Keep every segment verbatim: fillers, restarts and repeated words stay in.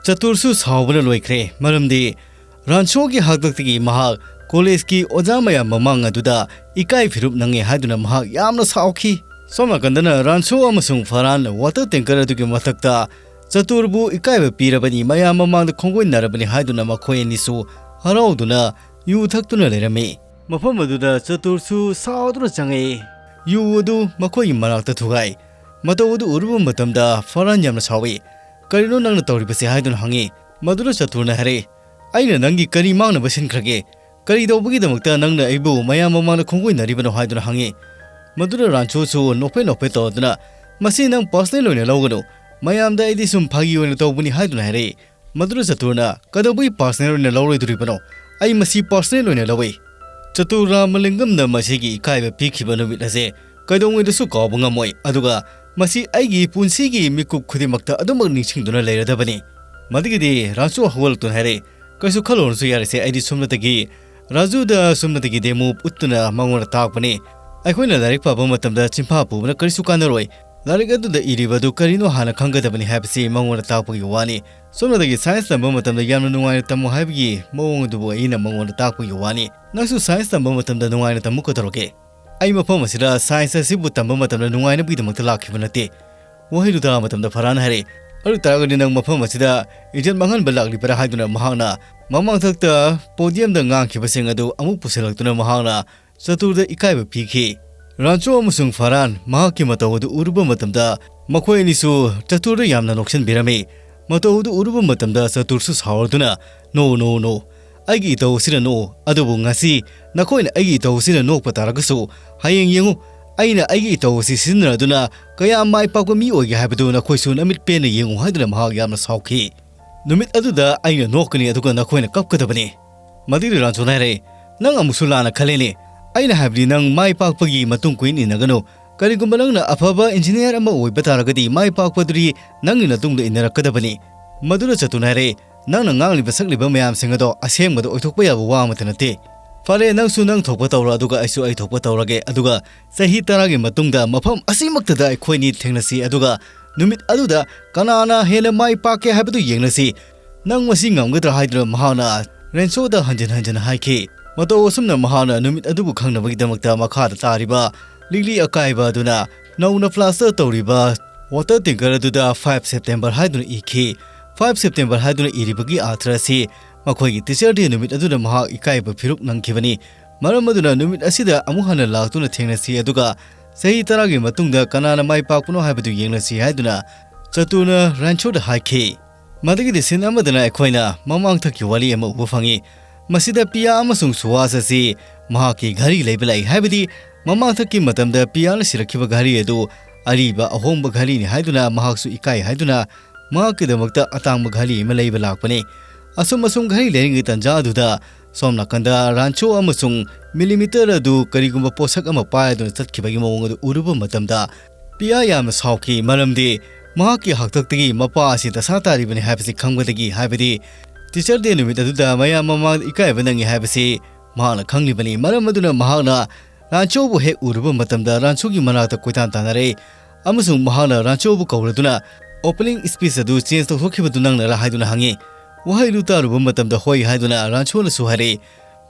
ꯆꯇꯨꯔꯁꯨ ꯁꯥꯎꯕꯅ ꯂꯣꯏꯈ꯭ꯔꯦ, ꯃꯔꯝꯗꯤ ꯔꯥꯟꯁꯣꯒꯤ ꯍꯥꯛꯇꯛꯇꯒꯤ ꯃꯍꯥꯛ ꯀꯣꯂꯦꯖꯀꯤ ꯑꯣꯖꯥ ꯃꯌꯥꯝ ꯃꯃꯥꯡ ꯑꯗꯨꯗ ꯏꯀꯥꯏ ꯐꯤꯔꯨꯞ ꯅꯪꯉꯦ ꯍꯥꯏꯗꯨꯅ ꯃꯍꯥꯛ ꯌꯥꯝꯅ ꯁꯥꯎꯈꯤ꯫ ꯁꯣꯝ ꯅꯥꯀꯟꯗꯅ ꯔꯥꯟꯁꯣ ꯑꯃꯁꯨꯡ ꯐꯔꯥꯟ ꯋꯥꯇꯔ ꯇꯦꯡꯀꯔ ꯑꯗꯨꯒꯤ ꯃꯊꯛꯇ ꯆꯇꯨꯔꯕꯨ ꯏꯀꯥꯏꯕ ꯄꯤꯔꯕꯅꯤ, ꯃꯌꯥꯝ ꯃꯃꯥꯡꯗ ꯈꯣꯡꯒꯣꯏꯅꯔꯕꯅꯤ ꯍꯥꯏꯗꯨꯅ ꯃꯈꯣꯏ ꯑꯅꯤꯁꯨ ꯍꯔꯥꯎꯗꯨꯅ ꯌꯨ ꯊꯛꯇꯨꯅ ꯂꯩꯔꯝꯃꯤ꯫ ꯃꯐꯝ ꯑꯗꯨꯗ ꯆꯇꯨꯔꯁꯨ ꯁꯥꯎꯗꯨꯅ ꯆꯪꯉꯛꯏ꯫ ꯌꯨ ꯑꯗꯨ ꯃꯈꯣꯏꯒꯤ ꯃꯅꯥꯛꯇ ꯊꯨꯒꯥꯏ꯫ ꯃꯇꯧ ꯑꯗꯨ ꯎꯔꯨꯕ ꯃꯇꯝꯗ ꯐꯔꯥꯟ ꯌꯥꯝꯅ ꯁꯥꯎꯏ꯫ "ꯀꯔꯤꯅꯣ ꯅꯪꯅ ꯇꯧꯔꯤꯕꯁꯦ?" ꯍꯥꯏꯗꯨꯅ ꯍꯪꯉꯤ꯫ ꯃꯗꯨꯗ ꯆꯇꯨꯔꯅ ꯍꯥꯏꯔꯛꯏ, "ꯑꯩꯅ ꯅꯪꯒꯤ ꯀꯔꯤ ꯃꯥꯡꯅꯕ ꯁꯤꯟꯈ꯭ꯔꯒꯦ? ꯀꯔꯤ ꯇꯧꯕꯒꯤꯗꯃꯛꯇ ꯅꯪꯅ ꯑꯩꯕꯨ ꯃꯌꯥꯝ ꯃꯃꯥꯡꯗ ꯈꯣꯡꯒꯣꯏꯅꯔꯤꯕꯅꯣ?" ꯍꯥꯏꯗꯨꯅ ꯍꯪꯉꯤ꯫ ꯃꯗꯨꯗ ꯔꯥꯟꯁꯨꯁꯨ ꯅꯣꯛꯐꯦꯠ ꯅꯣꯛꯐꯦꯠ ꯇꯧꯗꯨꯅ, "ꯃꯁꯤ ꯅꯪ ꯄꯥꯔꯁꯅꯦꯜ ꯑꯣꯏꯅ ꯂꯧꯒꯅꯨ, ꯃꯌꯥꯝꯗ ꯑꯩꯗꯤ ꯁꯨꯝ ꯐꯥꯒꯤ ꯑꯣꯏꯅ ꯇꯧꯕꯅꯤ" ꯍꯥꯏꯗꯨꯅ ꯍꯥꯏꯔꯛꯏ꯫ ꯃꯗꯨꯗ ꯆꯇꯨꯔꯅ, "ꯀꯩꯗꯧꯕꯒꯤ ꯄꯥꯔꯁꯅꯦꯜ ꯑꯣꯏꯅ ꯂꯧꯔꯣꯏꯗꯣꯔꯤꯕꯅꯣ? ꯑꯩ ꯃꯁꯤ ꯄꯥꯔꯁꯅꯦꯜ ꯑꯣꯏꯅ ꯂꯧꯏ꯫ ꯆꯇꯨꯔ ꯔꯥꯃꯂꯤꯡꯒꯝꯅ ꯃꯁꯤꯒꯤ ꯏꯀꯥꯏꯕ ꯄꯤꯈꯤꯕ ꯅꯨꯃꯤꯠ ꯑꯁꯦ ꯀꯩꯗꯧꯉꯩꯗꯁꯨ ꯀꯥꯎꯕ ꯉꯝꯃꯣꯏ, ꯑꯗꯨꯒ ꯃꯁꯤ ꯑꯩꯒꯤ ꯄꯨꯟꯁꯤꯒꯤ ꯃꯤꯀꯨꯞ ꯈꯨꯗꯤꯡꯃꯛꯇ ꯑꯗꯨꯃꯛ ꯅꯤꯡꯁꯤꯡꯗꯨꯅ ꯂꯩꯔꯗꯕꯅꯤ"꯫ ꯃꯗꯨꯒꯤꯗꯤ ꯔꯥꯟꯁꯨ ꯍꯧꯒꯠꯂꯛꯇꯨꯅ ꯍꯥꯏꯔꯛꯏ, "ꯀꯩꯁꯨ ꯈꯜꯂꯨꯔꯅꯨꯁꯨ ꯌꯥꯔꯦꯁꯦ, ꯑꯩꯗꯤ ꯁꯣꯝꯅꯗꯒꯤ ꯔꯥꯖꯨꯗ ꯁꯣꯝꯅꯗꯒꯤ ꯗꯦꯃꯣ ꯎꯠꯇꯨꯅ ꯃꯉꯣꯟꯗ ꯇꯥꯛꯄꯅꯤ꯫ ꯑꯩꯈꯣꯏꯅ ꯂꯥꯏꯔꯤꯛ ꯄꯥꯕ ꯃꯇꯝꯗ ꯆꯤꯟꯐꯥ ꯄꯨꯕꯅ ꯀꯔꯤꯁꯨ ꯀꯥꯟꯅꯔꯣꯏ꯫ ꯂꯥꯏꯔꯤꯛ ꯑꯗꯨꯗ ꯏꯔꯤꯕ ꯑꯗꯨ ꯀꯔꯤꯅꯣ ꯍꯥꯟꯅ ꯈꯪꯒꯗꯕꯅꯤ ꯍꯥꯏꯕꯁꯤ ꯃꯉꯣꯟꯗ ꯇꯥꯛꯄꯒꯤ ꯋꯥꯅꯤ꯫ ꯁꯣꯝꯅꯗꯒꯤ ꯁꯥꯏꯟꯁ ꯇꯝꯕ ꯃꯇꯝꯗ ꯌꯥꯝꯅ ꯅꯨꯡꯉꯥꯏꯅ ꯇꯝꯃꯨ ꯍꯥꯏꯕꯒꯤ ꯃꯑꯣꯡ ꯑꯗꯨꯕꯨ ꯑꯩꯅ ꯃꯉꯣꯟꯗ ꯇꯥꯛꯄꯒꯤ ꯋꯥꯅꯤ꯫ ꯅꯪꯁꯨ ꯁꯥꯏꯟꯁ ꯇꯝꯕ ꯃꯇꯝꯗ ꯅꯨꯡꯉꯥꯏꯅ ꯇꯝꯃꯨ ꯀꯩꯗꯧꯔꯒꯦ? ꯑꯩ ꯃꯐꯝ ꯑꯁꯤꯗ ꯁꯥꯏꯟꯁ ꯑꯁꯤꯕꯨ ꯇꯝꯕ ꯃꯇꯝꯗ ꯅꯨꯡꯉꯥꯏꯅꯕꯒꯤꯗꯃꯛꯇ ꯂꯥꯛꯈꯤꯕ ꯅꯠꯇꯦ"꯫ ꯋꯥꯍꯩꯗꯨ ꯇꯥꯕ ꯃꯇꯝꯗ ꯐꯔꯥꯟ ꯍꯥꯏꯔꯛꯏ, "ꯑꯗꯨ ꯇꯥꯔꯒꯗꯤ ꯅꯪ ꯃꯐꯝ ꯑꯁꯤꯗ ꯏꯖꯠ ꯃꯥꯡꯍꯟꯕ ꯂꯥꯛꯂꯤꯕꯔꯥ?" ꯍꯥꯏꯗꯨꯅ ꯃꯍꯥꯛꯅ ꯃꯃꯥꯡꯊꯛꯇ ꯄꯣꯗꯤꯌꯝꯗ ꯉꯥꯡꯈꯤꯕꯁꯤꯡ ꯑꯗꯨ ꯑꯃꯨꯛ ꯄꯨꯁꯤꯜꯂꯛꯇꯨꯅ ꯃꯍꯥꯛꯅ ꯆꯇꯨꯔꯗ ꯏꯀꯥꯏꯕ ꯄꯤꯈꯤ꯫ ꯔꯥꯟꯆꯣ ꯑꯃꯁꯨꯡ ꯐꯔꯥꯟ ꯃꯍꯥꯛꯀꯤ ꯃꯇꯧ ꯑꯗꯨ ꯎꯔꯨꯕ ꯃꯇꯝꯗ ꯃꯈꯣꯏ ꯑꯅꯤꯁꯨ ꯆꯇꯨꯔꯗ ꯌꯥꯝꯅ ꯅꯣꯛꯁꯤꯟꯕꯤꯔꯝꯃꯤ꯫ ꯃꯇꯧ ꯑꯗꯨ ꯎꯔꯨꯕ ꯃꯇꯝꯗ ꯆꯇꯨꯔꯁꯨ ꯁꯥꯎꯔꯗꯨꯅ, "ꯅꯣ, ꯅꯣ, ꯅꯣ, ꯑꯩꯒꯤ ꯏꯇꯧ ꯑꯁꯤꯗ ꯅꯣꯛꯎ, ꯑꯗꯨꯕꯨ ꯉꯁꯤ ꯅꯈꯣꯏꯅ ꯑꯩꯒꯤ ꯏꯇꯧ ꯑꯁꯤꯗ ꯅꯣꯛꯄ ꯇꯥꯔꯒꯁꯨ, ꯍꯌꯦꯡ ꯌꯦꯡꯉꯨ, ꯑꯩꯅ ꯑꯩꯒꯤ ꯏꯇꯧ ꯑꯁꯤ ꯁꯤꯖꯤꯟꯅꯗꯨꯅ ꯀꯌꯥꯝ ꯃꯥꯏ ꯄꯥꯛꯄ ꯃꯤ ꯑꯣꯏꯒꯦ ꯍꯥꯏꯕꯗꯨ ꯅꯈꯣꯏꯁꯨ ꯅꯃꯤꯠ ꯄꯦꯟꯅ ꯌꯦꯡꯉꯨ" ꯍꯥꯏꯗꯨꯅ ꯃꯍꯥꯛ ꯌꯥꯝꯅ ꯁꯥꯎꯈꯤ꯫ "ꯅꯨꯃꯤꯠ ꯑꯗꯨꯗ ꯑꯩꯅ ꯅꯣꯛꯀꯅꯤ, ꯑꯗꯨꯒ ꯅꯈꯣꯏꯅ ꯀꯞꯀꯗꯕꯅꯤ"꯫ ꯃꯗꯨꯒꯤ ꯔꯥꯟꯆꯣꯅ ꯍꯥꯏꯔꯛꯏ, "ꯅꯪ ꯑꯃꯨꯛꯁꯨ ꯂꯥꯟꯅ ꯈꯜꯂꯦꯅꯦ꯫ ꯑꯩꯅ ꯍꯥꯏꯕꯗꯤ ꯅꯪ ꯃꯥꯏ ꯄꯥꯛꯄꯒꯤ ꯃꯇꯨꯡ ꯀꯣꯏꯏꯟ ꯏꯟꯅꯒꯅꯨ꯫ ꯀꯔꯤꯒꯨꯝꯕ ꯅꯪꯅ ꯑꯐꯕ ꯏꯟꯖꯤꯅꯤꯌꯥꯔ ꯑꯃ ꯑꯣꯏꯕ ꯇꯥꯔꯒꯗꯤ ꯃꯥꯏ ꯄꯥꯛꯄꯗꯨꯗꯤ ꯅꯪꯒꯤ ꯅꯇꯨꯡꯗ ꯏꯟꯅꯔꯛꯀꯗꯕꯅꯤ"꯫ ꯃꯗꯨꯗ ꯆꯇꯨꯅ ꯍꯥꯏꯔꯛꯏ, "ꯅꯪꯅ ꯉꯥꯡꯂꯤꯕ ꯁꯛꯂꯤꯕ ꯃꯌꯥꯝꯁꯤꯡ ꯑꯗꯣ ꯑꯁꯦꯡꯕꯗ ꯑꯣꯏꯊꯣꯛꯄ ꯌꯥꯕ ꯋꯥ ꯑꯃꯠꯇ ꯅꯠꯇꯦ꯫ ꯐꯔꯦ, ꯅꯪꯁꯨ ꯅꯪ ꯊꯣꯛꯄ ꯇꯧꯔꯣ, ꯑꯗꯨꯒ ꯑꯩꯁꯨ ꯑꯩ ꯊꯣꯛꯄ ꯇꯧꯔꯒꯦ, ꯑꯗꯨꯒ ꯆꯍꯤ ꯇꯔꯥꯒꯤ ꯃꯇꯨꯡꯗ ꯃꯐꯝ ꯑꯁꯤꯃꯛꯇꯗ ꯑꯩꯈꯣꯏꯅꯤ ꯊꯦꯡꯅꯁꯤ, ꯑꯗꯨꯒ ꯅꯨꯃꯤꯠ ꯑꯗꯨꯗ ꯀꯅꯥꯅ ꯍꯦꯟꯅ ꯃꯥꯏ ꯄꯥꯛꯀꯦ ꯍꯥꯏꯕꯗꯨ ꯌꯦꯡꯂꯁꯤ꯫ ꯅꯪ ꯃꯁꯤ ꯉꯝꯒꯗ꯭ꯔꯥ ꯍꯥꯏꯗꯨꯅ ꯃꯍꯥꯛꯅ ꯔꯦꯟꯁꯣꯗ ꯍꯟꯖꯤꯟ ꯍꯟꯖꯤꯟ ꯍꯥꯏꯈꯤ꯫ ꯃꯇꯧ ꯑꯁꯨꯝꯅ ꯃꯍꯥꯛꯅ ꯅꯨꯃꯤꯠ ꯑꯗꯨꯕꯨ ꯈꯪꯅꯕꯒꯤꯗꯃꯛꯇ ꯃꯈꯥꯗ ꯇꯥꯔꯤꯕ ꯂꯤꯛꯂꯤ ꯑꯀꯥꯏꯕ ꯑꯗꯨꯅ ꯅꯧꯅ ꯄ꯭ꯂꯥꯁꯇꯔ ꯇꯧꯔꯤꯕ ꯋꯥꯇꯔ ꯇꯦꯡꯀꯔ ꯑꯗꯨꯗ ꯐꯥꯏꯚ ꯁꯦꯞꯇꯦꯝꯕꯔ ꯍꯥꯏꯗꯨꯅ ꯏꯈꯤ꯫ ꯐꯥꯏꯚ ꯁꯦꯞꯇꯦꯝꯕꯔ ꯍꯥꯏꯗꯨꯅ ꯏꯔꯤꯕꯒꯤ ꯑꯥꯔꯊ ꯑꯁꯤ ꯃꯈꯣꯏꯒꯤ ꯇꯤꯆꯔ ꯗꯦ ꯅꯨꯃꯤꯠ ꯑꯗꯨꯗ ꯃꯍꯥꯛ ꯏꯀꯥꯏꯕ ꯐꯤꯔꯨꯛ ꯅꯪꯈꯤꯕꯅꯤ꯫ ꯃꯔꯝ ꯑꯗꯨꯅ ꯅꯨꯃꯤꯠ ꯑꯁꯤꯗ ꯑꯃꯨꯛ ꯍꯟꯅ ꯂꯥꯛꯇꯨꯅ ꯊꯦꯡꯅꯁꯤ, ꯑꯗꯨꯒ ꯆꯍꯤ ꯇꯔꯥꯒꯤ ꯃꯇꯨꯡꯗ ꯀꯅꯥꯅ ꯃꯥꯏ ꯄꯥꯛꯄꯅꯣ ꯍꯥꯏꯕꯗꯨ ꯌꯦꯡꯂꯁꯤ ꯍꯥꯏꯗꯨꯅ ꯆꯇꯨꯅ ꯔꯥꯟꯆꯣꯗ ꯍꯥꯏꯈꯤ꯫ ꯃꯗꯨꯒꯤꯗꯤ ꯁꯤꯟ ꯑꯃꯗꯅ ꯑꯩꯈꯣꯏꯅ ꯃꯃꯥꯡꯊꯛꯀꯤ ꯋꯥꯔꯤ ꯑꯃ ꯎꯕ ꯐꯪꯏ꯫ ꯃꯁꯤꯗ ꯄꯤꯌꯥ ꯑꯃꯁꯨꯡ ꯁꯨꯍꯥꯁ ꯑꯁꯤ ꯃꯍꯥꯛꯀꯤ ꯘꯔꯤ ꯂꯩꯕ ꯂꯥꯛꯏ, ꯍꯥꯏꯕꯗꯤ ꯃꯃꯥꯡꯊꯛꯀꯤ ꯃꯇꯝꯗ ꯄꯤꯌꯥꯅ ꯁꯤꯔꯛꯈꯤꯕ ꯘꯔꯤ ꯑꯗꯨ ꯑꯔꯤꯕ ꯑꯍꯣꯡꯕ ꯘꯔꯤꯅꯤ ꯍꯥꯏꯗꯨꯅ ꯃꯍꯥꯛꯁꯨ ꯏꯀꯥꯏ ꯍꯥꯏꯗꯨꯅ ꯃꯍꯥꯛꯀꯤꯗꯃꯛꯇ ꯑꯇꯥꯡꯕ ꯘꯔꯤ ꯑꯃ ꯂꯩꯕ ꯂꯥꯛꯄꯅꯤ꯫ ꯑꯁꯨꯝ ꯑꯁꯨꯝ ꯘꯔꯤ ꯂꯩꯔꯤꯉꯩ ꯇꯥꯟꯖꯥ ꯑꯗꯨꯗ ꯁꯣꯝ ꯅꯥꯀꯟꯗ ꯔꯥꯟꯆꯣ ꯑꯃꯁꯨꯡ ꯃꯤꯂꯤꯃꯤꯇꯔ ꯑꯗꯨ ꯀꯔꯤꯒꯨꯝꯕ ꯄꯣꯠꯁꯛ ꯑꯃ ꯄꯥꯏꯗꯨꯅ ꯆꯠꯈꯤꯕꯒꯤ ꯃꯑꯣꯡ ꯑꯗꯨ ꯎꯔꯨꯕ ꯃꯇꯝꯗ ꯄꯤꯌꯥ ꯌꯥꯝꯅ ꯁꯥꯎꯈꯤ, ꯃꯔꯝꯗꯤ ꯃꯍꯥꯛꯀꯤ ꯍꯥꯛꯇꯛꯇꯒꯤ ꯃꯄꯥ ꯑꯁꯤ ꯗꯁꯥ ꯇꯥꯔꯤꯕꯅꯤ ꯍꯥꯏꯕꯁꯤ ꯈꯪꯕꯗꯒꯤ, ꯍꯥꯏꯕꯗꯤ ꯇꯤꯆꯔ ꯗꯦ ꯅꯨꯃꯤꯠ ꯑꯗꯨꯗ ꯃꯌꯥꯝ ꯃꯃꯥꯡꯗ ꯏꯀꯥꯏꯕ ꯅꯪꯉꯤ ꯍꯥꯏꯕꯁꯤ ꯃꯍꯥꯛꯅ ꯈꯪꯂꯤꯕꯅꯤ꯫ ꯃꯔꯝ ꯑꯗꯨꯅ ꯃꯍꯥꯛꯅ ꯔꯥꯟꯆꯣꯕꯨ ꯍꯦꯛ ꯎꯔꯨꯕ ꯃꯇꯝꯗ ꯔꯥꯟꯆꯣꯒꯤ ꯃꯅꯥꯛꯇ ꯀꯣꯏꯇꯥꯟ ꯇꯥꯟꯅꯔꯦ ꯑꯃꯁꯨꯡ ꯃꯍꯥꯛꯅ ꯔꯥꯟꯆꯣꯕꯨ ꯀꯧꯔꯗꯨꯅ "ꯑꯣꯄꯅꯤꯡ ꯁ꯭ꯄꯤꯆ ꯑꯗꯨ ꯆꯦꯟꯖ ꯇꯧꯊꯣꯛꯈꯤꯕꯗꯨ ꯅꯪꯅꯔꯥ?" ꯍꯥꯏꯗꯨꯅ ꯍꯪꯉꯤ꯫ ꯋꯥꯍꯩꯗꯨ ꯇꯥꯔꯨꯕ ꯃꯇꯝꯗ "ꯍꯣꯏ" ꯍꯥꯏꯗꯨꯅ ꯔꯥꯟꯆꯣꯅꯁꯨ ꯍꯥꯏꯔꯛꯏ꯫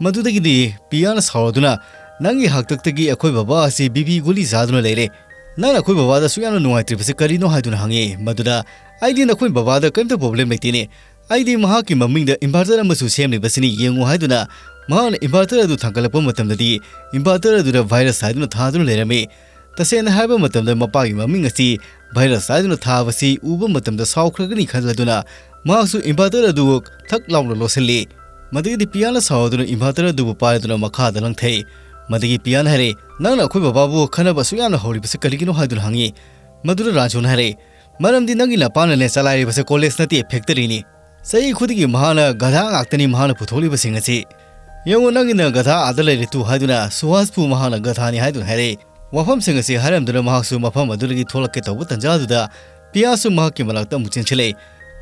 ꯃꯗꯨꯗꯒꯤꯗꯤ ꯄꯤꯌꯥꯅ ꯁꯥꯎꯔꯗꯨꯅ "ꯅꯪꯒꯤ ꯍꯥꯛꯇꯛꯇꯒꯤ ꯑꯩꯈꯣꯏ ꯕꯕꯥ ꯑꯁꯤ ꯕꯤ ꯄꯤ ꯒꯨꯂꯤ ꯆꯥꯗꯨꯅ ꯂꯩꯔꯦ꯫ ꯅꯪꯅ ꯑꯩꯈꯣꯏ ꯕꯕꯥꯗ ꯑꯁꯨꯛ ꯌꯥꯝꯅ ꯅꯨꯡꯉꯥꯏꯇ꯭ꯔꯤꯕꯁꯤ ꯀꯔꯤꯅꯣ?" ꯍꯥꯏꯗꯨꯅ ꯍꯪꯉꯤ꯫ ꯃꯗꯨꯗ "ꯑꯩꯗꯤ ꯅꯈꯣꯏ ꯕꯕꯥꯗ ꯀꯔꯤꯝꯇ ꯄ꯭ꯔꯣꯕ꯭ꯂꯦꯝ ꯂꯩꯇꯦꯅꯦ꯫ ꯑꯩꯗꯤ ꯃꯍꯥꯛꯀꯤ ꯃꯃꯤꯡꯗ ꯏꯟꯚꯔꯇꯔ ꯑꯃꯁꯨ ꯁꯦꯝꯂꯤꯕꯁꯤꯅꯤ, ꯌꯦꯡꯉꯨ" ꯍꯥꯏꯗꯨꯅ ꯃꯍꯥꯛꯅ ꯏꯟꯚꯔꯇꯔ ꯑꯗꯨ ꯊꯥꯡꯒꯠꯂꯛꯄ ꯃꯇꯝꯗꯗꯤ ꯏꯟꯚꯔꯇꯔ ꯑꯗꯨꯗ ꯚꯥꯏꯔꯁ ꯍꯥꯏꯗꯨꯅ ꯊꯥꯗꯨꯅ ꯂꯩꯔꯝꯃꯤ꯫ ꯇꯁꯦꯡꯅ ꯍꯥꯏꯕ ꯃꯇꯝꯗ ꯃꯄꯥꯒꯤ ꯃꯃꯤꯡ ꯑꯁꯤ ꯚꯥꯏꯔꯁ ꯍꯥꯏꯗꯨꯅ ꯊꯥꯕꯁꯤ ꯎꯕ ꯃꯇꯝꯗ ꯁꯥꯎꯈ꯭ꯔꯒꯅꯤ ꯈꯜꯂꯗꯨꯅ ꯃꯍꯥꯛꯁꯨ ꯏꯟꯚꯔꯇꯔ ꯑꯗꯨ ꯊꯛ ꯂꯥꯎꯅ ꯂꯣꯠꯁꯤꯜꯂꯤ꯫ ꯃꯗꯨꯒꯤꯗꯤ ꯄꯤꯌꯥꯅ ꯁꯥꯎꯗꯨꯅ ꯏꯟꯚꯔꯇꯔ ꯑꯗꯨꯕꯨ ꯄꯥꯏꯗꯨꯅ ꯃꯈꯥꯗ ꯂꯪꯊꯩ꯫ ꯃꯗꯨꯒꯤ ꯄꯤꯌꯥꯅ ꯍꯥꯏꯔꯦ, "ꯅꯪꯅ ꯑꯩꯈꯣꯏ ꯕꯕꯥꯕꯨ ꯈꯟꯅꯕ ꯑꯁꯨꯛ ꯌꯥꯝꯅ ꯍꯧꯔꯤꯕꯁꯤ ꯀꯔꯤꯒꯤꯅꯣ?" ꯍꯥꯏꯗꯨꯅ ꯍꯪꯉꯤ꯫ ꯃꯗꯨꯗ ꯔꯥꯟꯁꯣꯅ ꯍꯥꯏꯔꯦ, "ꯃꯔꯝꯗꯤ ꯅꯪꯒꯤ ꯅꯄꯥꯅꯅꯦ ꯆꯂꯥꯏꯔꯤꯕꯁꯦ ꯀꯣꯂꯦꯖ ꯅꯠꯇꯦ, ꯐꯦꯛꯇꯔꯤꯅꯤ꯫ ꯆꯍꯤ ꯈꯨꯗꯤꯡꯒꯤ ꯃꯍꯥꯛꯅ ꯒꯙꯥ ꯉꯥꯛꯇꯅꯤ ꯃꯍꯥꯛꯅ ꯄꯨꯊꯣꯛꯂꯤꯕꯁꯤꯡ ꯑꯁꯤ꯫ ꯌꯦꯡꯉꯨ, ꯅꯪꯒꯤꯅ ꯒꯙꯥ ꯑꯥꯗ ꯂꯩꯔꯦ ꯇꯨ" ꯍꯥꯏꯗꯨꯅ ꯁꯨꯍꯥꯁꯄꯨ ꯃꯍꯥꯛꯅ ꯒꯙꯥꯅꯤ ꯍꯥꯏꯗꯨꯅ ꯍꯥꯏꯔꯛꯏ꯫ ꯋꯥꯐꯝꯁꯤꯡ ꯑꯁꯤ ꯍꯥꯏꯔꯝꯗꯨꯅ ꯃꯍꯥꯛꯁꯨ ꯃꯐꯝ ꯑꯗꯨꯗꯒꯤ ꯊꯣꯛꯂꯛꯀꯦ ꯇꯧꯕ ꯇꯟꯖꯥꯗꯨꯗ ꯄꯤꯌꯥꯁꯨ ꯃꯍꯥꯛꯀꯤ ꯃꯅꯥꯛꯇ ꯑꯃꯨꯛ ꯆꯦꯟꯁꯤꯜꯂꯛꯏ꯫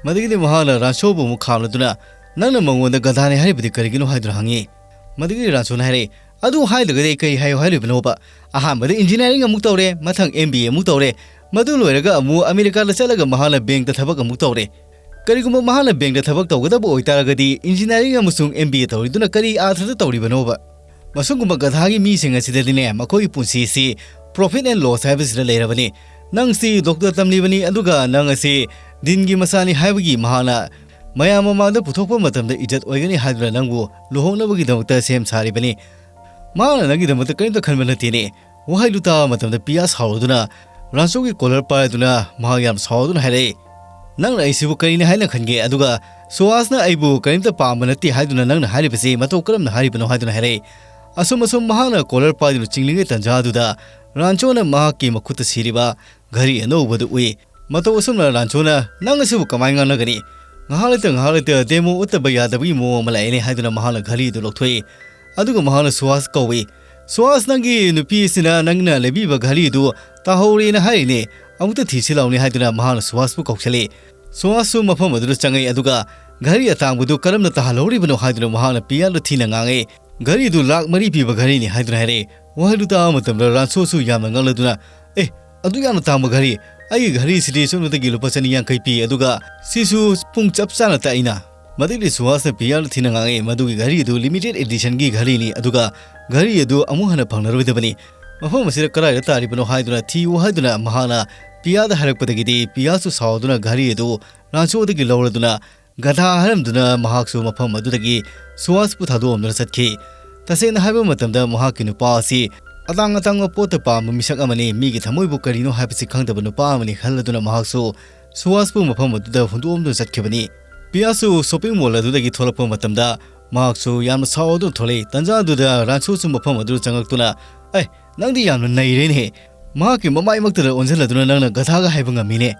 ꯃꯗꯨꯒꯤꯗꯤ ꯃꯍꯥꯛꯅ ꯔꯥꯟꯁꯣꯕꯨ ꯑꯃꯨꯛ ꯈꯥꯝꯂꯗꯨꯅ, "ꯅꯪꯅ ꯃꯉꯣꯟꯗ ꯒꯙꯥꯅꯤ ꯍꯥꯏꯔꯤꯕꯗꯤ ꯀꯔꯤꯒꯤꯅꯣ?" ꯍꯥꯏꯗꯨꯅ ꯍꯪꯉꯤ꯫ ꯃꯗꯨꯒꯤꯗꯤ ꯔꯥꯟꯁꯣꯅ ꯍꯥꯏꯔꯛꯏ, "ꯑꯗꯨ ꯍꯥꯏꯗ꯭ꯔꯒꯗꯤ ꯑꯩ ꯀꯔꯤ ꯍꯥꯏꯌꯨ ꯍꯥꯏꯔꯤꯕꯅꯣꯕ? ꯑꯍꯥꯟꯕꯗ ꯏꯟꯖꯤꯅꯤꯌꯥꯔꯤꯡ ꯑꯃꯨꯛ ꯇꯧꯔꯦ, ꯃꯊꯪ ꯑꯦꯝ ꯕꯤ ꯑꯦ ꯑꯃꯨꯛ ꯇꯧꯔꯦ, ꯃꯗꯨ ꯂꯣꯏꯔꯒ ꯑꯃꯨꯛ ꯑꯃꯦꯔꯤꯀꯥꯗ ꯆꯠꯂꯒ ꯃꯍꯥꯛꯅ ꯕꯦꯡꯛꯇ ꯊꯕꯛ ꯑꯃꯨꯛ ꯇꯧꯔꯦ꯫ ꯀꯔꯤꯒꯨꯝꯕ ꯃꯍꯥꯛꯅ ꯕꯦꯡꯛꯇ ꯊꯕꯛ ꯇꯧꯒꯗꯕ ꯑꯣꯏꯇꯥꯔꯒꯗꯤ, ꯏꯟꯖꯤꯅꯤꯌꯥꯔꯤꯡ ꯑꯃꯁꯨꯡ ꯑꯦꯝ ꯕꯤ ꯑꯦ ꯇꯧꯔꯤꯗꯨꯅ ꯀꯔꯤ ꯑꯥꯔꯊꯗ ꯇꯧꯔꯤꯕꯅꯣꯕ? ꯃꯁꯨꯒꯨꯝꯕ ꯒꯙꯥꯒꯤ ꯃꯤꯁꯤꯡ ꯑꯁꯤꯗꯗꯤꯅꯦ, ꯃꯈꯣꯏꯒꯤ ꯄꯨꯟꯁꯤꯁꯤ profit and loss ꯍꯥꯏꯕꯁꯤꯗ ꯂꯩꯔꯕꯅꯤ꯫ ꯅꯪꯁꯤ ꯗꯣꯛꯇꯔ ꯇꯝꯂꯤꯕꯅꯤ, ꯑꯗꯨꯒ ꯅꯪ ꯑꯁꯤ ꯗꯤꯟꯒꯤ ꯃꯆꯥꯅꯤ ꯍꯥꯏꯕꯒꯤ ꯃꯍꯥꯛꯅ ꯃꯌꯥꯝ ꯃꯃꯥꯡꯗ ꯄꯨꯊꯣꯛꯄ ꯃꯇꯝꯗ ꯏꯖꯠ ꯑꯣꯏꯒꯅꯤ ꯍꯥꯏꯗꯨꯅ ꯅꯪꯕꯨ ꯂꯨꯍꯣꯡꯅꯕꯒꯤꯗꯃꯛꯇ ꯁꯦꯝ ꯁꯥꯔꯤꯕꯅꯤ꯫ ꯃꯍꯥꯛꯅ ꯅꯪꯒꯤꯗꯃꯛꯇ ꯀꯔꯤꯝꯇ ꯈꯟꯕ ꯅꯠꯇꯦꯅꯦ꯫ ꯋꯥꯍꯩꯗꯨ ꯇꯥꯕ ꯃꯇꯝꯗ ꯄꯤꯌꯥ ꯁꯥꯎꯔꯗꯨꯅ ꯔꯥꯟꯆꯣꯒꯤ ꯀꯣꯂꯔ ꯄꯥꯏꯗꯨꯅ ꯃꯍꯥꯛ ꯌꯥꯝ ꯁꯥꯎꯗꯨꯅ ꯍꯥꯏꯔꯛꯏ, "ꯅꯪꯅ ꯑꯩꯁꯤꯕꯨ ꯀꯔꯤꯅꯤ ꯍꯥꯏꯅ ꯈꯟꯒꯦ? ꯑꯗꯨꯒ ꯁꯨꯍꯥꯁꯅ ꯑꯩꯕꯨ ꯀꯔꯤꯝꯇ ꯄꯥꯝꯕ ꯅꯠꯇꯦ ꯍꯥꯏꯗꯨꯅ ꯅꯪꯅ ꯍꯥꯏꯔꯤꯕꯁꯤ ꯃꯇꯧ ꯀꯔꯝꯅ ꯍꯥꯏꯔꯤꯕꯅꯣ?" ꯍꯥꯏꯗꯨꯅ ꯍꯥꯏꯔꯛꯏ꯫ ꯑꯁꯨꯝ ꯑꯁꯨꯝ ꯃꯍꯥꯛꯅ ꯀꯣꯂꯔ ꯄꯥꯏꯗꯨꯅ ꯆꯤꯡꯂꯤꯉꯩ ꯇꯟꯖꯥꯗꯨꯗ ꯔꯥꯟꯆꯣꯅ ꯃꯍꯥꯛꯀꯤ ꯃꯈꯨꯠꯇ ꯁꯤꯔꯤꯕ ꯘꯔꯤ ꯑꯅꯧꯕꯗꯨ ꯎꯏ꯫ ꯃꯇꯧ ꯑꯁꯨꯝꯅ ꯔꯥꯟꯆꯣꯅ, "ꯅꯪ ꯑꯁꯤꯕꯨ ꯀꯃꯥꯏꯅ ꯉꯥꯡꯅꯒꯅꯤ? ꯉꯥꯏꯍꯥꯛ ꯂꯩꯇ ꯉꯥꯏꯍꯥꯛ ꯂꯩꯇ ꯗꯦꯃꯣ ꯎꯠꯇꯕ ꯌꯥꯗꯕꯒꯤ ꯃꯑꯣꯡ ꯑꯃ ꯂꯥꯛꯑꯦꯅꯦ" ꯍꯥꯏꯗꯨꯅ ꯃꯍꯥꯛꯅ ꯘꯔꯤꯗꯨ ꯂꯧꯊꯣꯛꯏ꯫ ꯑꯗꯨꯒ ꯃꯍꯥꯛꯅ ꯁꯨꯍꯥꯁ ꯀꯧꯏ꯫ "ꯁꯨꯍꯥꯁ, ꯅꯪꯒꯤ ꯅꯨꯄꯤ ꯑꯁꯤꯅ ꯅꯪꯅ ꯂꯩꯕꯤꯕ ꯘꯔꯤꯗꯨ ꯇꯥꯍꯧꯔꯦꯅ ꯍꯥꯏꯔꯤꯅꯦ, ꯑꯃꯨꯛꯇ ꯊꯤꯁꯤ ꯂꯥꯎꯅꯦ" ꯍꯥꯏꯗꯨꯅ ꯃꯍꯥꯛꯅ ꯁꯨꯍꯥꯁꯄꯨ ꯀꯧꯁꯜꯂꯤ꯫ ꯁꯨꯍꯥꯁꯁꯨ ꯃꯐꯝ ꯑꯗꯨꯗ ꯆꯪꯉꯛꯏ, ꯑꯗꯨꯒ ꯘꯔꯤ ꯑꯇꯥꯡꯕꯗꯨ ꯀꯔꯝꯅ ꯇꯥꯍꯜꯍꯧꯔꯤꯕꯅꯣ ꯍꯥꯏꯗꯨꯅ ꯃꯍꯥꯛꯅ ꯄꯤꯌꯥꯗ ꯊꯤꯅ ꯉꯥꯡꯉꯤ꯫ "ꯘꯔꯤꯗꯨ ꯂꯥꯛ ꯃꯔꯤ ꯄꯤꯕ ꯘꯔꯤꯅꯤ" ꯍꯥꯏꯗꯨꯅ ꯍꯥꯏꯔꯛꯏ꯫ ꯋꯥꯍꯩꯗꯨ ꯇꯥꯕ ꯃꯇꯝꯗ ꯔꯥꯟꯁꯣꯁꯨ ꯌꯥꯝꯅ ꯉꯛꯂꯗꯨꯅ, "ꯑꯦ, ꯑꯗꯨ ꯌꯥꯝꯅ ꯇꯥꯡꯕ ꯘꯔꯤ? ꯑꯩꯒꯤ ꯘꯔꯤꯁꯤꯗꯤ ꯁꯨꯞꯅꯇꯒꯤ ꯂꯨꯄꯥ ꯆꯅꯤ ꯌꯥꯡꯈꯩ ꯄꯤ, ꯑꯗꯨꯒ ꯁꯤꯁꯨ ꯄꯨꯡ ꯆꯞ ꯆꯥꯅ ꯇꯥꯛꯏꯅ"꯫ ꯃꯗꯨꯒꯤ ꯁꯨꯍꯥꯁꯅ ꯄꯤꯌꯥꯗ ꯊꯤꯅ ꯉꯥꯡꯉꯛꯏ, "ꯃꯗꯨꯒꯤ ꯘꯔꯤ ꯑꯗꯨ ꯂꯤꯃꯤꯇꯦꯗ ꯑꯦꯗꯤꯁꯟꯒꯤ ꯘꯔꯤꯅꯤ, ꯑꯗꯨꯒ ꯘꯔꯤ ꯑꯗꯨ ꯑꯃꯨꯛ ꯍꯟꯅ ꯐꯪꯂꯔꯣꯏꯗꯕꯅꯤ꯫ ꯃꯐꯝ ꯑꯁꯤꯗ ꯀꯗꯥꯏꯗ ꯇꯥꯔꯤꯕꯅꯣ ꯍꯥꯏꯗꯨꯅ ꯊꯤꯌꯨ" ꯍꯥꯏꯗꯨꯅ ꯃꯍꯥꯛꯅ ꯄꯤꯌꯥꯗ ꯍꯥꯏꯔꯛꯄꯗꯒꯤꯗꯤ ꯄꯤꯌꯥꯁꯨ ꯁꯥꯎꯗꯨꯅ ꯘꯔꯤ ꯑꯗꯨ ꯔꯥꯟꯁꯣꯗꯒꯤ ꯂꯧꯔꯗꯨꯅ ꯒꯙꯥ ꯍꯥꯏꯔꯝꯗꯨꯅ ꯃꯍꯥꯛꯁꯨ ꯃꯐꯝ ꯑꯗꯨꯗꯒꯤ ꯁꯨꯍꯥꯁꯄꯨ ꯊꯥꯗꯣꯛꯑꯝꯗꯨꯅ ꯆꯠꯈꯤ꯫ ꯇꯁꯦꯡꯅ ꯍꯥꯏꯕ ꯃꯇꯝꯗ ꯃꯍꯥꯛꯀꯤ ꯅꯨꯄꯥ ꯑꯁꯤ ꯑꯇꯥꯡ ꯑꯇꯥꯡꯕ ꯄꯣꯠꯇ ꯄꯥꯝꯕ ꯃꯤꯁꯛ ꯑꯃꯅꯤ, ꯃꯤꯒꯤ ꯊꯃꯣꯏꯕꯨ ꯀꯔꯤꯅꯣ ꯍꯥꯏꯕꯁꯤ ꯈꯪꯗꯕ ꯅꯨꯄꯥ ꯑꯃꯅꯤ ꯈꯜꯂꯗꯨꯅ ꯃꯍꯥꯛꯁꯨ ꯁꯨꯍꯥꯁꯄꯨ ꯃꯐꯝ ꯑꯗꯨꯗ ꯍꯨꯟꯗꯣꯛꯑꯝꯗꯨꯅ ꯆꯠꯈꯤꯕꯅꯤ꯫ ꯄꯤꯌꯥꯁꯨ ꯁꯣꯞꯄꯤꯡ ꯃꯣꯜ ꯑꯗꯨꯗꯒꯤ ꯊꯣꯛꯂꯛꯄ ꯃꯇꯝꯗ ꯃꯍꯥꯛꯁꯨ ꯌꯥꯝꯅ ꯁꯥꯎꯗꯨꯅ ꯊꯣꯛꯂꯛꯏ꯫ ꯇꯟꯖꯥ ꯑꯗꯨꯗ ꯔꯥꯟꯁꯨꯁꯨ ꯃꯐꯝ ꯑꯗꯨꯗ ꯆꯪꯂꯛꯇꯨꯅ, "ꯑꯦ, ꯅꯪꯗꯤ ꯌꯥꯝꯅ ꯅꯩꯔꯦꯅꯦꯍꯦ꯫ ꯃꯍꯥꯛꯀꯤ ꯃꯃꯥꯏꯃꯛꯇꯗ ꯑꯣꯟꯁꯤꯜꯂꯗꯨꯅ ꯅꯪꯅ ꯒꯙꯥꯒ ꯍꯥꯏꯕ ꯉꯝꯃꯤꯅꯦ"꯫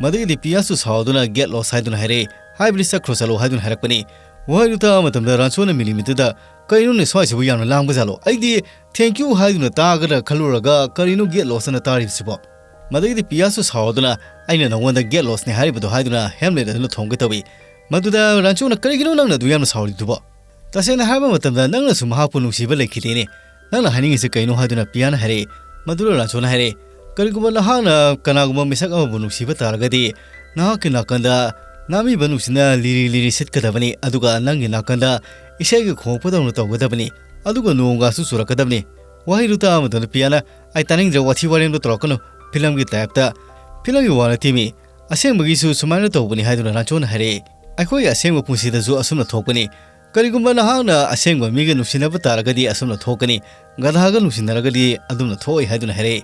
ꯃꯗꯨꯒꯤꯗꯤ ꯄꯤꯌꯥꯁꯨ ꯁꯥꯎꯗꯨꯅ "Get lost" ꯍꯥꯏꯗꯨꯅ ꯍꯥꯏꯔꯛꯏ꯫ ꯍꯥꯏꯕꯗꯤ "ꯆꯠꯈ꯭ꯔꯣ ꯆꯠꯂꯣ" ꯍꯥꯏꯗꯨꯅ ꯍꯥꯏꯔꯛꯄꯅꯤ꯫ ꯋꯥꯍꯩꯗꯨ ꯇꯥꯕ ꯃꯇꯝꯗ ꯔꯥꯟꯁꯣꯅ ꯃꯤꯂꯤꯃꯤꯇꯔꯗ, "ꯀꯩꯅꯣꯅꯦ, ꯁ꯭ꯋꯥꯏꯁꯤꯕꯨ ꯌꯥꯝꯅ ꯂꯥꯡꯕ ꯖꯥꯠꯂꯣ? ꯑꯩꯗꯤ 'Thank you' ꯍꯥꯏꯗꯨꯅ ꯇꯥꯒꯗ꯭ꯔꯥ ꯈꯜꯂꯨꯔꯒ ꯀꯔꯤꯅꯣ 'Get lost' ꯑꯅ ꯇꯥꯔꯤꯕꯁꯤꯕꯣ?" ꯃꯗꯨꯒꯤꯗꯤ ꯄꯤꯌꯥꯁꯨ ꯁꯥꯎꯗꯨꯅ, "ꯑꯩꯅ ꯅꯉꯣꯟꯗ 'Get lost' ꯅꯦ ꯍꯥꯏꯔꯤꯕꯗꯣ" ꯍꯥꯏꯗꯨꯅ ꯍꯦꯝꯂꯦꯠ ꯑꯗꯨꯅ ꯊꯣꯝꯒꯦ ꯇꯧꯏ꯫ ꯃꯗꯨꯗ ꯔꯥꯟꯆꯣꯅ, "ꯀꯔꯤꯒꯤꯅꯣ ꯅꯪꯅ ꯑꯗꯨ ꯌꯥꯝꯅ ꯁꯥꯎꯔꯤꯗꯨꯕꯣ? ꯇꯁꯦꯡꯅ ꯍꯥꯏꯕ ꯃꯇꯝꯗ ꯅꯪꯅꯁꯨ ꯃꯍꯥꯛꯄꯨ ꯅꯨꯡꯁꯤꯕ ꯂꯩꯈꯤꯗꯦꯅꯦ꯫ ꯅꯪꯅ ꯍꯥꯏꯅꯤꯡꯉꯤꯁꯤ ꯀꯩꯅꯣ?" ꯍꯥꯏꯗꯨꯅ ꯄꯤꯌꯥꯅ ꯍꯥꯏꯔꯛꯏ꯫ ꯃꯗꯨꯗ ꯔꯥꯟꯆꯣꯅ ꯍꯥꯏꯔꯛꯏ, ꯀꯔꯤꯒꯨꯝꯕ ꯅꯍꯥꯛꯅ ꯀꯅꯥꯒꯨꯝꯕ ꯃꯤꯁꯛ ꯑꯃꯕꯨ ꯅꯨꯡꯁꯤꯕ ꯇꯥꯔꯒꯗꯤ, ꯅꯍꯥꯛꯀꯤ ꯅꯥꯀꯟꯗ ꯅꯥꯃꯤꯕ ꯅꯨꯡꯁꯤꯠꯅ ꯂꯤꯔꯤ ꯂꯤꯔꯤ ꯁꯤꯠꯀꯗꯕꯅꯤ, ꯑꯗꯨꯒ ꯅꯪꯒꯤ ꯅꯥꯀꯟꯗ ꯏꯁꯩꯒꯤ ꯈꯣꯡꯉꯛꯄꯗꯧꯅ ꯇꯧꯒꯗꯕꯅꯤ, ꯑꯗꯨꯒ ꯅꯣꯡꯒꯁꯨ ꯆꯨꯔꯛꯀꯗꯕꯅꯤ꯫ ꯋꯥꯍꯩꯗꯨ ꯇꯥꯕ ꯃꯇꯝꯗ ꯄꯤꯌꯥꯅ, "ꯑꯩ ꯇꯥꯅꯤꯡꯗ꯭ꯔꯦ, ꯋꯥꯊꯤ ꯋꯥꯔꯦꯝꯗꯣ ꯇꯧꯔꯛꯀꯅꯨ, ꯐꯤꯂꯝꯒꯤ ꯇꯥꯏꯞꯇ꯫ ꯐꯤꯂꯝꯒꯤ ꯋꯥ ꯅꯠꯇꯦꯃꯤ, ꯑꯁꯦꯡꯕꯒꯤꯁꯨ ꯁꯨꯃꯥꯏꯅ ꯇꯧꯕꯅꯤ" ꯍꯥꯏꯗꯨꯅ ꯔꯥꯟꯆꯣꯅ ꯍꯥꯏꯔꯛꯏ꯫ ꯑꯩꯈꯣꯏꯒꯤ ꯑꯁꯦꯡꯕ ꯄꯨꯟꯁꯤꯗꯁꯨ ꯑꯁꯨꯝꯅ ꯊꯣꯛꯄꯅꯤ꯫ ꯀꯔꯤꯒꯨꯝꯕ ꯅꯍꯥꯛꯅ ꯑꯁꯦꯡꯕ ꯃꯤꯒ ꯅꯨꯡꯁꯤꯅꯕ ꯇꯥꯔꯒꯗꯤ ꯑꯁꯨꯝꯅ ꯊꯣꯛꯀꯅꯤ, ꯒꯙꯥꯒ ꯅꯨꯡꯁꯤꯅꯔꯒꯗꯤ ꯑꯗꯨꯝꯅ ꯊꯣꯛꯑꯣꯏ ꯍꯥꯏꯗꯨꯅ ꯍꯥꯏꯔꯛꯏ꯫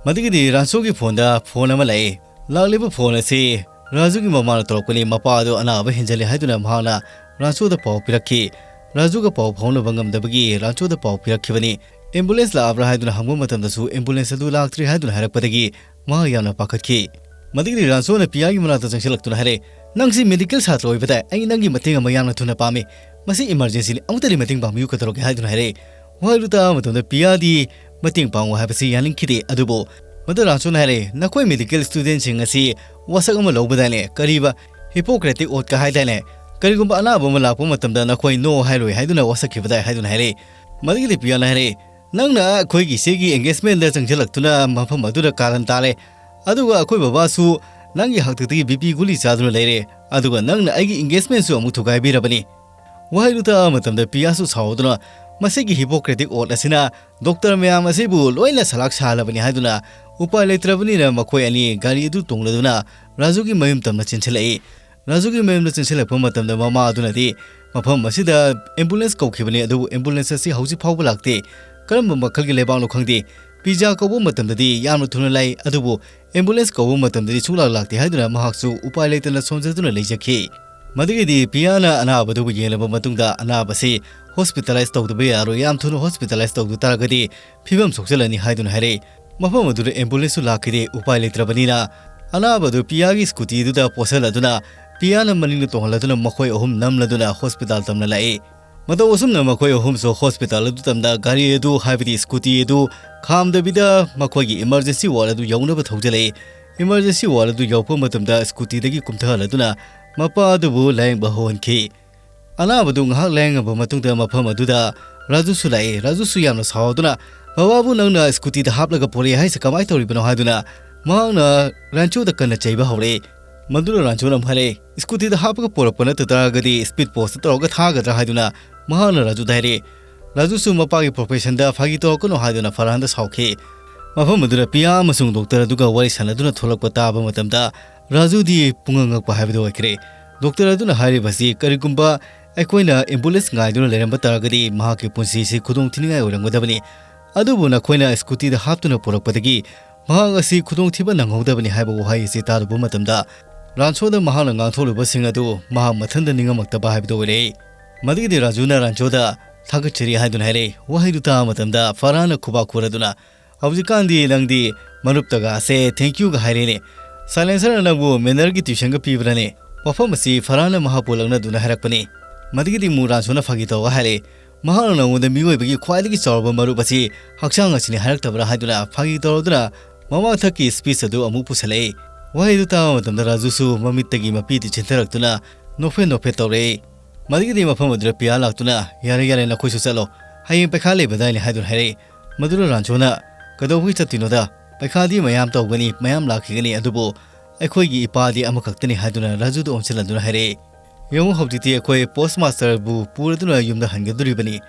ꯃꯗꯨꯒꯤꯗꯤ ꯔꯥꯟꯆꯣꯒꯤ ꯐꯣꯟꯗ ꯐꯣꯟ ꯑꯃ ꯂꯥꯛꯏ꯫ ꯂꯥꯛꯂꯤꯕ ꯐꯣꯟ ꯑꯁꯤ ꯔꯥꯖꯨꯒꯤ ꯃꯃꯥꯅ ꯇꯧꯔꯛꯄꯅꯤ꯫ ꯃꯄꯥ ꯑꯗꯨ ꯑꯅꯥꯕ ꯍꯦꯟꯖꯜꯂꯦ ꯍꯥꯏꯗꯨꯅ ꯃꯍꯥꯛꯅ ꯔꯥꯟꯆꯣꯗ ꯄꯥꯎ ꯄꯤꯔꯛꯈꯤ꯫ ꯔꯥꯖꯨꯒ ꯄꯥꯎ ꯐꯥꯎꯅꯕ ꯉꯝꯗꯕꯒꯤ ꯔꯥꯟꯆꯣꯗ ꯄꯥꯎ ꯄꯤꯔꯛꯈꯤꯕꯅꯤ꯫ ꯑꯦꯝꯕꯨꯂꯦꯟꯁ ꯂꯥꯛꯑꯕ꯭ꯔꯥ ꯍꯥꯏꯗꯨꯅ ꯍꯪꯕ ꯃꯇꯝꯗꯁꯨ ꯑꯦꯝꯕꯨꯂꯦꯟꯁ ꯑꯗꯨ ꯂꯥꯛꯇ꯭ꯔꯤ ꯍꯥꯏꯗꯨꯅ ꯍꯥꯏꯔꯛꯄꯗꯒꯤ ꯃꯍꯥꯛ ꯌꯥꯝꯅ ꯄꯥꯈꯠꯈꯤ꯫ ꯃꯗꯨꯒꯤꯗꯤ ꯔꯥꯟꯆꯣꯅ ꯄꯤꯌꯥꯒꯤ ꯃꯅꯥꯛꯇ ꯆꯪꯁꯤꯜꯂꯛꯇꯨꯅ ꯍꯥꯏꯔꯦ, "ꯅꯪꯁꯤ ꯃꯦꯗꯤꯀꯦꯜ ꯁꯥꯇ꯭ꯔ ꯑꯣꯏꯕ ꯇꯥꯏ, ꯑꯩ ꯅꯪꯒꯤ ꯃꯇꯦꯡ ꯑꯃ ꯌꯥꯝꯅ ꯊꯨꯅ ꯄꯥꯝꯃꯤ꯫ ꯃꯁꯤ ꯏꯃꯥꯔꯖꯦꯟꯁꯤꯅꯤ, ꯑꯃꯨꯛꯇꯗꯤ ꯃꯇꯦꯡ ꯄꯥꯡꯕꯤꯌꯨ ꯀꯩꯗꯧꯔꯒꯦ?" ꯍꯥꯏꯗꯨꯅ ꯍꯥꯏꯔꯦ꯫ ꯋꯥꯍꯩꯗꯨ ꯇꯥꯕ ꯃꯇꯝꯗ ꯄꯤꯌꯥꯗꯤ ꯃꯇꯦꯡ ꯄꯥꯡꯉꯨ ꯍꯥꯏꯕꯁꯤ ꯌꯥꯅꯤꯡꯈꯤꯗꯦ꯫ ꯑꯗꯨꯕꯨ ꯃꯗꯨ ꯔꯥꯟꯆꯣꯅ ꯍꯥꯏꯔꯦ, "ꯅꯈꯣꯏ ꯃꯦꯗꯤꯀꯦꯜ ꯁ꯭ꯇꯨꯗꯦꯟꯁꯤꯡ ꯑꯁꯤ ꯋꯥꯁꯛ ꯑꯃ ꯂꯧꯕꯗꯥꯏꯅꯦ? ꯀꯔꯤꯕ ꯍꯤꯄꯣꯀ꯭ꯔꯦꯇꯤꯛ ꯑꯣꯠꯀ ꯍꯥꯏꯗꯥꯏꯅꯦ? ꯀꯔꯤꯒꯨꯝꯕ ꯑꯅꯥꯕ ꯑꯃ ꯂꯥꯛꯄ ꯃꯇꯝꯗ ꯅꯈꯣꯏ ꯅꯣ ꯍꯥꯏꯔꯣꯏ ꯍꯥꯏꯗꯨꯅ ꯋꯥꯁꯛꯈꯤꯕꯗꯥꯏ?" ꯍꯥꯏꯗꯨꯅ ꯍꯥꯏꯔꯦ꯫ ꯃꯗꯨꯒꯤꯗꯤ ꯄꯤꯌꯥꯅ ꯍꯥꯏꯔꯦ, "ꯅꯪꯅ ꯑꯩꯈꯣꯏꯒꯤ ꯏꯆꯦꯒꯤ ꯑꯦꯡꯒꯦꯖꯃꯦꯟꯗ ꯆꯪꯁꯤꯜꯂꯛꯇꯨꯅ ꯃꯐꯝ ꯑꯗꯨꯗ ꯀꯥꯔꯟ ꯇꯥꯔꯦ꯫ ꯑꯗꯨꯒ ꯑꯩꯈꯣꯏ ꯕꯕꯥꯁꯨ ꯅꯪꯒꯤ ꯍꯥꯛꯇꯛꯇꯒꯤ ꯕꯤ ꯄꯤ ꯒꯨꯂꯤ ꯆꯥꯗꯨꯅ ꯂꯩꯔꯦ꯫ ꯑꯗꯨꯒ ꯅꯪꯅ ꯑꯩꯒꯤ ꯑꯦꯡꯒꯦꯖꯃꯦꯟꯁꯨ ꯑꯃꯨꯛ ꯊꯨꯒꯥꯏꯕꯤꯔꯕꯅꯤ꯫" ꯋꯥꯍꯩꯗꯨ ꯇꯥꯕ ꯃꯇꯝꯗ ꯄꯤꯌꯥꯁꯨ ꯁꯥꯎꯗꯨꯅ, "ꯃꯁꯤꯒꯤ ꯍꯤꯄꯣꯀ꯭ꯔꯦꯇꯤꯛ ꯑꯣꯠ ꯑꯁꯤꯅ ꯗꯣꯛꯇꯔ ꯃꯌꯥꯝ ꯑꯁꯤꯕꯨ ꯂꯣꯏꯅ ꯁꯂꯥꯛ ꯁꯥꯍꯜꯂꯕꯅꯤ" ꯍꯥꯏꯗꯨꯅ ꯎꯄꯥꯏ ꯂꯩꯇ꯭ꯔꯕꯅꯤꯅ ꯃꯈꯣꯏ ꯑꯅꯤ ꯒꯥꯔꯤ ꯑꯗꯨ ꯇꯣꯡꯂꯗꯨꯅ ꯔꯥꯖꯨꯒꯤ ꯃꯌꯨꯝ ꯇꯝꯅ ꯆꯦꯟꯁꯤꯜꯂꯛꯏ꯫ ꯔꯥꯖꯨꯒꯤ ꯃꯌꯨꯝꯗ ꯆꯦꯟꯁꯤꯜꯂꯛꯄ ꯃꯇꯝꯗ ꯃꯃꯥ ꯑꯗꯨꯅꯗꯤ ꯃꯐꯝ ꯑꯁꯤꯗ ꯑꯦꯝꯕꯨꯂꯦꯟꯁ ꯀꯧꯈꯤꯕꯅꯤ, ꯑꯗꯨꯕꯨ ꯑꯦꯝꯕꯨꯂꯦꯟꯁ ꯑꯁꯤ ꯍꯧꯖꯤꯛ ꯐꯥꯎꯕ ꯂꯥꯛꯇꯦ꯫ ꯀꯔꯝꯕ ꯃꯈꯜꯒꯤ ꯂꯩꯕꯥꯛꯅꯣ ꯈꯪꯗꯦ꯫ ꯄꯤꯖꯥ ꯀꯧꯕ ꯃꯇꯝꯗꯗꯤ ꯌꯥꯝꯅ ꯊꯨꯅ ꯂꯥꯛꯏ, ꯑꯗꯨꯕꯨ ꯑꯦꯝꯕꯨꯂꯦꯟꯁ ꯀꯧꯕ ꯃꯇꯝꯗꯗꯤ ꯁꯨꯡꯂꯥꯛ ꯂꯥꯛꯇꯦ ꯍꯥꯏꯗꯨꯅ ꯃꯍꯥꯛꯁꯨ ꯎꯄꯥꯏ ꯂꯩꯇꯅ ꯁꯣꯟꯖꯗꯨꯅ ꯂꯩꯖꯈꯤ꯫ ꯃꯗꯨꯒꯤꯗꯤ ꯄꯤꯌꯥꯅ ꯑꯅꯥꯕꯗꯨꯕꯨ ꯌꯦꯡꯂꯕ ꯃꯇꯨꯡꯗ ꯑꯅꯥꯕꯁꯤ ꯍꯣꯁꯄꯤꯇꯥꯂꯥꯏꯁ ꯇꯧꯗꯕ ꯌꯥꯔꯣꯏ, ꯌꯥꯝ ꯊꯨꯅ ꯍꯣꯁꯄꯤꯇꯥꯂꯥꯏꯁ ꯇꯧꯗ ꯇꯥꯔꯒꯗꯤ ꯐꯤꯕꯝ ꯁꯣꯛꯆꯜꯂꯅꯤ ꯍꯥꯏꯗꯨꯅ ꯍꯥꯏꯔꯛꯏ꯫ ꯃꯐꯝ ꯑꯗꯨꯗ ꯑꯦꯝꯕꯨꯂꯦꯟꯁꯁꯨ ꯂꯥꯛꯈꯤꯗꯦ꯫ ꯎꯄꯥꯏ ꯂꯩꯇ꯭ꯔꯕꯅꯤꯅ ꯑꯅꯥꯕꯗꯨ ꯄꯤꯌꯥꯒꯤ ꯁ꯭ꯀꯨꯇꯤꯗꯨꯗ ꯄꯣꯠꯁꯜꯂꯗꯨꯅ ꯄꯤꯌꯥꯅ ꯃꯅꯤꯡꯗ ꯇꯣꯡꯍꯜꯂꯗꯨꯅ ꯃꯈꯣꯏ ꯑꯍꯨꯝ ꯅꯝꯂꯗꯨꯅ ꯍꯣꯁꯄꯤꯇꯥꯜ ꯇꯝꯅ ꯂꯥꯛꯏ꯫ ꯃꯇꯧ ꯑꯁꯨꯝꯅ ꯃꯈꯣꯏ ꯑꯍꯨꯝꯁꯨ ꯍꯣꯁꯄꯤꯇꯥꯜ ꯑꯗꯨ ꯇꯝꯗ ꯒꯥꯔꯤ ꯑꯗꯨ, ꯍꯥꯏꯕꯗꯤ ꯁ꯭ꯀꯨꯇꯤ ꯑꯗꯨ ꯈꯥꯝꯗꯕꯤꯗ ꯃꯈꯣꯏꯒꯤ ꯏꯃꯔꯖꯦꯟꯁꯤ ꯋꯥꯔꯗ ꯑꯗꯨ ꯌꯧꯅꯕ ꯊꯧꯖꯤꯜꯂꯛꯏ꯫ ꯏꯃꯔꯖꯦꯟꯁꯤ ꯋꯥꯔꯗ ꯑꯗꯨ ꯌꯧꯔꯛꯄ ꯃꯇꯝꯗ ꯁ꯭ꯀꯨꯇꯤꯗꯒꯤ ꯀꯨꯝꯊꯍꯜꯂꯗꯨꯅ ꯃꯄꯥ ꯑꯗꯨꯕꯨ ꯂꯥꯌꯦꯡꯕ ꯍꯧꯍꯟꯈꯤ꯫ ꯑꯅꯥꯕꯗꯨ ꯉꯥꯏꯍꯥꯛ ꯂꯥꯌꯦꯡꯉꯕ ꯃꯇꯨꯡꯗ ꯃꯐꯝ ꯑꯗꯨꯗ ꯔꯥꯖꯨꯁꯨ ꯂꯥꯛꯏ꯫ ꯔꯥꯖꯨꯁꯨ ꯌꯥꯝꯅ ꯁꯥꯎꯗꯨꯅ, "ꯕꯕꯥꯕꯨ ꯅꯪꯅ ꯁ꯭ꯀꯨꯇꯤꯗ ꯍꯥꯞꯂꯒ ꯄꯣꯔꯛꯑꯦ ꯍꯥꯏꯁꯦ ꯀꯃꯥꯏꯅ ꯇꯧꯔꯤꯕꯅꯣ?" ꯍꯥꯏꯗꯨꯅ ꯃꯍꯥꯛꯅ ꯔꯥꯟꯆꯣꯗ ꯀꯟꯅ ꯆꯩꯕ ꯍꯧꯔꯛꯏ꯫ ꯃꯗꯨꯅ ꯔꯥꯟꯆꯣꯅ ꯑꯃꯨꯛ ꯍꯥꯏꯔꯛꯏ, "ꯁ꯭ꯀꯨꯇꯤꯗ ꯍꯥꯞꯄꯒ ꯄꯣꯔꯛꯄ ꯅꯠꯇ ꯇꯥꯔꯒꯗꯤ ꯁ꯭ꯄꯤꯗ ꯄꯣꯁꯇ ꯇꯧꯔꯒ ꯊꯥꯒꯗ꯭ꯔꯥ?" ꯍꯥꯏꯗꯨꯅ ꯃꯍꯥꯛꯅ ꯔꯥꯖꯨꯗ ꯍꯥꯏꯔꯛꯏ꯫ ꯔꯥꯖꯨꯁꯨ ꯃꯄꯥꯒꯤ ꯄ꯭ꯔꯣꯐꯦꯁꯟꯗ ꯐꯥꯒꯤ ꯇꯧꯔꯛꯀꯅꯨ ꯍꯥꯏꯗꯨꯅ ꯐꯔꯍꯥꯟꯗ ꯁꯥꯎꯈꯤ꯫ ꯃꯐꯝ ꯑꯗꯨꯗ ꯄꯤꯌꯥ ꯑꯃꯁꯨꯡ ꯗꯣꯛꯇꯔ ꯑꯗꯨꯒ ꯋꯥꯔꯤ ꯁꯥꯟꯅꯗꯨꯅ ꯊꯣꯛꯂꯛꯄ ꯇꯥꯕ ꯃꯇꯝꯗ ꯔꯥꯖꯨꯗꯤ ꯄꯨꯡꯉꯛ ꯉꯛꯄ ꯍꯥꯏꯕꯗꯨ ꯑꯣꯏꯈ꯭ꯔꯦ꯫ ꯗꯣꯛꯇꯔ ꯑꯗꯨꯅ ꯍꯥꯏꯔꯤꯕꯁꯤ, ꯀꯔꯤꯒꯨꯝꯕ ꯑꯩꯈꯣꯏꯅ ꯑꯦꯝꯕꯨꯂꯦꯟꯁ ꯉꯥꯏꯗꯨꯅ ꯂꯩꯔꯝꯕ ꯇꯥꯔꯒꯗꯤ ꯃꯍꯥꯛꯀꯤ ꯄꯨꯟꯁꯤꯁꯤ ꯈꯨꯗꯣꯡ ꯊꯤꯅꯤꯡꯉꯥꯏ ꯑꯣꯏꯔꯝꯒꯗꯕꯅꯤ꯫ ꯑꯗꯨꯕꯨ ꯅꯈꯣꯏꯅ ꯁ꯭ꯀꯨꯇꯤꯗ ꯍꯥꯞꯇꯨꯅ ꯄꯨꯔꯛꯄꯗꯒꯤ ꯃꯍꯥꯛ ꯑꯁꯤ ꯈꯨꯗꯣꯡꯊꯤꯕ ꯅꯪꯍꯧꯗꯕꯅꯤ ꯍꯥꯏꯕ ꯋꯥꯍꯩ ꯑꯁꯤ ꯇꯥꯔꯨꯕ ꯃꯇꯝꯗ ꯔꯥꯟꯁꯣꯗ ꯃꯍꯥꯛꯅ ꯉꯥꯡꯊꯣꯛꯂꯤꯕꯁꯤꯡ ꯑꯗꯨ ꯃꯍꯥꯛ ꯃꯊꯟꯇ ꯅꯤꯡꯉꯝꯃꯛꯇꯕ ꯍꯥꯏꯕꯗꯨ ꯑꯣꯏꯔꯦ꯫ ꯃꯗꯨꯒꯤꯗꯤ ꯔꯥꯖꯨꯅ ꯔꯥꯟꯁꯣꯗ "ꯊꯥꯒꯠꯆꯔꯤ" ꯍꯥꯏꯗꯨꯅ ꯍꯥꯏꯔꯛꯏ꯫ ꯋꯥꯍꯩꯗꯨ ꯇꯥꯕ ꯃꯇꯝꯗ ꯐꯔꯍꯥꯟꯅ ꯈꯨꯕꯥꯛ ꯈꯨꯔꯗꯨꯅ, "ꯍꯧꯖꯤꯛꯀꯥꯟꯗꯤ ꯅꯪꯗꯤ ꯃꯔꯨꯞꯇꯒꯁꯦ thank you ꯒ ꯍꯥꯏꯔꯦꯅꯦ꯫ ꯁꯥꯏꯂꯦꯟꯁꯔꯅ ꯅꯪꯕꯨ ꯃꯦꯅꯔꯒꯤ ꯇ꯭ꯌꯨꯁꯟꯒ ꯄꯤꯕ꯭ꯔꯅꯦ?" ꯋꯥꯐꯝ ꯑꯁꯤ ꯐꯔꯍꯥꯟꯅ ꯃꯍꯥꯛꯄꯨ ꯂꯛꯅꯗꯨꯅ ꯍꯥꯏꯔꯛꯄꯅꯤ꯫ ꯃꯗꯨꯒꯤꯗꯤ ꯑꯃꯨꯛ ꯔꯥꯟꯁꯣꯅ ꯐꯥꯒꯤ ꯇꯧꯔꯒ ꯍꯥꯏꯔꯛꯏ, "ꯃꯍꯥꯛꯅ ꯅꯉꯣꯟꯗ ꯃꯤꯑꯣꯏꯕꯒꯤ ꯈ꯭ꯋꯥꯏꯗꯒꯤ ꯆꯥꯎꯔꯕ ꯃꯔꯨꯞ ꯑꯁꯤ ꯍꯛꯆꯥꯡ ꯑꯁꯤꯅꯤ ꯍꯥꯏꯔꯛꯇꯕ꯭ꯔꯥ?" ꯍꯥꯏꯗꯨꯅ ꯐꯥꯒꯤ ꯇꯧꯔꯗꯨꯅ ꯃꯃꯥꯡꯊꯛꯀꯤ ꯁ꯭ꯄꯤꯆ ꯑꯗꯨ ꯑꯃꯨꯛ ꯄꯨꯁꯜꯂꯛꯏ꯫ ꯋꯥꯍꯩꯗꯨ ꯇꯥꯕ ꯃꯇꯝꯗ ꯔꯥꯖꯨꯁꯨ ꯃꯃꯤꯠꯇꯒꯤ ꯃꯄꯤꯗꯨ ꯆꯦꯟꯊꯔꯛꯇꯨꯅ ꯅꯣꯛꯐꯦꯠ ꯅꯣꯛꯐꯦꯠ ꯇꯧꯔꯛꯏ꯫ ꯃꯗꯨꯒꯤꯗꯤ ꯃꯐꯝ ꯑꯗꯨꯗ ꯄꯤꯌꯥ ꯂꯥꯛꯇꯨꯅ, "ꯌꯥꯔꯦ, ꯌꯥꯔꯦ, ꯅꯈꯣꯏꯁꯨ ꯆꯠꯂꯣ꯫ ꯍꯌꯦꯡ ꯄꯩꯈꯥ ꯂꯩꯕꯗꯥꯏꯅꯦ?" ꯍꯥꯏꯗꯨꯅ ꯍꯥꯏꯔꯛꯏ꯫ ꯃꯗꯨꯗ ꯔꯥꯟꯁꯣꯅ, "ꯀꯩꯗꯧꯕꯒꯤ ꯆꯠꯇꯣꯏꯅꯣꯗ? ꯄꯩꯈꯥꯗꯤ ꯃꯌꯥꯝ ꯇꯧꯒꯅꯤ, ꯃꯌꯥꯝ ꯂꯥꯛꯈꯤꯒꯅꯤ, ꯑꯗꯨꯕꯨ ꯑꯩꯈꯣꯏꯒꯤ ꯏꯄꯥꯗꯤ ꯑꯃꯈꯛꯇꯅꯤ" ꯍꯥꯏꯗꯨꯅ ꯔꯥꯖꯨꯗ ꯑꯣꯟꯁꯤꯜꯍꯟꯗꯨꯅ ꯍꯥꯏꯔꯛꯏ꯫ "ꯌꯦꯡꯉꯨ, ꯍꯧꯖꯤꯛꯇꯤ ꯑꯩꯈꯣꯏ ꯄꯣꯁ ꯃꯥꯁꯇꯔꯕꯨ ꯄꯨꯔꯗꯨꯅ ꯌꯨꯝꯗ ꯍꯟꯒꯗꯣꯔꯤꯕꯅꯤ"꯫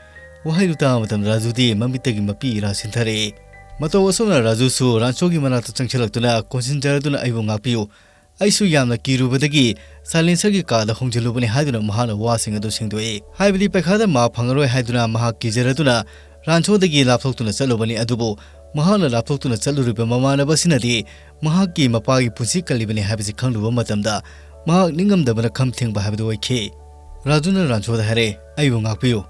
ꯋꯥꯍꯩꯗꯨ ꯇꯥꯕ ꯃꯇꯝꯗ ꯔꯥꯖꯨꯗꯤ ꯃꯃꯤꯠꯇꯒꯤ ꯃꯄꯤ ꯏꯔꯥ ꯁꯤꯟꯊꯔꯛꯏ꯫ ꯃꯇꯧ ꯑꯁꯨꯝꯅ ꯔꯥꯖꯨꯁꯨ ꯔꯥꯟꯁꯣꯒꯤ ꯃꯅꯥꯛꯇ ꯆꯪꯁꯤꯜꯂꯛꯇꯨꯅ, "ꯀꯣꯟꯁꯤꯟꯖꯔꯗꯨꯅ ꯑꯩꯕꯨ ꯉꯥꯛꯄꯤꯌꯨ꯫ ꯑꯩꯁꯨ ꯌꯥꯝꯅ ꯀꯤꯔꯨꯕꯗꯒꯤ ꯁꯥꯏꯂꯦꯟꯁꯔꯒꯤ ꯀꯥꯗ ꯍꯣꯡꯖꯤꯜꯂꯨꯕꯅꯤ" ꯍꯥꯏꯗꯨꯅ ꯃꯍꯥꯛꯅ ꯋꯥꯁꯤꯡ ꯑꯗꯨ ꯁꯦꯡꯗꯣꯛꯏ꯫ ꯍꯥꯏꯕꯗꯤ ꯄꯩꯈꯥꯗ ꯃꯥ ꯐꯪꯉꯔꯣꯏ ꯍꯥꯏꯗꯨꯅ ꯃꯍꯥꯛ ꯀꯤꯖꯔꯗꯨꯅ ꯔꯥꯟꯁꯣꯗꯒꯤ ꯂꯥꯞꯊꯣꯛꯇꯨꯅ ꯆꯠꯂꯨꯕꯅꯤ꯫ ꯑꯗꯨꯕꯨ ꯃꯍꯥꯛꯅ ꯂꯥꯞꯊꯣꯛꯇꯨꯅ ꯆꯠꯂꯨꯔꯤꯕ ꯃꯃꯥꯟꯅꯕ ꯑꯁꯤꯅꯗꯤ ꯃꯍꯥꯛꯀꯤ ꯃꯄꯥꯒꯤ ꯄꯨꯟꯁꯤ ꯀꯜꯂꯤꯕꯅꯤ ꯍꯥꯏꯕꯁꯤ ꯈꯪꯂꯨꯕ ꯃꯇꯝꯗ ꯃꯍꯥꯛ ꯅꯤꯡꯉꯝꯗꯕꯅ ꯈꯝ ꯊꯦꯡꯕ ꯍꯥꯏꯕꯗꯨ ꯑꯣꯏꯈꯤ꯫ ꯔꯥꯖꯨꯅ ꯔꯥꯟꯁꯣꯗ ꯍꯥꯏꯔꯦ, "ꯑꯩꯕꯨ ꯉꯥꯛꯄꯤꯌꯨ"꯫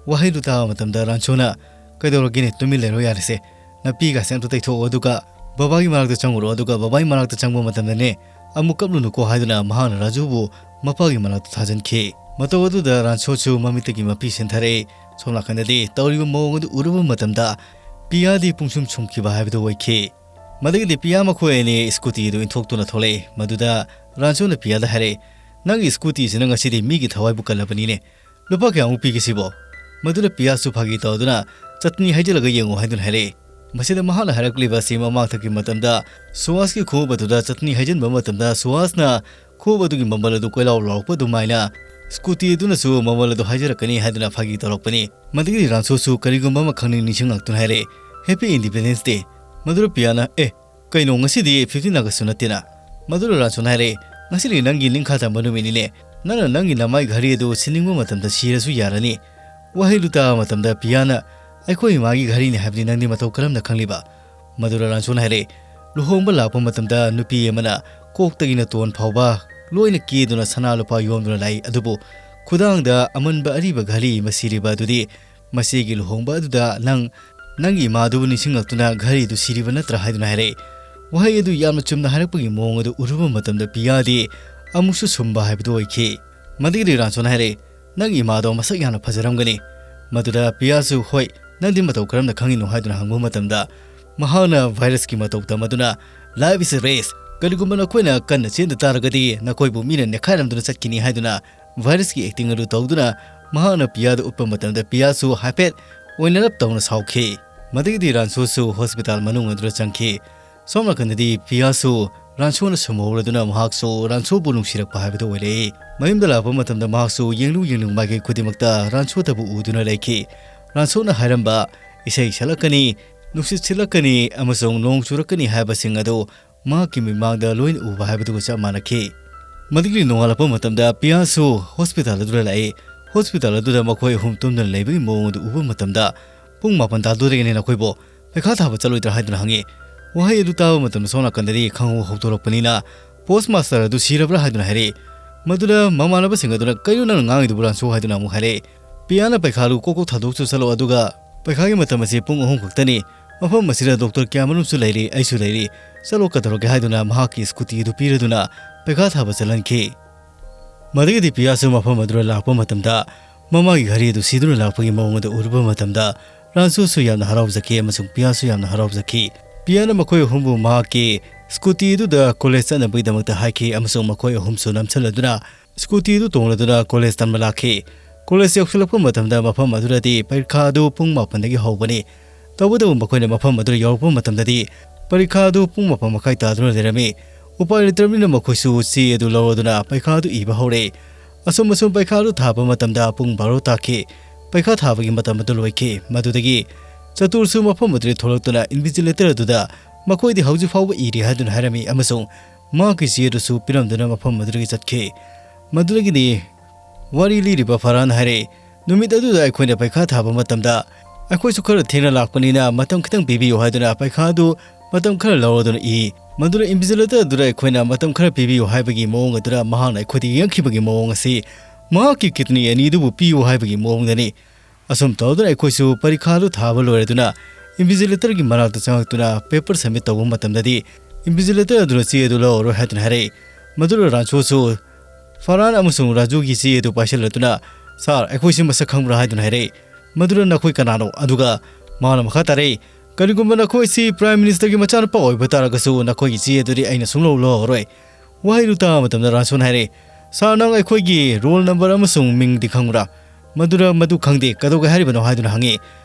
ꯋꯥꯍꯩꯗꯨ ꯇꯥꯕ ꯃꯇꯝꯗ ꯔꯥꯟꯁꯣꯅ, "ꯀꯩꯗꯧꯔꯒꯦꯅꯦ? ꯇꯨꯃꯤꯟ ꯂꯩꯔꯣ ꯌꯥꯔꯦꯁꯦ꯫ ꯅꯄꯤꯒꯁꯦ ꯑꯝꯇ ꯇꯩꯊꯣꯛꯑꯣ, ꯑꯗꯨꯒ ꯕꯕꯥꯒꯤ ꯃꯅꯥꯛꯇ ꯆꯪꯉꯨꯔꯣ, ꯑꯗꯨꯒ ꯕꯕꯥꯒꯤ ꯃꯅꯥꯛꯇ ꯆꯪꯕ ꯃꯇꯝꯗꯅꯦ, ꯑꯃꯨꯛ ꯀꯞꯂꯨꯅꯨꯀꯣ" ꯍꯥꯏꯗꯨꯅ ꯃꯍꯥꯛꯅ ꯔꯥꯖꯨꯕꯨ ꯃꯄꯥꯒꯤ ꯃꯅꯥꯛꯇ ꯊꯥꯖꯤꯟꯈꯤ꯫ ꯃꯇꯧ ꯑꯗꯨꯗ ꯔꯥꯟꯁꯣꯁꯨ ꯃꯃꯤꯠꯇꯒꯤ ꯃꯄꯤ ꯁꯤꯟꯊꯔꯛꯏ꯫ ꯁꯣꯝ ꯅꯥꯀꯟꯗꯗꯤ ꯇꯧꯔꯤꯕ ꯃꯑꯣꯡ ꯑꯗꯨ ꯎꯔꯨꯕ ꯃꯇꯝꯗ ꯄꯤꯌꯥꯗꯤ ꯄꯨꯡꯁꯨꯝ ꯁꯨꯝꯈꯤꯕ ꯍꯥꯏꯕꯗꯨ ꯑꯣꯏꯈꯤ꯫ ꯃꯗꯨꯒꯤꯗꯤ ꯄꯤꯌꯥ ꯃꯈꯣꯏ ꯑꯅꯤ ꯁ꯭ꯀꯨꯇꯤ ꯑꯗꯨ ꯏꯟꯊꯣꯛꯇꯨꯅ ꯊꯣꯛꯂꯛꯏ꯫ ꯃꯗꯨꯗ ꯔꯥꯟꯁꯣꯅ ꯄꯤꯌꯥꯗ ꯍꯥꯏꯔꯛꯏ, "ꯅꯪꯒꯤ ꯁ꯭ꯀꯨꯇꯤꯁꯤꯅ ꯉꯁꯤꯗꯤ ꯃꯤꯒꯤ ꯊꯋꯥꯏꯕꯨ ꯀꯜꯂꯕꯅꯤꯅꯦ꯫ ꯂꯨꯄꯥ ꯀꯌꯥꯃꯨꯛ ꯄꯤꯒꯦ ꯁꯤꯕꯣ?" ꯃꯗꯨꯗ ꯄꯤꯌꯥꯁꯨ ꯐꯥꯒꯤ ꯇꯧꯗꯨꯅ, ꯆꯠꯅꯤ ꯍꯩꯖꯤꯜꯂꯒ ꯌꯦꯡꯉꯨ" ꯍꯥꯏꯗꯨꯅ ꯍꯥꯏꯔꯛꯏ꯫ ꯃꯁꯤꯗ ꯃꯍꯥꯛꯅ ꯍꯥꯏꯔꯛꯂꯤꯕ ꯑꯁꯤ ꯃꯃꯥꯡꯊꯛꯀꯤ ꯃꯇꯝꯗ ꯁꯨꯍꯥꯁꯀꯤ ꯈꯣꯡꯎꯞ ꯑꯗꯨꯗ ꯆꯠꯅꯤ ꯍꯩꯖꯤꯟꯕ ꯃꯇꯝꯗ ꯁꯨꯍꯥꯁꯅ ꯈꯣꯡꯎꯞ ꯑꯗꯨꯒꯤ ꯃꯃꯜ ꯑꯗꯨ ꯀꯣꯏꯂꯥꯎ ꯂꯥꯎꯔꯛꯄ ꯑꯗꯨꯃꯥꯏꯅ ꯁ꯭ꯀꯨꯇꯤ ꯑꯗꯨꯅꯁꯨ ꯃꯃꯜ ꯑꯗꯨ ꯍꯥꯏꯖꯔꯛꯀꯅꯤ ꯍꯥꯏꯗꯨꯅ ꯐꯥꯒꯤ ꯇꯧꯔꯛꯄꯅꯤ꯫ ꯃꯗꯨꯒꯤꯗꯤ ꯔꯥꯟꯁꯣꯁꯨ ꯀꯔꯤꯒꯨꯝꯕ ꯑꯃ ꯈꯪꯅꯤꯡ ꯅꯤꯡꯁꯤꯡꯂꯛꯇꯨꯅ ꯍꯥꯏꯔꯛꯏ, "Happy Independence Day!" ꯃꯗꯨꯗ ꯄꯤꯌꯥꯅ, "ꯑꯦ, ꯀꯩꯅꯣ, ꯉꯁꯤꯗꯤ fifteen August ꯁꯨ ꯅꯠꯇꯦꯅ?" ꯃꯗꯨꯗ ꯔꯥꯟꯁꯣꯅ ꯍꯥꯏꯔꯛꯏ, "ꯉꯁꯤꯗꯤ ꯅꯪꯒꯤ ꯅꯤꯡꯈꯥ ꯇꯝꯕ ꯅꯨꯃꯤꯠꯅꯤꯅꯦ꯫ ꯅꯪꯅ ꯅꯪꯒꯤ ꯅꯃꯥꯏ ꯘꯔꯤ ꯑꯗꯨ ꯁꯤꯟꯅꯤꯡꯕ ꯃꯇꯝꯗ ꯁꯤꯔꯁꯨ ꯌꯥꯔꯅꯤ꯫" ꯋꯥꯍꯩꯗꯨ ꯇꯥꯕ ꯃꯇꯝꯗ ꯄꯤꯌꯥꯅ, "ꯑꯩꯈꯣꯏ ꯏꯃꯥꯒꯤ ꯘꯔꯤꯅꯤ ꯍꯥꯏꯕꯗꯤ ꯅꯪꯗꯤ ꯃꯇꯧ ꯀꯔꯝꯅ ꯈꯪꯂꯤꯕ?" ꯃꯗꯨꯗ ꯔꯥꯟꯁꯣꯅ ꯍꯥꯏꯔꯛꯏ, "ꯂꯨꯍꯣꯡꯕ ꯂꯥꯛꯄ ꯃꯇꯝꯗ ꯅꯨꯄꯤ ꯑꯃꯅ ꯀꯣꯛꯇꯒꯤꯅ ꯇꯣꯟ ꯐꯥꯎꯕ ꯂꯣꯏꯅ ꯀꯦꯗꯨꯅ ꯁꯅꯥ ꯂꯨꯄꯥ ꯌꯣꯝꯗꯨꯅ ꯂꯥꯛꯏ, ꯑꯗꯨꯕꯨ ꯈꯨꯗꯥꯡꯗ ꯑꯃꯟꯕ ꯑꯔꯤꯕ ꯘꯔꯤ ꯑꯃ ꯁꯤꯔꯤꯕ ꯑꯗꯨꯗꯤ ꯃꯁꯤꯒꯤ ꯂꯨꯍꯣꯡꯕ ꯑꯗꯨꯗ ꯅꯪ, ꯅꯪꯒꯤ ꯏꯃꯥꯗꯨꯕꯨ ꯅꯤꯡꯁꯤꯡꯂꯛꯇꯨꯅ ꯘꯔꯤꯗꯨ ꯁꯤꯔꯤꯕ ꯅꯠꯇ꯭ꯔꯥ?" ꯍꯥꯏꯗꯨꯅ ꯍꯥꯏꯔꯛꯏ꯫ ꯋꯥꯍꯩ ꯑꯗꯨ ꯌꯥꯝꯅ ꯆꯨꯝꯅ ꯍꯥꯏꯔꯛꯄꯒꯤ ꯃꯑꯣꯡ ꯑꯗꯨ ꯎꯔꯨꯕ ꯃꯇꯝꯗ ꯄꯤꯌꯥꯗꯤ ꯑꯃꯨꯛꯁꯨ ꯁꯨꯝꯕ ꯍꯥꯏꯕꯗꯨ ꯑꯣꯏꯈꯤ꯫ ꯃꯗꯨꯒꯤꯗꯤ ꯔꯥꯟꯁꯣꯅ ꯍꯥꯏꯔꯛꯏ, "ꯅꯪꯒꯤ ꯏꯃꯥꯗꯣ ꯃꯁꯛ ꯌꯥꯝꯅ ꯐꯖꯔꯝꯒꯅꯤ꯫" ꯃꯗꯨꯗ ꯄꯤꯌꯥꯁꯨ, "ꯍꯣꯏ, ꯅꯪꯗꯤ ꯃꯇꯧ ꯀꯔꯝꯅ ꯈꯪꯉꯤꯅꯣ?" ꯍꯥꯏꯗꯨꯅ ꯍꯪꯕ ꯃꯇꯝꯗ ꯃꯍꯥꯛꯅ ꯚꯥꯏꯔꯁꯀꯤ ꯃꯇꯧ ꯇꯝꯃꯗꯨꯅ, "Life is a race꯫ ꯀꯔꯤꯒꯨꯝꯕ ꯅꯈꯣꯏꯅ ꯀꯟꯅ ꯆꯦꯟꯗ ꯇꯥꯔꯒꯗꯤ ꯅꯈꯣꯏꯕꯨ ꯃꯤꯅ ꯅꯦꯠꯈꯥꯏꯔꯝꯗꯨꯅ ꯆꯠꯈꯤꯅꯤ" ꯍꯥꯏꯗꯨꯅ ꯚꯥꯏꯔꯁꯀꯤ ꯑꯦꯛꯇꯤꯡ ꯑꯗꯨ ꯇꯧꯗꯨꯅ ꯃꯍꯥꯛꯅ ꯄꯤꯌꯥꯗ ꯎꯠꯄ ꯃꯇꯝꯗ ꯄꯤꯌꯥꯁꯨ ꯍꯥꯏꯐꯦꯠ ꯑꯣꯏꯅꯔꯞ ꯇꯧꯅ ꯁꯥꯎꯈꯤ꯫ ꯃꯗꯨꯒꯤꯗꯤ ꯔꯥꯟꯁꯣꯁꯨ ꯍꯣꯁꯄꯤꯇꯥꯜ ꯃꯅꯨꯡ ꯑꯗꯨꯗ ꯆꯪꯈꯤ꯫ ꯁꯣꯝ ꯅꯥꯀꯟꯗꯗꯤ ꯄꯤꯌꯥꯁꯨ ꯔꯥꯟꯁꯣꯅ ꯁꯨꯝꯍꯧꯔꯗꯨꯅ ꯃꯍꯥꯛꯁꯨ ꯔꯥꯟꯁꯣꯕꯨ ꯅꯨꯡꯁꯤꯔꯛꯄ ꯍꯥꯏꯕꯗꯨ ꯑꯣꯏꯔꯛꯏ꯫ ꯃꯌꯨꯝꯗ ꯂꯥꯛꯄ ꯃꯇꯝꯗ ꯃꯍꯥꯛꯁꯨ ꯌꯦꯡꯂꯨ ꯌꯦꯡꯂꯨ ꯃꯥꯏꯀꯩ ꯈꯨꯗꯤꯡꯃꯛꯇ ꯔꯥꯟꯁꯣꯗꯕꯨ ꯎꯗꯨꯅ ꯂꯩꯈꯤ꯫ ꯔꯥꯟꯁꯣꯅ ꯍꯥꯏꯔꯝꯕ ꯏꯁꯩ ꯁꯛꯂꯛꯀꯅꯤ, ꯅꯨꯡꯁꯤꯠ ꯁꯤꯠꯂꯛꯀꯅꯤ ꯑꯃꯁꯨꯡ ꯅꯣꯡ ꯆꯨꯔꯛꯀꯅꯤ ꯍꯥꯏꯕꯁꯤꯡ ꯑꯗꯨ ꯃꯍꯥꯛꯀꯤ ꯃꯤꯠꯃꯥꯡꯗ ꯂꯣꯏꯅ ꯎꯕ ꯍꯥꯏꯕꯗꯨꯒ ꯆꯞ ꯃꯥꯟꯅꯈꯤ꯫ ꯃꯗꯨꯒꯤ ꯅꯣꯡꯉꯥꯜꯂꯛꯄ ꯃꯇꯝꯗ ꯄꯤꯌꯥꯁꯨ ꯍꯣꯁꯄꯤꯇꯥꯜ ꯑꯗꯨꯗ ꯂꯥꯛꯏ꯫ ꯍꯣꯁꯄꯤꯇꯥꯜ ꯑꯗꯨꯗ ꯃꯈꯣꯏ ꯑꯍꯨꯝ ꯇꯨꯝꯗꯨꯅ ꯂꯩꯕꯒꯤ ꯃꯑꯣꯡ ꯑꯗꯨ ꯎꯕ ꯃꯇꯝꯗ, "ꯄꯨꯡ ꯃꯥꯄꯟ ꯇꯥꯗꯣꯔꯦꯅꯦ, ꯅꯈꯣꯏꯕꯨ ꯄꯩꯈꯥ ꯊꯥꯕ ꯆꯠꯂꯣꯏꯗ꯭ꯔꯥ?" ꯍꯥꯏꯗꯨꯅ ꯍꯪꯉꯤ꯫ ꯋꯥꯍꯩ ꯑꯗꯨ ꯇꯥꯕ ꯃꯇꯝꯗ ꯁꯣꯝ ꯅꯥꯀꯟꯗꯗꯤ ꯈꯪꯍꯧ ꯍꯧꯗꯣꯔꯛꯄꯅꯤꯅ, "ꯄꯣꯁ ꯃꯥꯁꯇꯔ ꯑꯗꯨ ꯁꯤꯔꯕ꯭ꯔꯥ?" ꯍꯥꯏꯗꯨꯅ ꯍꯥꯏꯔꯛꯏ꯫ ꯃꯗꯨꯗ ꯃꯃꯥꯟꯅꯕꯁꯤꯡ ꯑꯗꯨꯅ, "ꯀꯩꯅꯣ ꯅꯪꯅ ꯉꯥꯡꯉꯤꯗꯨꯕꯨ, ꯔꯥꯟꯁꯨ?" ꯍꯥꯏꯗꯨꯅ ꯑꯃꯨꯛ ꯍꯥꯏꯔꯛꯏ꯫ ꯄꯤꯌꯥꯅ ꯄꯩꯈꯥꯗꯨ ꯀꯣꯛ ꯀꯣꯛ ꯊꯥꯗꯣꯛꯆꯁꯜꯂꯣ, ꯑꯗꯨꯒ ꯄꯩꯈꯥꯒꯤ ꯃꯇꯝ ꯑꯁꯤ ꯄꯨꯡ ꯑꯍꯨꯝ ꯈꯛꯇꯅꯤ꯫ ꯃꯐꯝ ꯑꯁꯤꯗ ꯗꯣꯛꯇꯔ ꯀꯌꯥꯃꯔꯨꯝꯁꯨ ꯂꯩꯔꯤ, ꯑꯩꯁꯨ ꯂꯩꯔꯤ꯫ ꯆꯠꯂꯣ, ꯀꯩꯗꯧꯔꯒꯦ ꯍꯥꯏꯗꯨꯅ ꯃꯍꯥꯛꯀꯤ ꯁ꯭ꯀꯨꯇꯤ ꯑꯗꯨ ꯄꯤꯔꯗꯨꯅ ꯄꯩꯈꯥ ꯊꯥꯕ ꯆꯠꯍꯟꯈꯤ꯫ ꯃꯗꯨꯒꯤꯗꯤ ꯄꯤꯌꯥꯁꯨ ꯃꯐꯝ ꯑꯗꯨꯗ ꯂꯥꯛꯄ ꯃꯇꯝꯗ ꯃꯃꯥꯒꯤ ꯘꯔꯤ ꯑꯗꯨ ꯁꯤꯗꯨꯅ ꯂꯥꯛꯄꯒꯤ ꯃꯑꯣꯡ ꯑꯗꯨ ꯎꯔꯨꯕ ꯃꯇꯝꯗ ꯔꯥꯟꯁꯨꯁꯨ ꯌꯥꯝꯅ ꯍꯔꯥꯎꯖꯈꯤ ꯑꯃꯁꯨꯡ ꯄꯤꯌꯥꯁꯨ ꯌꯥꯝꯅ ꯍꯔꯥꯎꯖꯈꯤ꯫ ꯄꯤꯌꯥꯅ ꯃꯈꯣꯏ ꯑꯍꯨꯝꯕꯨ ꯃꯍꯥꯛꯀꯤ ꯁ꯭ꯀꯨꯇꯤ ꯑꯗꯨꯗ ꯀꯣꯂꯦꯖ ꯆꯠꯅꯕꯒꯤꯗꯃꯛꯇ ꯍꯥꯏꯈꯤ ꯑꯃꯁꯨꯡ ꯃꯈꯣꯏ ꯑꯍꯨꯝꯁꯨ ꯅꯝꯁꯤꯜꯂꯗꯨꯅ ꯁ꯭ꯀꯨꯇꯤ ꯑꯗꯨ ꯇꯣꯡꯂꯗꯨꯅ ꯀꯣꯂꯦꯖ ꯇꯝꯕ ꯂꯥꯛꯈꯤ꯫ ꯀꯣꯂꯦꯖ ꯌꯧꯁꯤꯜꯂꯛꯄ ꯃꯇꯝꯗ ꯃꯐꯝ ꯑꯗꯨꯗꯗꯤ ꯄꯔꯤꯈꯥ ꯑꯗꯨ ꯄꯨꯡ ꯃꯥꯄꯟꯗꯒꯤ ꯍꯧꯕꯅꯤ꯫ ꯇꯧꯕꯇꯕꯨ ꯃꯈꯣꯏꯅ ꯃꯐꯝ ꯑꯗꯨꯗ ꯌꯧꯔꯛꯄ ꯃꯇꯝꯗꯗꯤ ꯄꯔꯤꯈꯥ ꯑꯗꯨ ꯄꯨꯡ ꯃꯥꯄꯟ ꯃꯈꯥꯏ ꯇꯥꯗꯨꯅ ꯂꯩꯔꯝꯃꯤ꯫ ꯎꯄꯥꯏ ꯂꯩꯇ꯭ꯔꯕꯅꯤꯅ ꯃꯈꯣꯏꯁꯨ ꯆꯦ ꯑꯗꯨ ꯂꯧꯔꯗꯨꯅ ꯄꯔꯤꯈꯥ ꯑꯗꯨ ꯏꯕ ꯍꯧꯔꯦ꯫ ꯑꯁꯨꯝ ꯑꯁꯨꯝ ꯄꯔꯤꯈꯥ ꯑꯗꯨ ꯊꯥꯕ ꯃꯇꯝꯗ ꯄꯨꯡ ꯕꯥꯔꯣ ꯇꯥꯈꯤ꯫ ꯄꯔꯤꯈꯥ ꯊꯥꯕꯒꯤ ꯃꯇꯝ ꯑꯗꯨ ꯂꯣꯏꯈꯤ꯫ ꯃꯗꯨꯗꯒꯤ ꯆꯇꯨꯔꯁꯨ ꯃꯐꯝ ꯑꯗꯨꯗꯒꯤ ꯊꯣꯛꯂꯛꯇꯨꯅ invigilator ꯑꯗꯨꯗ ꯃꯈꯣꯏꯗꯤ ꯍꯧꯖꯤꯛ ꯐꯥꯎꯕ ꯏꯔꯤ ꯍꯥꯏꯗꯨꯅ ꯍꯥꯏꯔꯝꯃꯤ ꯑꯃꯁꯨꯡ ꯃꯍꯥꯛꯀꯤ ꯆꯦ ꯑꯗꯨꯁꯨ ꯄꯤꯔꯝꯗꯨꯅ ꯃꯐꯝ ꯑꯗꯨꯗꯒꯤ ꯆꯠꯈꯤ꯫ ꯃꯗꯨꯗꯒꯤꯗꯤ ꯋꯥꯔꯤ ꯂꯤꯔꯤꯕ ꯐꯔꯍꯥꯟ ꯍꯥꯏꯔꯦ, "ꯅꯨꯃꯤꯠ ꯑꯗꯨꯗ ꯑꯩꯈꯣꯏꯅ ꯄꯩꯈꯥ ꯊꯥꯕ ꯃꯇꯝꯗ ꯑꯩꯈꯣꯏꯁꯨ ꯈꯔ ꯊꯦꯡꯅ ꯂꯥꯛꯄꯅꯤꯅ ꯃꯇꯝ ꯈꯤꯇꯪ ꯄꯤꯕꯤꯌꯨ" ꯍꯥꯏꯗꯨꯅ ꯄꯩꯈꯥ ꯑꯗꯨ ꯃꯇꯝ ꯈꯔ ꯂꯧꯔꯗꯨꯅ ꯏ꯫ ꯃꯗꯨꯅ invigilator ꯑꯗꯨꯗ ꯑꯩꯈꯣꯏꯅ ꯃꯇꯝ ꯈꯔ ꯄꯤꯕꯤꯌꯨ ꯍꯥꯏꯕꯒꯤ ꯃꯑꯣꯡ ꯑꯗꯨꯗ ꯃꯍꯥꯛꯅ ꯑꯩꯈꯣꯏꯗ ꯌꯦꯡꯈꯤꯕꯒꯤ ꯃꯑꯣꯡ ꯑꯁꯤ ꯃꯍꯥꯛꯀꯤ kidney ꯑꯅꯤꯗꯨꯕꯨ ꯄꯤꯌꯨ ꯍꯥꯏꯕꯒꯤ ꯃꯑꯣꯡꯗꯅꯤ꯫ ꯑꯁꯨꯝ ꯇꯧꯗꯨꯅ ꯑꯩꯈꯣꯏꯁꯨ ꯄꯔꯤꯈꯥꯗꯨ ꯊꯥꯕ ꯂꯣꯏꯔꯗꯨꯅ invigilatorꯒꯤ ꯃꯅꯥꯛꯇ ꯆꯪꯉꯛꯇꯨꯅ paper submit ꯇꯧꯕ ꯃꯇꯝꯗꯗꯤ invigilator ꯑꯗꯨꯅ ꯆꯦ ꯑꯗꯨ ꯂꯧꯔꯔꯣꯏ ꯍꯥꯏꯗꯨꯅ ꯍꯥꯏꯔꯛꯏ꯫ ꯃꯗꯨꯗ ꯔꯥꯟꯁꯣꯁꯨ ꯐꯔꯍꯥꯟ ꯑꯃꯁꯨꯡ ꯔꯥꯖꯨꯒꯤ ꯆꯦ ꯑꯗꯨ ꯄꯥꯏꯁꯤꯜꯂꯗꯨꯅ, "ꯁꯥꯔ, ꯑꯩꯈꯣꯏꯁꯤ ꯃꯁꯛ ꯈꯪꯕ꯭ꯔꯥ?" ꯍꯥꯏꯗꯨꯅ ꯍꯥꯏꯔꯛꯏ꯫ ꯃꯗꯨꯗ "ꯅꯈꯣꯏ ꯀꯅꯥꯅꯣ?" ꯑꯗꯨꯒ ꯃꯥꯅ ꯃꯈꯥ ꯇꯥꯔꯛꯏ, "ꯀꯔꯤꯒꯨꯝꯕ ꯅꯈꯣꯏꯁꯤ Prime Ministerꯒꯤ ꯃꯆꯥꯅꯨꯄꯥ ꯑꯣꯏꯕ ꯇꯥꯔꯒꯁꯨ ꯅꯈꯣꯏꯒꯤ ꯆꯦ ꯑꯗꯨꯗꯤ ꯑꯩꯅ ꯁꯨꯡꯂꯧ ꯂꯧꯔꯔꯣꯏ"꯫ ꯋꯥꯍꯩꯗꯨ ꯇꯥꯕ ꯃꯇꯝꯗ ꯔꯥꯟꯁꯣꯅ ꯍꯥꯏꯔꯛꯏ, "ꯁꯥꯔ, ꯅꯪ ꯑꯩꯈꯣꯏꯒꯤ roll number ꯑꯃꯁꯨꯡ ꯃꯤꯡꯗꯤ ꯈꯪꯕ꯭ꯔꯥ?" ꯃꯗꯨꯗ "ꯃꯗꯨ ꯈꯪꯗꯦ, ꯀꯩꯗꯧꯒꯦ ꯍꯥꯏꯔꯤꯕꯅꯣ?" ꯍꯥꯏꯗꯨꯅ ꯍꯪꯉꯤ꯫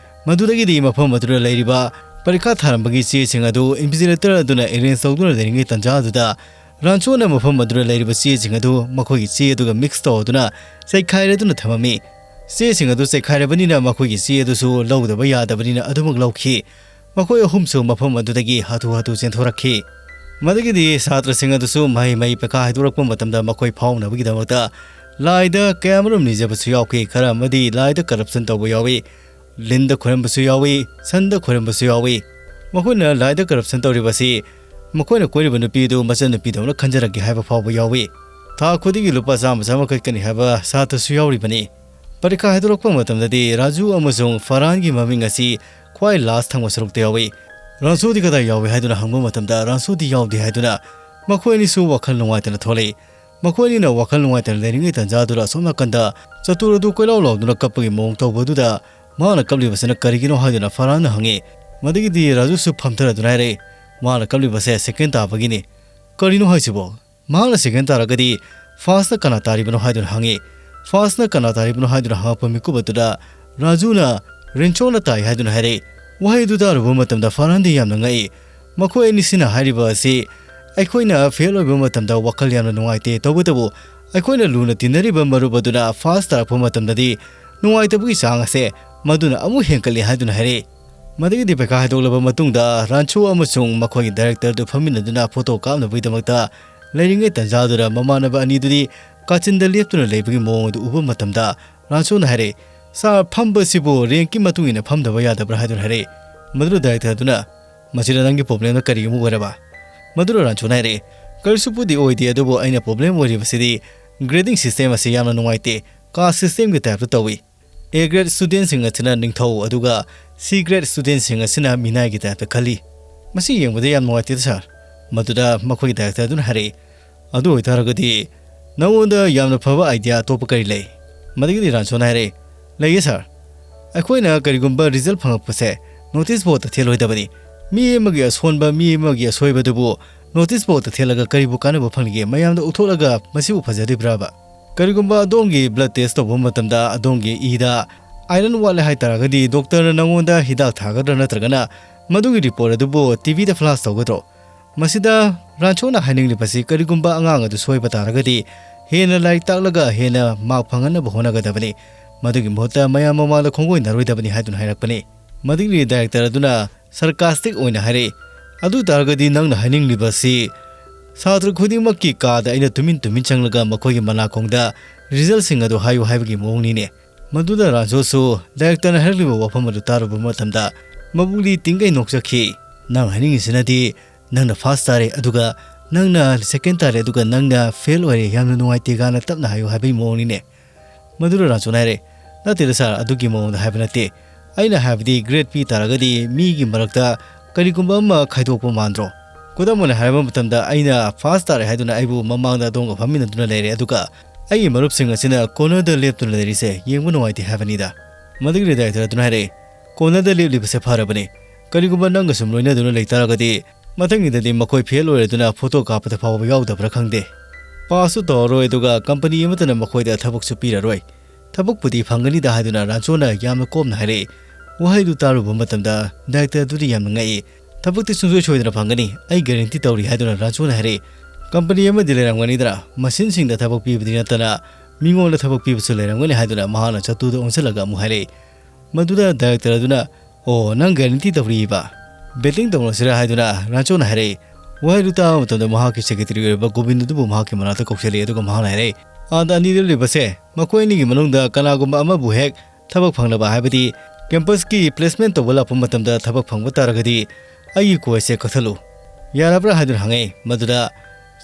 ꯃꯗꯨꯗꯒꯤꯗꯤ ꯃꯐꯝ ꯑꯗꯨꯗ ꯂꯩꯔꯤꯕ ꯄꯔꯤꯈꯥ ꯊꯥꯔꯝꯕꯒꯤ ꯆꯦꯁꯤꯡ ꯑꯗꯨ invigilator ꯑꯗꯨꯅ arrange ꯇꯧꯗꯨꯅ ꯂꯩꯔꯤꯉꯩ ꯇꯥꯟꯖꯥ ꯑꯗꯨꯗ ꯔꯥꯟꯁꯣꯅ ꯃꯐꯝ ꯑꯗꯨꯗ ꯂꯩꯔꯤꯕ ꯆꯦꯁꯤꯡ ꯑꯗꯨ ꯃꯈꯣꯏꯒꯤ ꯆꯦ ꯑꯗꯨꯒ mix ꯇꯧꯗꯨꯅ ꯆꯩꯈꯥꯏꯔꯗꯨꯅ ꯊꯝꯃꯝꯃꯤ꯫ ꯆꯦꯁꯤꯡ ꯑꯗꯨ ꯆꯩꯈꯥꯏꯔꯕꯅꯤꯅ ꯃꯈꯣꯏꯒꯤ ꯆꯦ ꯑꯗꯨꯁꯨ ꯂꯧꯗꯕ ꯌꯥꯗꯕꯅꯤꯅ ꯑꯗꯨꯃꯛ ꯂꯧꯈꯤ꯫ ꯃꯈꯣꯏ ꯑꯍꯨꯝꯁꯨ ꯃꯐꯝ ꯑꯗꯨꯗꯒꯤ ꯍꯥꯊꯨ ꯍꯥꯊꯨ ꯆꯦꯟꯊꯣꯔꯛꯈꯤ꯫ ꯃꯗꯨꯗꯒꯤꯗꯤ ꯁꯥꯇ꯭ꯔꯁꯤꯡ ꯑꯗꯨꯁꯨ ꯃꯍꯩ ꯃꯍꯩ ꯄꯩꯈꯥ ꯍꯥꯏꯗꯣꯔꯛꯄ ꯃꯇꯝꯗ ꯃꯈꯣꯏ ꯐꯥꯎꯅꯕꯒꯤꯗꯃꯛꯇ ꯂꯥꯏꯗ ꯀꯌꯥꯃꯔꯨꯝ ꯅꯤꯖꯕꯁꯨ ꯌꯥꯎꯈꯤ꯫ ꯈꯔ ꯑꯃꯗꯤ ꯂꯥꯏꯗ corruption ꯇꯧꯕ ꯌꯥꯎꯏ, ꯂꯤꯟꯗ ꯈꯣꯏꯔꯝꯕꯁꯨ ꯌꯥꯎꯏ, ꯁꯟꯗ ꯈꯣꯏꯔꯝꯕꯁꯨ ꯌꯥꯎꯏ꯫ ꯃꯈꯣꯏꯅ ꯂꯥꯏꯗ corruption ꯇꯧꯔꯤꯕꯁꯤ ꯃꯈꯣꯏꯅ ꯀꯣꯏꯔꯤꯕ ꯅꯨꯄꯤꯗꯨ ꯃꯆꯟꯅꯨꯄꯤꯗꯧꯅ ꯈꯟꯖꯔꯛꯀꯦ ꯍꯥꯏꯕ ꯐꯥꯎꯕ ꯌꯥꯎꯏ꯫ ꯊꯥ ꯈꯨꯗꯤꯡꯒꯤ ꯂꯨꯄꯥ ꯆꯥꯝꯃ ꯆꯥꯝꯃ ꯀꯛꯀꯅꯤ ꯍꯥꯏꯕ ꯁꯥꯇ꯭ꯔꯁꯨ ꯌꯥꯎꯔꯤꯕꯅꯤ꯫ ꯄꯔꯤꯈꯥ ꯍꯥꯏꯗꯣꯔꯛꯄ ꯃꯇꯝꯗꯗꯤ ꯔꯥꯖꯨ ꯑꯃꯁꯨꯡ ꯐꯔꯍꯥꯟꯒꯤ ꯃꯃꯤꯡ ꯑꯁꯤ ꯈ꯭ꯋꯥꯏ last ꯊꯪꯕ ꯁꯔꯨꯛꯇ ꯌꯥꯎꯏ꯫ ꯔꯥꯟꯁꯨꯗꯤ ꯀꯗꯥꯏ ꯌꯥꯎꯏ ꯍꯥꯏꯗꯨꯅ ꯍꯪꯕ ꯃꯇꯝꯗ ꯔꯥꯟꯁꯨꯗꯤ ꯌꯥꯎꯗꯦ ꯍꯥꯏꯗꯨꯅ ꯃꯈꯣꯏ ꯑꯅꯤꯁꯨ ꯋꯥꯈꯜ ꯅꯨꯡꯉꯥꯏꯇꯅ ꯊꯣꯛꯂꯛꯏ꯫ ꯃꯈꯣꯏ ꯑꯅꯤꯅ ꯋꯥꯈꯜ ꯅꯨꯡꯉꯥꯏꯇꯅ ꯂꯩꯔꯤꯉꯩ ꯇꯥꯟꯖꯥꯗꯨꯗ ꯑꯁꯣꯝ ꯅꯥꯀꯟꯗ ꯆꯇꯨꯔ ꯑꯗꯨ ꯀꯣꯏꯂꯥꯎ ꯂꯥꯎꯗꯨꯅ ꯀꯞꯄꯒꯤ ꯃꯑꯣꯡ ꯇꯧꯕꯗꯨꯗ ꯃꯍꯥꯛꯅ ꯀꯞꯂꯤꯕꯁꯤꯅ ꯀꯔꯤꯒꯤꯅꯣ ꯍꯥꯏꯗꯨꯅ ꯐꯔꯍꯥꯟꯅ ꯍꯪꯉꯤ꯫ ꯃꯗꯨꯒꯤꯗꯤ ꯔꯥꯖꯨꯁꯨ ꯐꯝꯊꯔꯗꯨꯅ ꯍꯥꯏꯔꯛꯏ, ꯃꯍꯥꯛꯅ ꯀꯞꯂꯤꯕꯁꯦ second ꯇꯥꯕꯒꯤꯅꯤ꯫ ꯀꯔꯤꯅꯣ ꯍꯥꯏꯁꯤꯕꯣ? ꯃꯍꯥꯛꯅ second ꯇꯥꯔꯒꯗꯤ firstꯇ ꯀꯅꯥ ꯇꯥꯔꯤꯕꯅꯣ ꯍꯥꯏꯗꯨꯅ ꯍꯪꯉꯤ꯫ ꯐꯥꯁꯅ ꯀꯅꯥ ꯇꯥꯔꯤꯕꯅꯣ ꯍꯥꯏꯗꯨꯅ ꯍꯪꯉꯛꯄ ꯃꯤꯀꯨꯞ ꯑꯗꯨꯗ ꯔꯥꯖꯨꯅ ꯔꯤꯟꯆꯣꯅ ꯇꯥꯏ ꯍꯥꯏꯗꯨꯅ ꯍꯥꯏꯔꯛꯏ꯫ ꯋꯥꯍꯩ ꯑꯗꯨ ꯇꯥꯔꯨꯕ ꯃꯇꯝꯗ ꯐꯔꯍꯥꯟꯗꯤ ꯌꯥꯝꯅ ꯉꯛꯏ꯫ ꯃꯈꯣꯏ ꯑꯅꯤꯁꯤꯅ ꯍꯥꯏꯔꯤꯕ ꯑꯁꯤ ꯑꯩꯈꯣꯏꯅ ꯐꯦꯜ ꯑꯣꯏꯕ ꯃꯇꯝꯗ ꯋꯥꯈꯜ ꯌꯥꯝꯅ ꯅꯨꯡꯉꯥꯏꯇꯦ, ꯇꯧꯕꯇꯕꯨ ꯑꯩꯈꯣꯏꯅ ꯂꯨꯅ ꯇꯤꯟꯅꯔꯤꯕ ꯃꯔꯨꯞ ꯑꯗꯨꯅ ꯐꯥꯁ ꯇꯥꯔꯛꯄ ꯃꯇꯝꯗꯗꯤ ꯅꯨꯡꯉꯥꯏꯇꯕꯒꯤ ꯆꯥꯡ ꯑꯁꯦ ꯃꯗꯨꯅ ꯑꯃꯨꯛ ꯍꯦꯟꯒꯠꯂꯤ ꯍꯥꯏꯗꯨꯅ ꯍꯥꯏꯔꯛꯏ꯫ ꯃꯗꯨꯒꯤꯗꯤ ꯄꯩꯈꯥ ꯍꯥꯏꯗꯣꯛꯂꯕ ꯃꯇꯨꯡꯗ ꯔꯥꯟꯆꯣ ꯑꯃꯁꯨꯡ ꯃꯈꯣꯏꯒꯤ ꯗꯥꯏꯔꯦꯛꯇꯔꯗꯨ ꯐꯝꯃꯤꯟꯅꯗꯨꯅ ꯐꯣꯇꯣ ꯀꯥꯞꯅꯕꯒꯤꯗꯃꯛꯇ ꯂꯩꯔꯤꯉꯩ ꯇꯥꯟꯖꯥꯗꯨꯗ ꯃꯃꯥꯟꯅꯕ ꯑꯅꯤꯗꯨꯗꯤ ꯀꯥꯆꯤꯟꯗ ꯂꯦꯞꯇꯨꯅ ꯂꯩꯕꯒꯤ ꯃꯑꯣꯡ ꯑꯗꯨ ꯎꯕ ꯃꯇꯝꯗ ꯔꯥꯟꯆꯣꯅ ꯍꯥꯏꯔꯛꯏ, "ꯁꯥꯔ, ꯐꯝꯕꯁꯤꯕꯨ ꯔꯦꯡꯀꯤ ꯃꯇꯨꯡ ꯏꯟꯅ ꯐꯝꯗꯕ ꯌꯥꯗꯕ꯭ꯔꯥ?" ꯍꯥꯏꯗꯨꯅ ꯍꯥꯏꯔꯛꯏ꯫ ꯃꯗꯨꯗ ꯗꯥꯏꯔꯦꯛꯇꯔꯗꯨꯅ, "ꯃꯁꯤꯗ ꯅꯪꯒꯤ ꯄ꯭ꯔꯣꯕ꯭ꯂꯦꯝꯅ ꯀꯔꯤ ꯑꯃꯨꯛ ꯑꯣꯏꯔꯕ?" ꯃꯗꯨꯗ ꯔꯥꯟꯆꯣꯅ ꯍꯥꯏꯔꯛꯏ, "ꯀꯔꯤꯁꯨꯕꯨꯗꯤ ꯑꯣꯏꯗꯦ, ꯑꯗꯨꯕꯨ ꯑꯩꯅ ꯄ꯭ꯔꯣꯕ꯭ꯂꯦꯝ ꯑꯣꯏꯔꯤꯕꯁꯤꯗꯤ ꯒ꯭ꯔꯦꯗꯤꯡ ꯁꯤꯁꯇꯦꯝ ꯑꯁꯤ ꯌꯥꯝꯅ ꯅꯨꯡꯉꯥꯏꯇꯦ꯫ ꯀꯥꯁ ꯁꯤꯁꯇꯦꯝꯒꯤ ꯇꯥꯏꯞꯇ ꯇꯧꯏ꯫ ꯑꯦ ꯒ꯭ꯔꯦꯗ ꯁ꯭ꯇꯨꯗꯦꯟꯁꯤꯡ ꯑꯁꯤꯅ ꯅꯤꯡꯊꯧ, ꯑꯗꯨꯒ ꯁꯤ ꯒ꯭ꯔꯦꯗ ꯁ꯭ꯇꯨꯗꯦꯟꯁꯤꯡ ꯑꯁꯤꯅ ꯃꯤꯅꯥꯏꯒꯤ ꯇꯥꯏꯞꯇ ꯈꯜꯂꯤ꯫ ꯃꯁꯤ ꯌꯦꯡꯕꯗ ꯌꯥꯝ ꯅꯨꯡꯉꯥꯏꯇꯦꯗ, ꯁꯥꯔ꯫" ꯃꯗꯨꯗ ꯃꯈꯣꯏꯒꯤ ꯗꯥꯏꯔꯦꯛꯇꯔꯗꯨꯅ ꯍꯥꯏꯔꯛꯏ, "ꯑꯗꯨ ꯑꯣꯏꯇꯥꯔꯒꯗꯤ ꯅꯉꯣꯟꯗ ꯌꯥꯝꯅ ꯐꯕ ꯑꯥꯏꯗꯤꯌꯥ ꯑꯇꯣꯞꯄ ꯀꯔꯤ ꯂꯩ?" ꯃꯗꯨꯒꯤꯗꯤ ꯔꯥꯟꯆꯣꯅ ꯍꯥꯏꯔꯛꯏ, "ꯂꯩꯌꯦ, ꯁꯥꯔ꯫ ꯑꯩꯈꯣꯏꯅ ꯀꯔꯤꯒꯨꯝꯕ ꯔꯤꯖꯜ ꯐꯪꯂꯛꯄꯁꯦ ꯅꯣꯇꯤꯁ ꯕꯣꯔꯗꯇ ꯊꯦꯠꯂꯣꯏꯗꯕꯅꯤ꯫ ꯃꯤ ꯑꯃꯒꯤ ꯑꯁꯣꯟꯕ, ꯃꯤ ꯑꯃꯒꯤ ꯑꯁꯣꯏꯕꯗꯨꯕꯨ ꯅꯣꯇꯤꯁ ꯕꯣꯔꯗꯇ ꯊꯦꯠꯂꯒ ꯀꯔꯤꯕꯨ ꯀꯥꯟꯅꯕ ꯐꯪꯂꯤꯒꯦ? ꯃꯌꯥꯝꯗ ꯎꯠꯊꯣꯛꯂꯒ ꯃꯁꯤꯕꯨ ꯐꯖꯗ꯭ꯔꯤꯕ꯭ꯔꯥꯕ? ꯀꯔꯤꯒꯨꯝꯕ ꯑꯗꯣꯝꯒꯤ ꯕ꯭ꯂꯗ ꯇꯦꯁ ꯇꯧꯕ ꯃꯇꯝꯗ ꯑꯗꯣꯝꯒꯤ ꯏꯗ ꯑꯥꯏꯔꯟ ꯋꯥꯠꯂꯦ ꯍꯥꯏ ꯇꯥꯔꯒꯗꯤ ꯗꯣꯛꯇꯔꯅ ꯅꯉꯣꯟꯗ ꯍꯤꯗꯥꯛ ꯊꯥꯒꯗ꯭ꯔꯥ, ꯅꯠꯇ꯭ꯔꯒꯅ ꯃꯗꯨꯒꯤ ꯔꯤꯄꯣꯔꯠ ꯑꯗꯨꯕꯨ ꯇꯤ ꯚꯤꯗ ꯐ꯭ꯂꯥꯁ ꯇꯧꯒꯗ꯭ꯔꯣ?" ꯃꯁꯤꯗ ꯔꯥꯟꯆꯣꯅ ꯍꯥꯏꯅꯤꯡꯂꯤꯕꯁꯤ ꯀꯔꯤꯒꯨꯝꯕ ꯑꯉꯥꯡ ꯑꯗꯨ ꯁꯣꯏꯕ ꯇꯥꯔꯒꯗꯤ ꯍꯦꯟꯅ ꯂꯥꯏꯔꯤꯛ ꯇꯥꯛꯂꯒ ꯍꯦꯟꯅ ꯃꯥꯔꯛ ꯐꯪꯍꯟꯅꯕ ꯍꯣꯠꯅꯒꯗꯕꯅꯤ꯫ ꯃꯗꯨꯒꯤ ꯃꯍꯨꯠꯇ ꯃꯌꯥꯝ ꯃꯃꯥꯡꯗ ꯈꯣꯡꯒꯣꯏꯅꯔꯣꯏꯗꯕꯅꯤ ꯍꯥꯏꯗꯨꯅ ꯍꯥꯏꯔꯛꯄꯅꯤ꯫ ꯃꯗꯨꯒꯤ ꯗꯥꯏꯔꯦꯛꯇꯔ ꯑꯗꯨꯅ ꯁꯔꯀꯥꯁꯇꯤꯛ ꯑꯣꯏꯅ ꯍꯥꯏꯔꯛꯏ, "ꯑꯗꯨ ꯇꯥꯔꯒꯗꯤ ꯅꯪꯅ ꯍꯥꯏꯅꯤꯡꯂꯤꯕꯁꯤ ꯁꯥꯇ꯭ꯔ ꯈꯨꯗꯤꯡꯃꯛꯀꯤ ꯀꯥꯗ ꯑꯩꯅ ꯇꯨꯃꯤꯟ ꯇꯨꯃꯤꯟ ꯆꯪꯂꯒ ꯃꯈꯣꯏꯒꯤ ꯃꯅꯥꯀꯣꯡꯗ ꯔꯤꯖꯜꯁꯤꯡ ꯑꯗꯨ ꯍꯥꯏꯌꯨ ꯍꯥꯏꯕꯒꯤ ꯃꯑꯣꯡꯅꯤꯅꯦ?" ꯃꯗꯨꯗ ꯔꯥꯟꯆꯣꯁꯨ ꯗꯥꯏꯔꯦꯛꯇꯔꯅ ꯍꯥꯏꯔꯛꯂꯤꯕ ꯋꯥꯐꯝ ꯑꯗꯨ ꯇꯥꯔꯨꯕ ꯃꯇꯝꯗ ꯃꯕꯨꯛꯂꯤ ꯇꯤꯡꯒꯩ ꯅꯣꯛꯆꯈꯤ꯫ "ꯅꯪ ꯍꯥꯏꯅꯤꯡꯉꯤꯁꯤꯅꯗꯤ ꯅꯪꯅ ꯐꯥꯔꯁ ꯇꯥꯔꯦ, ꯑꯗꯨꯒ ꯅꯪꯅ ꯁꯦꯀꯦꯟ ꯇꯥꯔꯦ, ꯑꯗꯨꯒ ꯅꯪꯅ ꯐꯦꯜ ꯑꯣꯏꯔꯦ, ꯌꯥꯝꯅ ꯅꯨꯡꯉꯥꯏꯇꯦ" ꯀꯥꯏꯅ ꯇꯞꯅ ꯍꯥꯏꯌꯨ ꯍꯥꯏꯕꯒꯤ ꯃꯑꯣꯡꯅꯤꯅꯦ꯫ ꯃꯗꯨꯗ ꯔꯥꯟꯆꯣꯅ ꯍꯥꯏꯔꯦ, "ꯅꯠꯇꯦꯗ ꯁꯥꯔ, ꯑꯗꯨꯒꯤ ꯃꯑꯣꯡꯗ ꯍꯥꯏꯕ ꯅꯠꯇꯦ꯫ ꯑꯩꯅ ꯍꯥꯏꯕꯗꯤ ꯒ꯭ꯔꯦꯗ ꯄꯤ ꯇꯥꯔꯒꯗꯤ ꯃꯤꯒꯤ ꯃꯔꯛꯇ ꯀꯔꯤꯒꯨꯝꯕ ꯑꯃ ꯈꯥꯏꯗꯣꯛꯄ ꯃꯥꯟꯗ꯭ꯔꯣ? ꯈꯨꯗꯝ ꯑꯣꯏꯅ ꯍꯥꯏꯔꯕ ꯃꯇꯝꯗ ꯑꯩꯅ ꯐꯥꯔꯁ ꯇꯥꯔꯦ ꯍꯥꯏꯗꯨꯅ ꯑꯩꯕꯨ ꯃꯃꯥꯡꯗ ꯑꯗꯣꯝꯒ ꯐꯝꯃꯤꯟꯅꯗꯨꯅ ꯂꯩꯔꯦ, ꯑꯗꯨꯒ ꯑꯩꯒꯤ ꯃꯔꯨꯞꯁꯤꯡ ꯑꯁꯤꯅ ꯀꯣꯔꯅꯔꯗ ꯂꯦꯞꯇꯨꯅ ꯂꯩꯔꯤꯁꯦ ꯌꯦꯡꯕ ꯅꯨꯡꯉꯥꯏꯇꯦ ꯍꯥꯏꯕꯅꯤꯗ꯫" ꯃꯗꯨꯒꯤ ꯗꯥꯏꯔꯦꯛꯇꯔ ꯑꯗꯨꯅ ꯍꯥꯏꯔꯛꯏ, "ꯀꯣꯔꯅꯔꯗ ꯂꯦꯞꯂꯤꯕꯁꯦ ꯐꯔꯕꯅꯤ꯫ ꯀꯔꯤꯒꯨꯝꯕ ꯅꯪꯒ ꯁꯨꯝ ꯂꯣꯏꯅꯗꯨꯅ ꯂꯩꯇꯥꯔꯒꯗꯤ ꯃꯊꯪꯒꯤꯗꯗꯤ ꯃꯈꯣꯏ ꯐꯦꯜ ꯑꯣꯏꯔꯗꯨꯅ ꯐꯣꯇꯣ ꯀꯥꯞꯄꯗ ꯐꯥꯎꯕ ꯌꯥꯎꯗꯕ꯭ꯔꯥ ꯈꯪꯗꯦ꯫" ꯄꯥꯁꯁꯨ ꯇꯧꯔꯔꯣꯏ, ꯑꯗꯨꯒ ꯀꯝꯄꯅꯤ ꯑꯃꯠꯇꯅ ꯃꯈꯣꯏꯗ ꯊꯕꯛꯁꯨ ꯄꯤꯔꯔꯣꯏ꯫ ꯊꯕꯛꯄꯨꯗꯤ ꯐꯪꯒꯅꯤꯗ ꯍꯥꯏꯗꯨꯅ ꯔꯥꯟꯆꯣꯅ ꯌꯥꯝꯅ ꯀꯣꯝꯅ ꯍꯥꯏꯔꯛꯏ꯫ ꯋꯥꯍꯩꯗꯨ ꯇꯥꯔꯨꯕ ꯃꯇꯝꯗ ꯗꯥꯏꯔꯦꯛꯇꯔ ꯑꯗꯨꯗꯤ ꯌꯥꯝꯅ ꯉꯛꯏ꯫ "ꯊꯕꯛꯇꯤ ꯁꯨꯡꯁꯣꯏ ꯁꯣꯏꯗꯅ ꯐꯪꯒꯅꯤ, ꯑꯩ ꯒꯥꯔꯦꯟꯇꯤ ꯇꯧꯔꯤ" ꯍꯥꯏꯗꯨꯅ ꯔꯥꯟꯆꯣꯅ ꯍꯥꯏꯔꯛꯏ꯫ "ꯀꯝꯄꯅꯤ ꯑꯃꯗꯤ ꯂꯩꯔꯝꯒꯅꯤꯗꯅ, ꯃꯁꯤꯟꯁꯤꯡꯗ ꯊꯕꯛ ꯄꯤꯕꯗꯤ ꯅꯠꯇꯅ ꯃꯤꯉꯣꯟꯗ ꯊꯕꯛ ꯄꯤꯕꯁꯨ ꯂꯩꯔꯝꯒꯅꯤ" ꯍꯥꯏꯗꯨꯅ ꯃꯍꯥꯛꯅ ꯆꯇꯨꯗ ꯑꯣꯟꯁꯤꯜꯂꯒ ꯑꯃꯨꯛ ꯍꯥꯏꯔꯛꯏ꯫ ꯃꯗꯨꯗ ꯗꯥꯏꯔꯦꯛꯇꯔ ꯑꯗꯨꯅ, "ꯑꯣ, ꯅꯪ ꯒꯥꯔꯦꯟꯇꯤ ꯇꯧꯔꯤꯕ? ꯕꯦꯠꯇꯤꯡ ꯇꯧꯅꯁꯤꯔꯥ?" ꯍꯥꯏꯗꯨꯅ ꯔꯥꯟꯆꯣꯅ ꯍꯥꯏꯔꯛꯏ꯫ ꯋꯥꯍꯩꯗꯨ ꯇꯥꯕ ꯃꯇꯝꯗ ꯃꯍꯥꯛꯀꯤ ꯁꯦꯀ꯭ꯔꯦꯇꯔꯤ ꯑꯣꯏꯔꯤꯕ ꯒꯣꯕꯤꯟꯗ ꯑꯗꯨꯕꯨ ꯃꯍꯥꯛꯀꯤ ꯃꯅꯥꯛꯇ ꯀꯧꯁꯤꯜꯂꯛꯏ, ꯑꯗꯨꯒ ꯃꯍꯥꯛꯅ ꯍꯥꯏꯔꯛꯏ, "ꯑꯥꯗ ꯑꯅꯤꯗ ꯂꯩꯕꯁꯦ, ꯃꯈꯣꯏ ꯑꯅꯤꯒꯤ ꯃꯅꯨꯡꯗ ꯀꯅꯥꯒꯨꯝꯕ ꯑꯃꯕꯨ ꯍꯦꯛ ꯊꯕꯛ ꯐꯪꯅꯕ, ꯍꯥꯏꯕꯗꯤ ꯀꯦꯝꯄꯁꯀꯤ ꯄ꯭ꯂꯦꯁꯃꯦꯟ ꯇꯧꯕ ꯂꯥꯛꯄ ꯃꯇꯝꯗ ꯊꯕꯛ ꯐꯪꯕ ꯇꯥꯔꯒꯗꯤ ꯑꯩꯒꯤ ꯀꯣꯏꯁꯁꯦ ꯀꯛꯊꯠꯂꯨ꯫ ꯌꯥꯔꯕ꯭ꯔꯥ?" ꯍꯥꯏꯗꯨꯅ ꯍꯪꯉꯛꯏ꯫ ꯃꯗꯨꯗ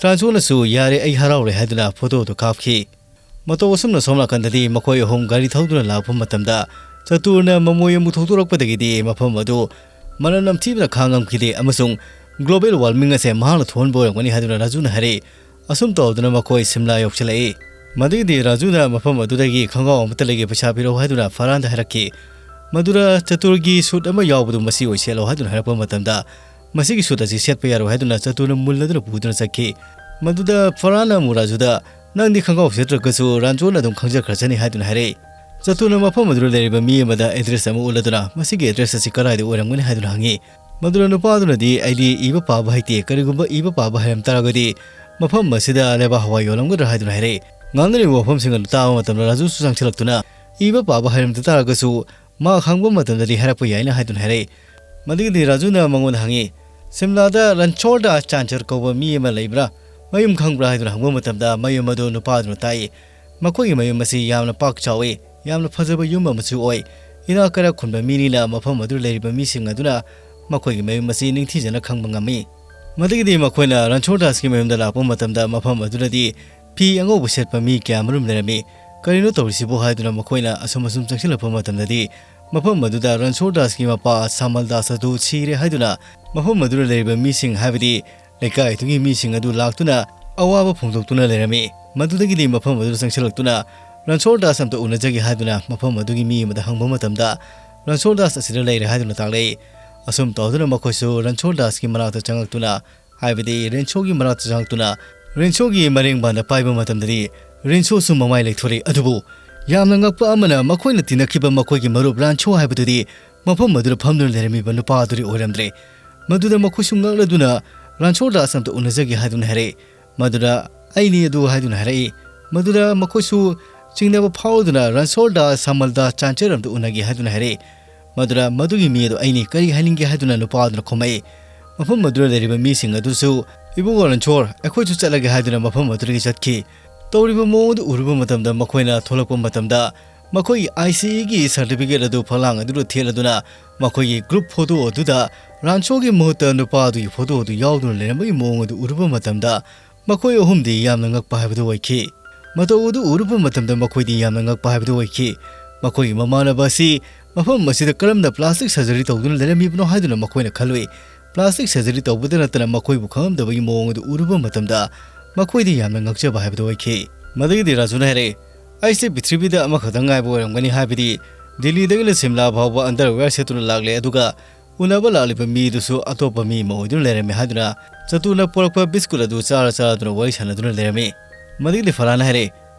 ꯔꯥꯟꯆꯣꯅꯁꯨ, "ꯌꯥꯔꯦ, ꯑꯩ ꯍꯔꯥꯎꯔꯦ" ꯍꯥꯏꯗꯨꯅ ꯐꯣꯇꯣꯗꯨ ꯀꯥꯞꯈꯤ꯫ ꯃꯇꯧ ꯑꯁꯨꯝꯅ ꯁꯣꯝ ꯅꯥꯀꯟꯗꯗꯤ ꯃꯈꯣꯏ ꯑꯍꯨꯝ ꯒꯥꯔꯤ ꯊꯧꯗꯨꯅ ꯂꯥꯛꯄ ꯃꯇꯝꯗ, ꯆꯇꯨꯔꯅ ꯃꯃꯣꯏ ꯑꯃꯨꯛ ꯊꯧꯗꯣꯔꯛꯄꯗꯒꯤꯗꯤ ꯃꯐꯝ ꯑꯗꯨ ꯃꯅꯝ ꯅꯝꯊꯤꯕꯅ ꯈꯥꯡꯉꯝꯈꯤꯗꯦ, ꯑꯃꯁꯨꯡ ꯒ꯭ꯂꯣꯕꯦꯜ ꯋꯥꯔꯃꯤꯡ ꯑꯁꯦ ꯃꯍꯥꯛꯅ ꯊꯣꯛꯍꯟꯕ ꯑꯣꯏꯔꯝꯒꯅꯤ ꯍꯥꯏꯗꯨꯅ ꯔꯥꯖꯨꯅ ꯍꯥꯏꯔꯛꯏ꯫ ꯑꯁꯨꯝ ꯇꯧꯗꯨꯅ ꯃꯈꯣꯏ ꯁꯤꯝꯂꯥ ꯌꯧꯁꯤꯜꯂꯛꯏ꯫ ꯃꯗꯨꯒꯤꯗꯤ ꯔꯥꯖꯨꯅ ꯃꯐꯝ ꯑꯗꯨꯗꯒꯤ ꯈꯣꯡꯒ꯭ꯔꯥꯎ ꯑꯃꯠꯇ ꯂꯩꯒꯦ, ꯄꯩꯁꯥ ꯄꯤꯔꯛꯎ ꯍꯥꯏꯗꯨꯅ ꯐꯔꯍꯥꯟꯗ ꯍꯥꯏꯔꯛꯈꯤ꯫ ꯃꯗꯨꯗ ꯆꯇꯨꯔꯒꯤ ꯁꯨꯠ ꯑꯃ ꯌꯥꯎꯕꯗꯨ ꯃꯁꯤ ꯑꯣꯏ ꯁꯦꯠꯂꯣ ꯍꯥꯏꯗꯨꯅ ꯍꯥꯏꯔꯛꯄ ꯃꯇꯝꯗ, "ꯃꯁꯤꯒꯤ ꯁꯨꯠ ꯑꯁꯤ ꯁꯦꯠꯄ ꯌꯥꯔꯣꯏ" ꯍꯥꯏꯗꯨꯅ ꯆꯇꯨꯔꯅ ꯃꯨꯜꯂꯗꯨꯅ ꯄꯨꯗꯨꯅ ꯆꯠꯈꯤ꯫ ꯃꯗꯨꯗ ꯐꯔꯍꯥꯟꯅ ꯑꯃꯨꯛ ꯔꯥꯖꯨꯗ, "ꯅꯪꯗꯤ ꯈꯣꯡꯒ꯭ꯔꯥꯎ ꯁꯦꯠꯇ꯭ꯔꯒꯁꯨ ꯔꯥꯟꯆꯣꯅ ꯑꯗꯨꯝ ꯈꯪꯖꯈ꯭ꯔꯁꯅꯤ" ꯍꯥꯏꯗꯨꯅ ꯍꯥꯏꯔꯛꯏ꯫ ꯆꯇꯨꯔꯅ ꯃꯐꯝ ꯑꯗꯨꯗ ꯂꯩꯔꯤꯕ ꯃꯤ ꯑꯃꯗ ꯑꯦꯗ꯭ꯔꯦꯁ ꯑꯃ ꯎꯠꯂꯗꯨꯅ, "ꯃꯁꯤꯒꯤ ꯑꯦꯗ꯭ꯔꯦꯁ ꯑꯁꯤ ꯀꯗꯥꯏꯗ ꯑꯣꯏꯔꯝꯒꯅꯤ?" ꯍꯥꯏꯗꯨꯅ ꯍꯪꯉꯤ꯫ ꯃꯗꯨꯗ ꯅꯨꯄꯥ ꯑꯗꯨꯅꯗꯤ, "ꯑꯩꯗꯤ ꯏꯕ ꯄꯥꯕ ꯍꯩꯇꯦ, ꯀꯔꯤꯒꯨꯝꯕ ꯏꯕ ꯄꯥꯕ ꯍꯩꯔꯝ ꯇꯥꯔꯒꯗꯤ ꯃꯐꯝ ꯑꯁꯤꯗ ꯂꯩꯕꯥꯛ ꯍꯋꯥꯏ ꯌꯣꯜꯂꯝꯒꯗ꯭ꯔꯥ?" ꯍꯥꯏꯗꯨꯅ ꯍꯥꯏꯔꯛꯏ꯫ ꯉꯥꯡꯅꯔꯤꯕ ꯋꯥꯐꯝꯁꯤꯡ ꯑꯗꯨ ꯇꯥꯕ ꯃꯇꯝꯗ ꯔꯥꯖꯨꯁꯨ ꯆꯪꯁꯤꯜꯂꯛꯇꯨꯅ, "ꯏꯕ ꯄꯥꯕ ꯍꯩꯔꯝꯗ ꯇꯥꯔꯒꯁꯨ ꯃꯍꯥꯛ ꯍꯪꯕ ꯃꯇꯝꯗꯗꯤ ꯍꯥꯏꯔꯛꯄ ꯌꯥꯏꯅ" ꯍꯥꯏꯗꯨꯅ ꯍꯥꯏꯔꯛꯏ꯫ ꯃꯗꯨꯒꯤꯗꯤ ꯔꯥꯖꯨꯅ ꯃꯉꯣꯟꯗ ꯍꯪꯉꯤ, "ꯁꯤꯝꯂꯥꯗ ꯔꯟꯁꯣꯔꯗ ꯆꯥꯟꯆꯔ ꯀꯧꯕ ꯃꯤ ꯑꯃ ꯂꯩꯕ꯭ꯔꯥ? ꯃꯌꯨꯝ ꯈꯪꯕ꯭ꯔꯥ?" ꯍꯥꯏꯗꯨꯅ ꯍꯪꯕ ꯃꯇꯝꯗ, ꯃꯌꯨꯝ ꯑꯗꯨ ꯅꯨꯄꯥ ꯑꯗꯨꯅ ꯇꯥꯛꯏ꯫ "ꯃꯈꯣꯏꯒꯤ ꯃꯌꯨꯝ ꯑꯁꯤ ꯌꯥꯝꯅ ꯄꯥꯛ ꯆꯥꯎꯏ, ꯌꯥꯝꯅ ꯐꯖꯕ ꯌꯨꯝ ꯑꯃꯁꯨ ꯑꯣꯏ꯫ ꯏꯅꯥꯛ ꯀꯩꯔꯥꯛ ꯈꯨꯟꯕ ꯃꯤꯅꯤꯅ ꯃꯐꯝ ꯑꯗꯨꯗ ꯂꯩꯔꯤꯕ ꯃꯤꯁꯤꯡ ꯑꯗꯨꯅ ꯃꯈꯣꯏꯒꯤ ꯃꯌꯨꯝ ꯑꯁꯤ ꯅꯤꯡꯊꯤꯖꯅ ꯈꯪꯕ ꯉꯝꯃꯤ꯫" ꯃꯗꯨꯒꯤꯗꯤ ꯃꯈꯣꯏꯅ ꯔꯟꯁꯣꯔ ꯗꯥꯁꯀꯤ ꯃꯌꯨꯝꯗ ꯂꯥꯛꯄ ꯃꯇꯝꯗ, ꯃꯐꯝ ꯑꯗꯨꯗꯗꯤ ꯐꯤ ꯑꯉꯧꯕ ꯁꯦꯠꯄ ꯃꯤ ꯀꯌꯥ ꯃꯔꯨꯝ ꯂꯩꯔꯝꯃꯤ꯫ "ꯀꯔꯤꯅꯣ ꯇꯧꯔꯤꯁꯤꯕꯨ?" ꯍꯥꯏꯗꯨꯅ ꯃꯈꯣꯏꯅ ꯑꯁꯨꯝ ꯑꯁꯨꯝ ꯆꯪꯁꯤꯜꯂꯛꯄ ꯃꯇꯝꯗꯗꯤ, ꯃꯐꯝ ꯑꯗꯨꯗ ꯔꯟꯁꯣꯔ ꯗꯥꯁꯀꯤ ꯃꯄꯥ ꯁꯥꯃꯜ ꯗꯥꯁ ꯑꯗꯨ ꯁꯤꯔꯦ ꯍꯥꯏꯗꯨꯅ ꯃꯐꯝ ꯑꯗꯨꯗ ꯂꯩꯔꯤꯕ ꯃꯤꯁꯤꯡ, ꯍꯥꯏꯕꯗꯤ ꯂꯩꯀꯥꯏ ꯑꯗꯨꯒꯤ ꯃꯤꯁꯤꯡ ꯑꯗꯨ ꯂꯥꯛꯇꯨꯅ ꯑꯋꯥꯕ ꯐꯣꯡꯗꯣꯛꯇꯨꯅ ꯂꯩꯔꯝꯃꯤ꯫ ꯃꯗꯨꯗꯒꯤꯗꯤ ꯃꯐꯝ ꯑꯗꯨꯗ ꯆꯪꯁꯤꯜꯂꯛꯇꯨꯅ, "ꯔꯟꯁꯣꯔ ꯗꯥꯁ ꯑꯝꯇ ꯎꯅꯖꯒꯦ" ꯍꯥꯏꯗꯨꯅ ꯃꯐꯝ ꯑꯗꯨꯒꯤ ꯃꯤ ꯑꯃꯗ ꯍꯪꯕ ꯃꯇꯝꯗ, "ꯔꯟꯁꯣꯔ ꯗꯥꯁ ꯑꯁꯤꯗ ꯂꯩꯔꯦ" ꯍꯥꯏꯗꯨꯅ ꯇꯥꯛꯂꯛꯏ꯫ ꯑꯁꯨꯝ ꯇꯧꯗꯨꯅ ꯃꯈꯣꯏꯁꯨ ꯔꯟꯁꯣꯔ ꯗꯥꯁꯀꯤ ꯃꯅꯥꯛꯇ ꯆꯪꯂꯛꯇꯨꯅ, ꯍꯥꯏꯕꯗꯤ ꯔꯦꯟꯁꯣꯒꯤ ꯃꯅꯥꯛꯇ ꯆꯪꯂꯛꯇꯨꯅ, ꯔꯤꯟꯁꯣꯒꯤ ꯃꯔꯦꯡꯕꯥꯟꯗ ꯄꯥꯏꯕ ꯃꯇꯝꯗꯗꯤ ꯔꯤꯟꯁꯣꯁꯨ ꯃꯃꯥꯏ ꯂꯩꯊꯣꯔꯛꯏ꯫ ꯑꯗꯨꯕꯨ ꯌꯥꯝꯅ ꯉꯛꯄ ꯑꯃꯅ, ꯃꯈꯣꯏꯅ ꯇꯤꯟꯅꯈꯤꯕ ꯃꯈꯣꯏꯒꯤ ꯃꯔꯨꯞ ꯔꯥꯟꯁꯣ ꯍꯥꯏꯕꯗꯨꯗꯤ ꯃꯐꯝ ꯑꯗꯨꯗ ꯐꯝꯗꯨꯅ ꯂꯩꯔꯝꯃꯤꯕ ꯅꯨꯄꯥ ꯑꯗꯨꯗꯤ ꯑꯣꯏꯔꯝꯗ꯭ꯔꯦ꯫ ꯃꯗꯨꯗ ꯃꯈꯣꯏꯁꯨ ꯉꯛꯂꯗꯨꯅ, "ꯔꯥꯟꯁꯣ ꯗꯥꯁ ꯑꯝꯇ ꯎꯅꯖꯒꯦ" ꯍꯥꯏꯗꯨꯅ ꯍꯥꯏꯔꯛꯏ꯫ ꯃꯗꯨꯗ "ꯑꯩꯅꯤ" ꯑꯗꯨ ꯍꯥꯏꯗꯨꯅ ꯍꯥꯏꯔꯛꯏ꯫ ꯃꯗꯨꯗ ꯃꯈꯣꯏꯁꯨ ꯆꯤꯡꯅꯕ ꯐꯥꯎꯗꯨꯅ, "ꯔꯥꯟꯁꯣ ꯗꯥꯁ, ꯁꯥꯃꯜ ꯗꯥꯁ, ꯆꯥꯟꯆꯦꯔ ꯑꯝꯇ ꯎꯅꯒꯦ" ꯍꯥꯏꯗꯨꯅ ꯍꯥꯏꯔꯛꯏ꯫ ꯃꯗꯨꯗ "ꯃꯗꯨꯒꯤ ꯃꯤ ꯑꯗꯨ ꯑꯩꯅꯤ, ꯀꯔꯤ ꯍꯥꯏꯅꯤꯡꯒꯦ?" ꯍꯥꯏꯗꯨꯅ ꯅꯨꯄꯥ ꯑꯗꯨꯅ ꯈꯨꯝꯃꯛꯏ꯫ ꯃꯐꯝ ꯑꯗꯨꯗ ꯂꯩꯔꯤꯕ ꯃꯤꯁꯤꯡ ꯑꯗꯨꯁꯨ, "ꯏꯕꯨꯡꯉꯣ ꯔꯟꯁꯣꯔ, ꯑꯩꯈꯣꯏꯁꯨ ꯆꯠꯂꯒꯦ" ꯍꯥꯏꯗꯨꯅ ꯃꯐꯝ ꯑꯗꯨꯗꯒꯤ ꯆꯠꯈꯤ꯫ ꯇꯧꯔꯤꯕ ꯃꯑꯣꯡ ꯑꯗꯨ ꯎꯔꯨꯕ ꯃꯇꯝꯗ, ꯃꯈꯣꯏꯅ ꯊꯣꯛꯂꯛꯄ ꯃꯇꯝꯗ ꯃꯈꯣꯏꯒꯤ ICEꯒꯤ certificate ꯑꯗꯨ ꯐꯛꯂꯥꯡ ꯑꯗꯨꯗ ꯊꯦꯠꯂꯗꯨꯅ, ꯃꯈꯣꯏꯒꯤ group photo ꯑꯗꯨꯗ ꯔꯥꯟꯁꯣꯒꯤ ꯃꯍꯨꯠꯇ ꯅꯨꯄꯥ ꯑꯗꯨꯒꯤ photo ꯑꯗꯨ ꯌꯥꯎꯗꯨꯅ ꯂꯩꯔꯝꯕꯒꯤ ꯃꯑꯣꯡ ꯑꯗꯨ ꯎꯔꯨꯕ ꯃꯇꯝꯗ, ꯃꯈꯣꯏ ꯑꯍꯨꯝꯗꯤ ꯌꯥꯝꯅ ꯉꯛꯄ ꯍꯥꯏꯕꯗꯨ ꯑꯣꯏꯈꯤ꯫ ꯃꯇꯧ ꯑꯗꯨ ꯎꯔꯨꯕ ꯃꯇꯝꯗ ꯃꯈꯣꯏꯗꯤ ꯌꯥꯝꯅ ꯉꯛꯄ ꯍꯥꯏꯕꯗꯨ ꯑꯣꯏꯈꯤ꯫ ꯃꯈꯣꯏꯒꯤ ꯃꯃꯥꯟꯅꯕ ꯑꯁꯤ ꯃꯐꯝ ꯑꯁꯤꯗ ꯀꯔꯝꯅ plastic surgery ꯇꯧꯗꯨꯅ ꯂꯩꯔꯝꯃꯤꯕꯅꯣ ꯍꯥꯏꯗꯨꯅ ꯃꯈꯣꯏꯅ ꯈꯜꯂꯨꯏ꯫ Plastic surgery ꯇꯧꯕꯗ ꯅꯠꯇꯅ ꯃꯈꯣꯏꯕꯨ ꯈꯪꯂꯝꯗꯕꯒꯤ ꯃꯑꯣꯡ ꯑꯗꯨ ꯎꯔꯨꯕ ꯃꯇꯝꯗ, ꯃꯈꯣꯏꯗꯤ ꯌꯥꯝꯅ ꯉꯛꯆꯕ ꯍꯥꯏꯕꯗꯨ ꯑꯣꯏꯈꯤ꯫ ꯃꯗꯨꯒꯤꯗꯤ ꯔꯥꯖꯨꯅ ꯍꯥꯏꯔꯛꯏ, "ꯑꯩꯁꯦ ꯄ꯭ꯔꯤꯊꯤꯕꯤꯗ ꯑꯃꯈꯛꯇꯪ ꯉꯥꯏꯕ ꯑꯣꯏꯔꯝꯒꯅꯤ, ꯍꯥꯏꯕꯗꯤ ꯗꯤꯜꯂꯤꯗꯒꯤꯅ ꯁꯤꯝꯂꯥ ꯐꯥꯎꯕ underwear ꯁꯦꯠꯇꯨꯅ ꯂꯥꯛꯂꯦ, ꯑꯗꯨꯒ ꯎꯅꯕ ꯂꯥꯛꯂꯤꯕ ꯃꯤꯗꯨꯁꯨ ꯑꯇꯣꯞꯄ ꯃꯤ ꯑꯃ ꯑꯣꯏꯗꯨꯅ ꯂꯩꯔꯝꯃꯤ" ꯍꯥꯏꯗꯨꯅ ꯆꯇꯨꯅ ꯄꯨꯔꯛꯄ biscuit ꯑꯗꯨ ꯆꯥꯔ ꯆꯥꯔꯗꯨꯅ ꯋꯥꯔꯤ ꯁꯥꯟꯅꯗꯨꯅ ꯂꯩꯔꯝꯃꯤ꯫ ꯃꯗꯨꯒꯤꯗꯤ ꯐꯔꯥꯅ ꯍꯥꯏꯔꯛꯏ,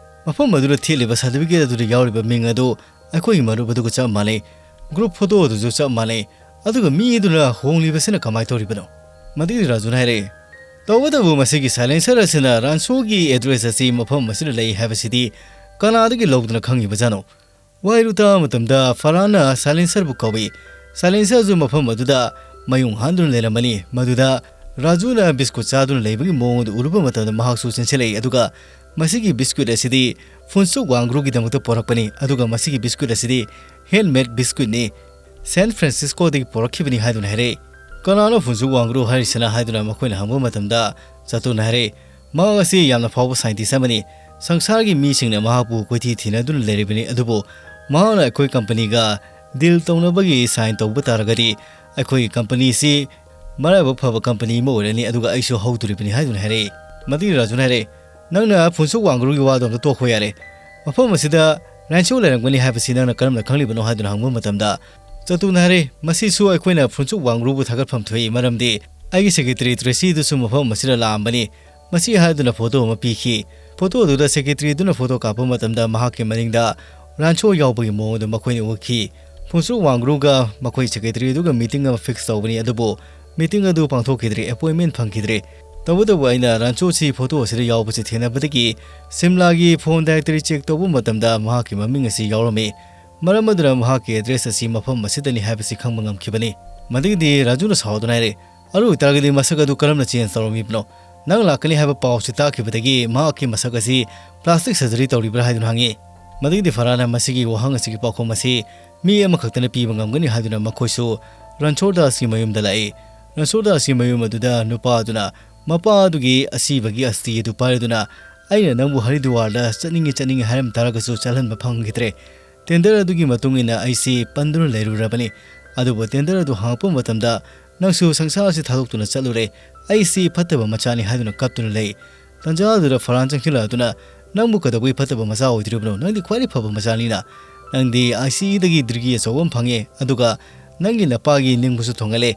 "ꯃꯐꯝ ꯑꯗꯨꯗ ꯊꯦꯠꯂꯤꯕ certificate ꯑꯗꯨꯗ ꯌꯥꯎꯔꯤꯕ ꯃꯤꯡ ꯑꯗꯨ ꯑꯩꯈꯣꯏꯒꯤ ꯃꯔꯨꯞ ꯑꯗꯨꯒ ꯆꯞ ꯃꯥꯟꯅꯩ, group photo ꯑꯗꯨꯁꯨ ꯆꯞ ꯃꯥꯟꯅꯩ, ꯑꯗꯨꯒ ꯃꯤ ꯑꯗꯨꯅ ꯍꯣꯡꯂꯤꯕꯁꯤꯅ ꯀꯃꯥꯏꯅ ꯇꯧꯔꯤꯕꯅꯣ?" ꯃꯗꯨꯒꯤ ꯔꯥꯖꯨꯅ ꯍꯥꯏꯔꯛꯏ, "ꯇꯧꯕꯇꯕꯨ ꯃꯁꯤꯒꯤ silencer ꯑꯁꯤꯅ ꯔꯥꯟꯁꯣꯒꯤ address ꯑꯁꯤ ꯃꯐꯝ ꯑꯁꯤꯗ ꯂꯩ ꯍꯥꯏꯕꯁꯤꯗꯤ ꯀꯅꯥꯗꯒꯤ ꯂꯧꯗꯨꯅ ꯈꯪꯉꯤꯕꯖꯥꯠꯅꯣ?" ꯋꯥꯍꯩꯗꯨ ꯇꯥꯕ ꯃꯇꯝꯗ ꯐꯔꯥꯟꯅ silencerꯕꯨ ꯀꯧꯏ꯫ Silencerꯁꯨ ꯃꯐꯝ ꯑꯗꯨꯗ ꯃꯌꯨꯡ ꯍꯥꯟꯗꯨꯅ ꯂꯩꯔꯝꯕꯅꯤ꯫ ꯃꯗꯨꯗ ꯔꯥꯖꯨꯅ biscuit ꯆꯥꯗꯨꯅ ꯂꯩꯕꯒꯤ ꯃꯑꯣꯡ ꯑꯗꯨ ꯎꯔꯨꯕ ꯃꯇꯝꯗ ꯃꯍꯥꯛꯁꯨ ꯆꯦꯟꯁꯤꯜꯂꯛꯏ, ꯑꯗꯨꯒ ꯃꯁꯤꯒꯤ biscuit ꯑꯁꯤꯗꯤ ꯐꯨꯟꯁꯨꯛ ꯋꯥꯡꯒ꯭ꯔꯨꯒꯤꯗꯃꯛꯇ ꯄꯣꯔꯛꯄꯅꯤ, ꯑꯗꯨꯒ ꯃꯁꯤꯒꯤ biscuit ꯑꯁꯤꯗꯤ handmade biscuitꯅꯤ, San Franciscoꯗꯒꯤ ꯄꯣꯔꯛꯈꯤꯕꯅꯤ ꯍꯥꯏꯗꯨꯅ ꯍꯥꯏꯔꯛꯏ꯫ "ꯀꯅꯥꯅꯣ ꯐꯨꯟꯁꯨꯛ ꯋꯥꯡꯒ꯭ꯔꯨ ꯍꯥꯏꯔꯤꯁꯤꯅ?" ꯍꯥꯏꯗꯨꯅ ꯃꯈꯣꯏꯅ ꯍꯪꯕ ꯃꯇꯝꯗ ꯆꯇꯨꯅ ꯍꯥꯏꯔꯛꯏ, "ꯃꯍꯥꯛ ꯑꯁꯤ ꯌꯥꯝꯅ ꯐꯥꯎꯕ scientist ꯑꯃꯅꯤ꯫ ꯁꯪꯁꯥꯔꯒꯤ ꯃꯤꯁꯤꯡꯅ ꯃꯍꯥꯛꯄꯨ ꯀꯣꯏꯊꯤ ꯊꯤꯅꯗꯨꯅ ꯂꯩꯔꯤꯕꯅꯤ, ꯑꯗꯨꯕꯨ ꯃꯍꯥꯛꯅ ꯑꯩꯈꯣꯏ companyꯒ deal ꯇꯧꯅꯕꯒꯤ sign ꯇꯧꯕ ꯇꯥꯔꯒꯗꯤ ꯑꯩꯈꯣꯏꯒꯤ companyꯁꯤ ꯃꯔꯥꯏꯕꯛ ꯐꯕ company ꯑꯃ ꯑꯣꯏꯔꯅꯤ, ꯑꯗꯨꯒ ꯑꯩꯁꯨ ꯍꯧꯗꯣꯔꯤꯕꯅꯤ" ꯍꯥꯏꯗꯨꯅ ꯍꯥꯏꯔꯛꯏ꯫ ꯃꯗꯨꯒꯤ ꯔꯥꯖꯨꯅ ꯍꯥꯏꯔꯛꯏ, "ꯅꯪꯅ ꯐꯨꯟꯁꯨꯛ ꯋꯥꯡꯒ꯭ꯔꯨꯒꯤ ꯋꯥꯗꯣ ꯑꯝꯇ ꯇꯣꯛꯈꯣ ꯌꯥꯔꯦ꯫ ꯃꯐꯝ ꯑꯁꯤꯗ ꯔꯥꯟꯁꯣ ꯂꯩꯔꯝꯒꯅꯤ ꯍꯥꯏꯕꯁꯤ ꯅꯪꯅ ꯀꯔꯝꯅ ꯈꯪꯂꯤꯕꯅꯣ?" ꯍꯥꯏꯗꯨꯅ ꯍꯪꯕ ꯃꯇꯝꯗ ꯆꯇꯨꯅ ꯍꯥꯏꯔꯛꯏ, "ꯃꯁꯤꯁꯨ ꯑꯩꯈꯣꯏꯅ ꯐꯨꯟꯁꯨꯛ ꯋꯥꯡꯒ꯭ꯔꯨꯕꯨ ꯊꯥꯒꯠꯐꯝ ꯊꯣꯛꯏ, ꯃꯔꯝꯗꯤ ꯑꯩꯒꯤ secretary ꯇ꯭ꯔꯦꯁꯤꯗꯨꯁꯨ ꯃꯐꯝ ꯑꯁꯤꯗ ꯂꯥꯛꯑꯝꯕꯅꯤ꯫ ꯃꯁꯤ ꯍꯥꯏꯗꯨꯅ ꯐꯣꯇꯣ ꯑꯃ ꯄꯤꯈꯤ꯫ ꯐꯣꯇꯣ ꯑꯗꯨꯗ ꯁꯦꯀ꯭ꯔꯦꯇꯔꯤ ꯑꯗꯨꯅ ꯐꯣꯇꯣ ꯀꯥꯞꯄ ꯃꯇꯝꯗ ꯃꯍꯥꯛꯀꯤ ꯃꯅꯤꯡꯗ ꯔꯥꯟꯁꯣ ꯌꯥꯎꯕꯒꯤ ꯃꯑꯣꯡ ꯑꯗꯨ ꯃꯈꯣꯏꯅ ꯎꯈꯤ꯫ ꯐꯨꯟꯁꯨ ꯋꯥꯡꯒ꯭ꯔꯨꯒ ꯃꯈꯣꯏ ꯁꯦꯀ꯭ꯔꯦꯇꯔꯤ ꯑꯗꯨꯒ ꯃꯤꯇꯤꯡ ꯑꯃ ꯐꯤꯛꯁ ꯇꯧꯕꯅꯤ, ꯑꯗꯨꯕꯨ ꯃꯤꯇꯤꯡ ꯑꯗꯨ ꯄꯥꯡꯊꯣꯛꯈꯤꯗ꯭ꯔꯦ, ꯑꯦꯄꯣꯏꯟꯃꯦꯟ ꯐꯪꯈꯤꯗ꯭ꯔꯦ꯫ ꯇꯧꯕꯇꯕꯨ ꯑꯩꯅ ꯔꯥꯟꯁꯣꯁꯤ ꯐꯣꯇꯣ ꯑꯁꯤꯗ ꯌꯥꯎꯕꯁꯤ ꯊꯦꯡꯅꯕꯗꯒꯤ ꯁꯤꯝꯂꯥꯒꯤ ꯐꯣꯟ ꯗꯥꯏꯔꯦꯛꯇꯔꯤ ꯆꯦꯛ ꯇꯧꯕ ꯃꯇꯝꯗ ꯃꯍꯥꯛꯀꯤ ꯃꯃꯤꯡ ꯑꯁꯤ ꯌꯥꯎꯔꯝꯃꯤ꯫ ꯃꯔꯝ ꯑꯗꯨꯅ ꯃꯍꯥꯛꯀꯤ ꯑꯦꯗ꯭ꯔꯦꯁ ꯑꯁꯤ ꯃꯐꯝ ꯑꯁꯤꯗꯅꯤ ꯍꯥꯏꯕꯁꯤ ꯈꯪꯕ ꯉꯝꯈꯤꯕꯅꯤ꯫ ꯃꯗꯨꯒꯤꯗꯤ ꯔꯥꯖꯨꯅ ꯁꯥꯎꯗꯨꯅ ꯍꯥꯏꯔꯦ, "ꯑꯗꯨ ꯑꯣꯏꯇꯥꯔꯒꯗꯤ ꯃꯁꯛ ꯑꯗꯨ ꯀꯔꯝꯅ ꯆꯦꯟꯖ ꯇꯧꯔꯝꯃꯤꯕꯅꯣ? ꯅꯪ ꯂꯥꯛꯀꯅꯤ ꯍꯥꯏꯕ ꯄꯥꯎꯁꯤ ꯇꯥꯈꯤꯕꯗꯒꯤ ꯃꯍꯥꯛꯀꯤ ꯃꯁꯛ ꯑꯁꯤ ꯄ꯭ꯂꯥꯁꯇꯤꯛ ꯁꯔꯖꯔꯤ ꯇꯧꯔꯤꯕ꯭ꯔꯥ?" ꯍꯥꯏꯗꯨꯅ ꯍꯪꯉꯤ꯫ ꯃꯗꯨꯒꯤꯗꯤ ꯐꯔꯥꯅ ꯃꯁꯤꯒꯤ ꯋꯥꯍꯪ ꯑꯁꯤꯒꯤ ꯄꯥꯎꯈꯨꯝ ꯑꯁꯤ ꯃꯤ ꯑꯃꯈꯛꯇꯅ ꯄꯤꯕ ꯉꯝꯒꯅꯤ ꯍꯥꯏꯗꯨꯅ ꯃꯈꯣꯏꯁꯨ ꯔꯟꯁꯣꯔ ꯗꯥꯁꯀꯤ ꯃꯌꯨꯝꯗ ꯂꯥꯛꯏ꯫ ꯔꯟꯁꯣꯔ ꯗꯥꯁꯀꯤ ꯃꯌꯨꯝ ꯑꯗꯨꯗ ꯅꯨꯄꯥ ꯑꯗꯨꯅ ꯃꯄꯥ ꯑꯗꯨꯒꯤ ꯑꯁꯤꯕꯒꯤ ꯑꯁꯇꯤ ꯑꯗꯨ ꯄꯥꯏꯔꯗꯨꯅ, "ꯑꯩꯅ ꯅꯪꯕꯨ ꯍꯔꯤꯗ꯭ꯋꯥꯔꯗ ꯆꯠꯅꯤꯡꯉꯤ ꯆꯠꯅꯤꯡꯉꯤ ꯍꯥꯏꯔꯝ ꯇꯥꯔꯒꯁꯨ ꯆꯠꯍꯟꯕ ꯐꯪꯈꯤꯗ꯭ꯔꯦ꯫ ꯇꯦꯟꯗꯔ ꯑꯗꯨꯒꯤ ꯃꯇꯨꯡ ꯏꯟꯅ ꯑꯩꯁꯤ ꯄꯟꯗꯨꯅ ꯂꯩꯔꯨꯔꯕꯅꯤ꯫ ꯑꯗꯨꯕꯨ ꯇꯦꯟꯗꯔ ꯑꯗꯨ ꯍꯥꯡꯉꯛꯄ ꯃꯇꯝꯗ ꯅꯪꯁꯨ ꯁꯪꯁꯥꯔꯁꯤ ꯊꯥꯗꯣꯛꯇꯨꯅ ꯆꯠꯂꯨꯔꯦ꯫ ꯑꯩꯁꯤ ꯐꯠꯇꯕ ꯃꯆꯥꯅꯤ ꯍꯥꯏꯗꯨꯅ ꯀꯞꯇꯨꯅ ꯂꯩ꯫ ꯇꯟꯖꯥ ꯑꯗꯨꯗ ꯐꯔꯥꯟ ꯆꯪꯁꯤꯜꯂꯛꯇꯨꯅ, "ꯅꯪꯕꯨ ꯀꯩꯗꯧꯕꯩ ꯐꯠꯇꯕ ꯃꯆꯥ ꯑꯣꯏꯗꯣꯔꯤꯕꯅꯣ? ꯅꯪꯗꯤ ꯈ꯭ꯋꯥꯏꯗꯒꯤ ꯐꯕ ꯃꯆꯥꯅꯤꯅ꯫ ꯅꯪꯗꯤ ꯑꯥꯏ ꯁꯤ ꯏꯗꯒꯤ ꯗꯤꯒ꯭ꯔꯤ ꯑꯆꯧꯕ ꯑꯃ ꯐꯪꯉꯦ, ꯑꯗꯨꯒ ꯅꯪꯒꯤ ꯅꯄꯥꯒꯤ ꯅꯤꯡꯕꯁꯨ ꯊꯨꯡꯍꯜꯂꯦ꯫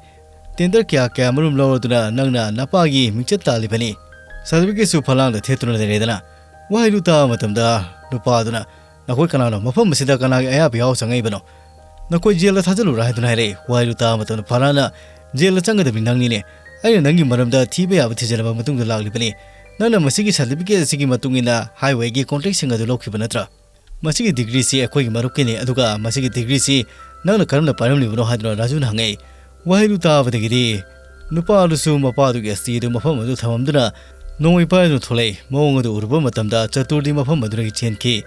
ꯇꯦꯟꯗꯔ ꯀꯌꯥ ꯀꯌꯥ ꯃꯔꯨꯝ ꯂꯧꯔꯗꯨꯅ ꯅꯪꯅ ꯅꯄꯥꯒꯤ ꯃꯤꯡꯆꯠ ꯇꯥꯜꯂꯤꯕꯅꯤ꯫ ꯁꯥꯔꯇꯤꯐꯤꯀꯦꯠꯁꯨ ꯐꯂꯥꯡꯗ ꯊꯦꯠꯇꯨꯅ ꯂꯩꯔꯦꯗꯅ꯫" ꯋꯥꯍꯩꯗꯨ ꯇꯥꯕ ꯃꯇꯝꯗ ꯅꯨꯄꯥ ꯑꯗꯨꯅ, "ꯅꯈꯣꯏ ꯀꯅꯥꯅꯣ? ꯃꯐꯝ ꯑꯁꯤꯗ ꯀꯅꯥꯒꯤ ꯑꯌꯥꯕ ꯌꯥꯎ ꯆꯪꯉꯛꯏꯕꯅꯣ? ꯅꯈꯣꯏ ꯖꯦꯜꯗ ꯊꯥꯖꯤꯜꯂꯨꯔꯥ?" ꯍꯥꯏꯗꯨꯅ ꯍꯥꯏꯔꯛꯏ꯫ ꯋꯥꯍꯩꯗꯨ ꯇꯥꯕ ꯃꯇꯝꯗ ꯐꯔꯥꯅ, "ꯖꯦꯜꯗ ꯆꯪꯒꯗꯕꯅꯤ ꯅꯪꯅꯤꯅꯦ꯫ ꯑꯩꯅ ꯅꯪꯒꯤ ꯃꯔꯝꯗ ꯊꯤꯕ ꯌꯥꯕ ꯊꯤꯖꯤꯜꯂꯕ ꯃꯇꯨꯡꯗ ꯂꯥꯛꯂꯤꯕꯅꯤ꯫ ꯅꯪꯅ ꯃꯁꯤꯒꯤ ꯁꯥꯔꯇꯤꯐꯤꯀꯦꯠ ꯑꯁꯤꯒꯤ ꯃꯇꯨꯡ ꯏꯟꯅ ꯍꯥꯏꯋꯦꯒꯤ ꯀꯣꯟꯇ꯭ꯔꯦꯛꯁꯤꯡ ꯑꯗꯨ ꯂꯧꯈꯤꯕ ꯅꯠꯇ꯭ꯔꯥ? ꯃꯁꯤꯒꯤ ꯗꯤꯒ꯭ꯔꯤꯁꯤ ꯑꯩꯈꯣꯏꯒꯤ ꯃꯔꯨꯞꯀꯤꯅꯤ, ꯑꯗꯨꯒ ꯃꯁꯤꯒꯤ ꯗꯤꯒ꯭ꯔꯤꯁꯤ ꯅꯪꯅ ꯀꯔꯝꯅ ꯄꯥꯏꯔꯝꯂꯤꯕꯅꯣ?" ꯍꯥꯏꯗꯨꯅ ꯔꯥꯖꯨꯅ ꯍꯪꯉꯛꯏ꯫ ꯋꯥꯍꯩꯗꯨ ꯇꯥꯕꯗꯒꯤꯗꯤ ꯅꯨꯄꯥ ꯑꯗꯨꯁꯨ ꯃꯄꯥꯗꯨꯒꯤ ꯑꯁꯇꯤ ꯑꯗꯨ ꯃꯐꯝ ꯑꯗꯨ ꯊꯝꯃꯝꯗꯨꯅ ꯅꯣꯡꯃꯩ ꯄꯥꯏꯗꯨꯅ ꯊꯣꯛꯂꯛꯏ꯫ ꯃꯑꯣꯡ ꯑꯗꯨ ꯎꯔꯨꯕ ꯃꯇꯝꯗ ꯆꯇꯨꯔꯗꯤ ꯃꯐꯝ ꯑꯗꯨꯗꯒꯤ ꯆꯦꯟꯈꯤ꯫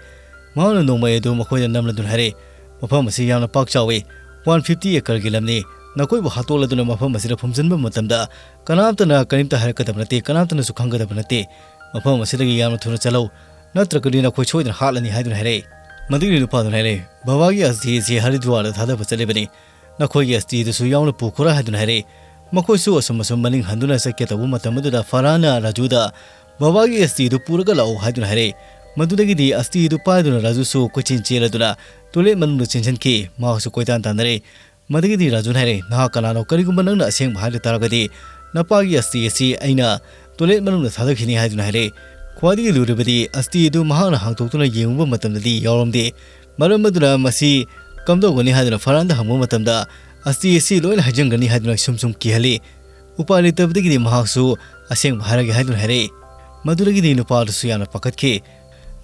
ꯃꯍꯥꯛꯅ ꯅꯣꯡꯃꯩ ꯑꯗꯨ ꯃꯈꯣꯏꯗ ꯅꯝꯂꯗꯨꯅ ꯍꯥꯏꯔꯛꯏ, "ꯃꯐꯝ ꯑꯁꯤ ꯌꯥꯝꯅ ꯄꯥꯛ ꯆꯥꯎꯏ, ꯋꯥꯟ ꯐꯤꯐꯇꯤ ꯑꯦꯀꯔꯒꯤ ꯂꯝꯅꯤ꯫ ꯅꯈꯣꯏꯕꯨ ꯍꯥꯠꯇꯣꯛꯂꯗꯨꯅ ꯃꯐꯝ ꯑꯁꯤꯗ ꯐꯨꯝꯖꯤꯟꯕ ꯃꯇꯝꯗ ꯀꯅꯥꯝꯇꯅ ꯀꯔꯤꯝꯇ ꯍꯥꯏꯔꯛꯀꯗꯕ ꯅꯠꯇꯦ, ꯀꯅꯥꯝꯇꯅꯁꯨ ꯈꯪꯒꯗꯕ ꯅꯠꯇꯦ꯫ ꯃꯐꯝ ꯑꯁꯤꯗꯒꯤ ꯌꯥꯝꯅ ꯊꯨꯅ ꯆꯠꯂꯧ, ꯅꯠꯇ꯭ꯔꯒꯗꯤ ꯅꯈꯣꯏ ꯁꯣꯏꯗꯅ ꯍꯥꯠꯂꯅꯤ" ꯍꯥꯏꯗꯨꯅ ꯍꯥꯏꯔꯛꯏ꯫ ꯃꯗꯨꯒꯤ ꯅꯨꯄꯥꯗꯨꯅ ꯍꯥꯏꯔꯛꯏ, "ꯕꯕꯥꯒꯤ ꯑꯁꯇꯤ ꯑꯁꯤ ꯍꯔꯤꯗ꯭ꯋꯥꯔꯗ ꯊꯥꯗꯕ ꯆꯠꯂꯤꯕꯅꯤ꯫ ꯅꯈꯣꯏꯒꯤ ꯑꯁꯇꯤꯗꯨꯁꯨ ꯌꯥꯎꯅ ꯄꯨꯈꯣꯔꯥ?" ꯍꯥꯏꯗꯨꯅ ꯍꯥꯏꯔꯛꯏ꯫ ꯃꯈꯣꯏꯁꯨ ꯑꯁꯨꯝ ꯑꯁꯨꯝ ꯃꯅꯤꯡ ꯍꯟꯗꯨꯅ ꯆꯠꯀꯦ ꯇꯧꯕ ꯃꯇꯝ ꯑꯗꯨꯗ ꯐꯔꯥꯅ ꯔꯥꯖꯨꯗ, "ꯕꯕꯥꯒꯤ ꯑꯁꯇꯤꯗꯨ ꯄꯨꯔꯒ ꯂꯥꯛꯎ" ꯍꯥꯏꯗꯨꯅ ꯍꯥꯏꯔꯛꯏ꯫ ꯃꯗꯨꯗꯒꯤꯗꯤ ꯑꯁꯇꯤꯗꯨ ꯄꯥꯏꯗꯨꯅ ꯔꯥꯖꯨꯁꯨ ꯀꯣꯏꯆꯦꯟ ꯆꯦꯜꯂꯗꯨꯅ ꯇꯣꯏꯂꯦꯠ ꯃꯅꯨꯡꯗ ꯆꯦꯟꯁꯤꯟꯈꯤ꯫ ꯃꯍꯥꯛꯁꯨ ꯀꯣꯏꯇꯥꯟ ꯇꯥꯟꯅꯔꯦ꯫ ꯃꯗꯨꯗꯒꯤꯗꯤ ꯔꯥꯖꯨꯅ ꯍꯥꯏꯔꯦ, "ꯅꯍꯥꯛ ꯀꯅꯥꯅꯣ? ꯀꯔꯤꯒꯨꯝꯕ ꯅꯪꯅ ꯑꯁꯦꯡꯕ ꯍꯥꯏꯕ ꯇꯥꯔꯒꯗꯤ ꯅꯄꯥꯒꯤ ꯑꯁꯇꯤ ꯑꯁꯤ ꯑꯩꯅ ꯇꯣꯏꯂꯦꯠ ꯃꯅꯨꯡꯗ ꯊꯥꯗꯈꯤꯅꯤ ꯍꯥꯏꯗꯨꯅ ꯍꯥꯏꯔꯛꯏ꯫ ꯈ꯭ꯋꯥꯏꯗꯒꯤ ꯂꯨꯔꯤꯕꯗꯤ ꯑꯁꯇꯤ ꯑꯗꯨ ꯃꯍꯥꯛꯅ ꯍꯥꯡꯗꯣꯛꯇꯨꯅ ꯌꯦꯡꯉꯨꯕ ꯃꯇꯝꯗꯗꯤ ꯌꯥꯎꯔꯝꯗꯦ꯫ ꯃꯔꯝ ꯑꯗꯨꯅ ꯃꯁꯤ ꯀꯝꯗꯧꯒꯅꯤ ꯍꯥꯏꯗꯨꯅ ꯐꯔꯍꯥꯟꯗ ꯍꯪꯕ ꯃꯇꯝꯗ, ꯑꯁꯇꯤ ꯑꯁꯤ ꯂꯣꯏꯅ ꯍꯩꯖꯤꯟꯒꯅꯤ ꯍꯥꯏꯗꯨꯅ ꯁꯨꯝ ꯁꯨꯝ ꯀꯤꯍꯜꯂꯤ꯫ ꯎꯄꯥꯏ ꯂꯩꯇꯕꯗꯒꯤꯗꯤ ꯃꯍꯥꯛꯁꯨ ꯑꯁꯦꯡꯕ ꯍꯥꯏꯔꯒꯦ ꯍꯥꯏꯗꯨꯅ ꯍꯥꯏꯔꯛꯏ꯫ ꯃꯗꯨꯗꯒꯤꯗꯤ ꯅꯨꯄꯥ ꯑꯗꯨꯁꯨ ꯌꯥꯝꯅ ꯄꯥꯈꯠꯈꯤ꯫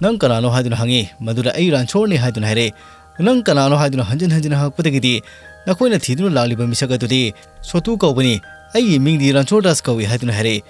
"ꯅꯪ ꯀꯅꯥꯅꯣ?" ꯍꯥꯏꯗꯨꯅ ꯍꯪꯉꯤ꯫ ꯃꯗꯨꯗ "ꯑꯩ ꯔꯥꯟꯁꯣꯔꯅꯤ" ꯍꯥꯏꯗꯨꯅ ꯍꯥꯏꯔꯛꯏ꯫ "ꯅꯪ ꯀꯅꯥꯅꯣ?" ꯍꯥꯏꯗꯨꯅ ꯍꯟꯖꯤꯟ ꯍꯟꯖꯤꯟ ꯍꯪꯉꯛꯄꯗꯒꯤꯗꯤ, "ꯅꯈꯣꯏꯅ ꯊꯤꯗꯨꯅ ꯂꯥꯛꯂꯤꯕ ꯃꯤꯁꯛ ꯑꯗꯨꯗꯤ ꯁꯣꯇꯨ ꯀꯧꯕꯅꯤ, ꯑꯩꯒꯤ ꯃꯤꯡꯗꯤ ꯔꯥꯟꯁꯣꯔ ꯗꯥꯁ ꯀꯧꯏ" ꯍꯥꯏꯗꯨꯅ ꯍꯥꯏꯔꯛꯏ꯫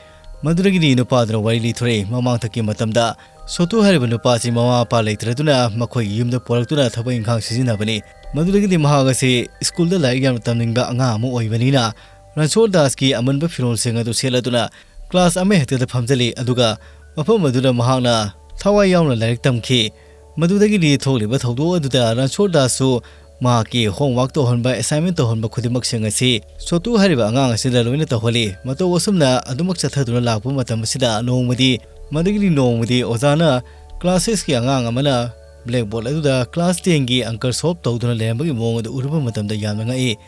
ꯃꯗꯨꯗꯒꯤꯗꯤ ꯅꯨꯄꯥꯗꯨꯅ ꯋꯥꯔꯤ ꯂꯤꯊꯣꯔꯛꯏ꯫ ꯃꯃꯥꯡꯊꯛꯀꯤ ꯃꯇꯝꯗ ꯁꯣꯇꯨ ꯍꯥꯏꯔꯤꯕ ꯅꯨꯄꯥ ꯑꯁꯤ ꯃꯃꯥ ꯃꯄꯥ ꯂꯩꯇ꯭ꯔꯗꯨꯅ ꯃꯈꯣꯏꯒꯤ ꯌꯨꯝꯗ ꯄꯣꯔꯛꯇꯨꯅ ꯊꯕꯛ ꯏꯪꯈꯥꯡ ꯁꯤꯖꯤꯟꯅꯕꯅꯤ꯫ ꯃꯗꯨꯗꯒꯤꯗꯤ ꯃꯍꯥꯛ ꯑꯁꯤ ꯁ꯭ꯀꯨꯜꯗ ꯂꯥꯏꯔꯤꯛ ꯌꯥꯝꯅ ꯇꯝꯅꯤꯡꯕ ꯑꯉꯥꯡ ꯑꯃ ꯑꯣꯏꯕꯅꯤꯅ, ꯔꯥꯟꯁꯣꯔ ꯗꯥꯁꯀꯤ ꯑꯃꯟꯕ ꯐꯤꯔꯣꯜꯁꯤꯡ ꯑꯗꯨ ꯁꯦꯠꯂꯗꯨꯅ ꯀ꯭ꯂꯥꯁ ꯑꯃꯍꯦꯛꯇꯗ ꯐꯝꯖꯜꯂꯤ, ꯑꯗꯨꯒ ꯃꯐꯝ ꯑꯗꯨꯗ ꯃꯍꯥꯛꯅ ꯊꯋꯥꯏ ꯌꯥꯎꯅ ꯂꯥꯏꯔꯤꯛ ꯇꯝꯈꯤ꯫ ꯃꯗꯨꯗꯒꯤꯗꯤ ꯊꯣꯛꯂꯤꯕ ꯊꯧꯗꯣꯛ ꯑꯗꯨꯗ ꯔꯥꯟꯁꯣꯔ ꯗꯥꯁꯁꯨ ꯃꯍꯥꯛꯀꯤ homework ꯇꯧꯍꯟꯕ, assignment ꯇꯧꯍꯟꯕ ꯈꯨꯗꯤꯡꯃꯛꯁꯤꯡ ꯑꯁꯤ ꯁꯣꯇꯨ ꯍꯥꯏꯔꯤꯕ ꯑꯉꯥꯡ ꯑꯁꯤꯗ ꯂꯣꯏꯅ ꯇꯧꯍꯜꯂꯤ꯫ ꯃꯇꯧ ꯑꯁꯨꯝꯅ ꯑꯗꯨꯃꯛ ꯆꯠꯊꯗꯨꯅ ꯂꯥꯛꯄ ꯃꯇꯝ ꯑꯁꯤꯗ ꯅꯣꯡꯃꯗꯤ, ꯃꯗꯨꯒꯤꯗꯤ ꯅꯣꯡꯃꯗꯤ ꯑꯣꯖꯥꯅ class six ꯀꯤ ꯑꯉꯥꯡ ꯑꯃꯅ blackboard ꯑꯗꯨꯗ class ten ꯒꯤ ꯑꯪꯀ solve ꯇꯧꯗꯨꯅ ꯂꯩꯔꯝꯕꯒꯤ ꯃꯑꯣꯡ ꯑꯗꯨ ꯎꯔꯨꯕ ꯃꯇꯝꯗ ꯌꯥꯝꯅ ꯉꯛꯏ꯫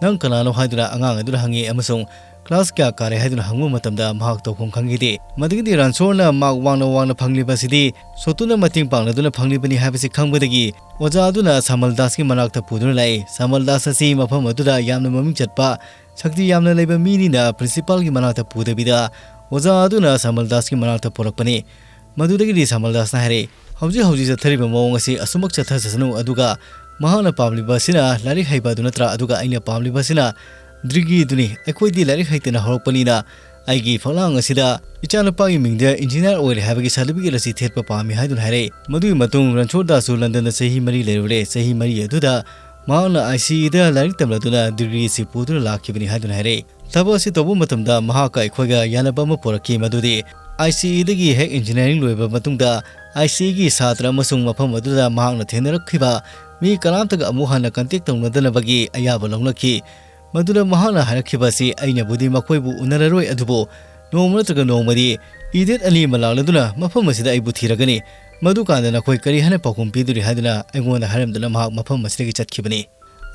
"ꯅꯪ ꯀꯅꯥꯅꯣ?" ꯍꯥꯏꯗꯨꯅ ꯑꯉꯥꯡ ꯑꯗꯨꯅ ꯍꯪꯉꯤ ꯑꯃꯁꯨꯡ "class ꯀꯌꯥ ꯀꯥꯔꯦ?" ꯍꯥꯏꯗꯨꯅ ꯍꯪꯕ ꯃꯇꯝꯗ ꯃꯍꯥꯛ ꯇꯧꯐꯝ ꯈꯪꯈꯤꯗꯦ꯫ ꯃꯗꯨꯒꯤꯗꯤ ꯔꯥꯟꯁꯣꯔꯅ ꯃꯥꯔꯛ ꯋꯥꯡꯅ ꯋꯥꯡꯅ ꯐꯪꯂꯤꯕ ꯑꯁꯤꯗꯤ ꯁꯣꯇꯨꯅ ꯃꯇꯦꯡ ꯄꯥꯡꯂꯗꯨꯅ ꯐꯪꯂꯤꯕꯅꯤ ꯍꯥꯏꯕꯁꯤ ꯈꯪꯕꯗꯒꯤ ꯑꯣꯖꯥ ꯑꯗꯨꯅ ꯁꯃꯜ ꯗꯥꯁꯀꯤ ꯃꯅꯥꯛꯇ ꯄꯨꯗꯨꯅ ꯂꯥꯛꯏ꯫ ꯁꯃꯜ ꯗꯥꯁ ꯑꯁꯤ ꯃꯐꯝ ꯑꯗꯨꯗ ꯌꯥꯝꯅ ꯃꯃꯤꯡ ꯆꯠꯄ, ꯁꯛꯇꯤ ꯌꯥꯝꯅ ꯂꯩꯕ ꯃꯤꯅꯤꯅ principal ꯒꯤ ꯃꯅꯥꯛꯇ ꯄꯨꯗꯕꯤꯗ ꯑꯣꯖꯥ ꯑꯗꯨꯅ ꯁꯃꯜ ꯗꯥꯁꯀꯤ ꯃꯅꯥꯛꯇ ꯄꯨꯔꯛꯄꯅꯤ꯫ ꯃꯗꯨꯗꯒꯤꯗꯤ ꯁꯃꯜ ꯗꯥꯁꯅ ꯍꯥꯏꯔꯛꯏ, "ꯍꯧꯖꯤꯛ ꯍꯧꯖꯤꯛ ꯆꯠꯊꯔꯤꯕ ꯃꯑꯣꯡ ꯑꯁꯤ ꯑꯁꯨꯃꯛ ꯆꯠꯊꯖꯁꯅꯨ, ꯑꯗꯨꯒ ꯃꯍꯥꯛꯅ ꯄꯥꯝꯂꯤꯕ ꯑꯁꯤꯅ ꯂꯥꯏꯔꯤꯛ ꯍꯩꯕ ꯑꯗꯨ ꯅꯠꯇ꯭ꯔꯥ? ꯑꯗꯨꯒ ꯑꯩꯅ ꯄꯥꯝꯂꯤꯕ ꯑꯁꯤꯅ ꯗꯤꯒ꯭ꯔꯤ ꯑꯗꯨꯅꯤ꯫ ꯑꯩꯈꯣꯏꯗꯤ ꯂꯥꯏꯔꯤꯛ ꯍꯩꯇꯅ ꯍꯧꯔꯛꯄꯅꯤꯅ ꯑꯩꯒꯤ ꯐꯛꯂꯥꯡ ꯑꯁꯤꯗ ꯏꯆꯥꯅꯨꯄꯥꯒꯤ ꯃꯤꯡꯗ engineer ꯑꯣꯏꯔꯦ ꯍꯥꯏꯕꯒꯤ certificate ꯑꯁꯤ ꯊꯦꯠꯄ ꯄꯥꯝꯃꯤ" ꯍꯥꯏꯗꯨꯅ ꯍꯥꯏꯔꯛꯏ꯫ ꯃꯗꯨꯒꯤ ꯃꯇꯨꯡ ꯔꯟꯁꯣꯔ ꯗꯥꯁꯁꯨ ꯂꯟꯗꯟꯗ ꯆꯍꯤ ꯃꯔꯤ ꯂꯩꯔꯨꯔꯦ꯫ ꯆꯍꯤ ꯃꯔꯤ ꯑꯗꯨꯗ ꯃꯍꯥꯛꯅ ICE ꯗ ꯂꯥꯏꯔꯤꯛ ꯇꯝꯂꯗꯨꯅ ꯗꯤꯒ꯭ꯔꯤ ꯑꯁꯤ ꯄꯨꯗꯨꯅ ꯂꯥꯛꯈꯤꯕꯅꯤ ꯍꯥꯏꯗꯨꯅ ꯍꯥꯏꯔꯛꯏ꯫ ꯊꯕꯛ ꯑꯁꯤ ꯇꯧꯕ ꯃꯇꯝꯗ ꯃꯍꯥꯛꯀ ꯑꯩꯈꯣꯏꯒ ꯌꯥꯅꯕ ꯑꯃ ꯄꯨꯔꯛꯈꯤ, ꯃꯗꯨꯗꯤ ICE ꯗꯒꯤ ꯍꯦꯛ engineering ꯂꯣꯏꯕ ꯃꯇꯨꯡꯗ ICE ꯒꯤ ꯁꯥꯇ꯭ꯔ ꯑꯃꯁꯨꯡ ꯃꯐꯝ ꯑꯗꯨꯗ ꯃꯍꯥꯛꯅ ꯊꯦꯡꯅꯔꯛꯈꯤꯕ ꯃꯤ ꯀꯅꯥꯝꯇꯒ ꯑꯃꯨꯛ ꯍꯟꯅ contact ꯇꯧꯅꯗꯅꯕꯒꯤ ꯑꯌꯥꯕ ꯂꯧꯅꯈꯤ꯫ ꯃꯗꯨꯗ ꯃꯍꯥꯛꯅ ꯍꯥꯏꯔꯛꯈꯤꯕ ꯑꯁꯤ, "ꯑꯩꯅꯕꯨꯗꯤ ꯃꯈꯣꯏꯕꯨ ꯎꯅꯔꯔꯣꯏ, ꯑꯗꯨꯕꯨ ꯅꯣꯡꯃ ꯅꯠꯇ꯭ꯔꯒ ꯅꯣꯡꯃꯗꯤ idiot ꯑꯅꯤ ꯑꯃ ꯂꯥꯛꯂꯗꯨꯅ ꯃꯐꯝ ꯑꯁꯤꯗ ꯑꯩꯕꯨ ꯊꯤꯔꯒꯅꯤ꯫ ꯃꯗꯨꯀꯥꯟꯗ ꯅꯈꯣꯏ ꯀꯔꯤ ꯍꯥꯏꯅ ꯄꯥꯎꯈꯨꯝ ꯄꯤꯗꯣꯔꯤ?" ꯍꯥꯏꯗꯨꯅ ꯑꯩꯉꯣꯟꯗ ꯍꯥꯏꯔꯝꯗꯨꯅ ꯃꯍꯥꯛ ꯃꯐꯝ ꯑꯁꯤꯗꯒꯤ ꯆꯠꯈꯤꯕꯅꯤ꯫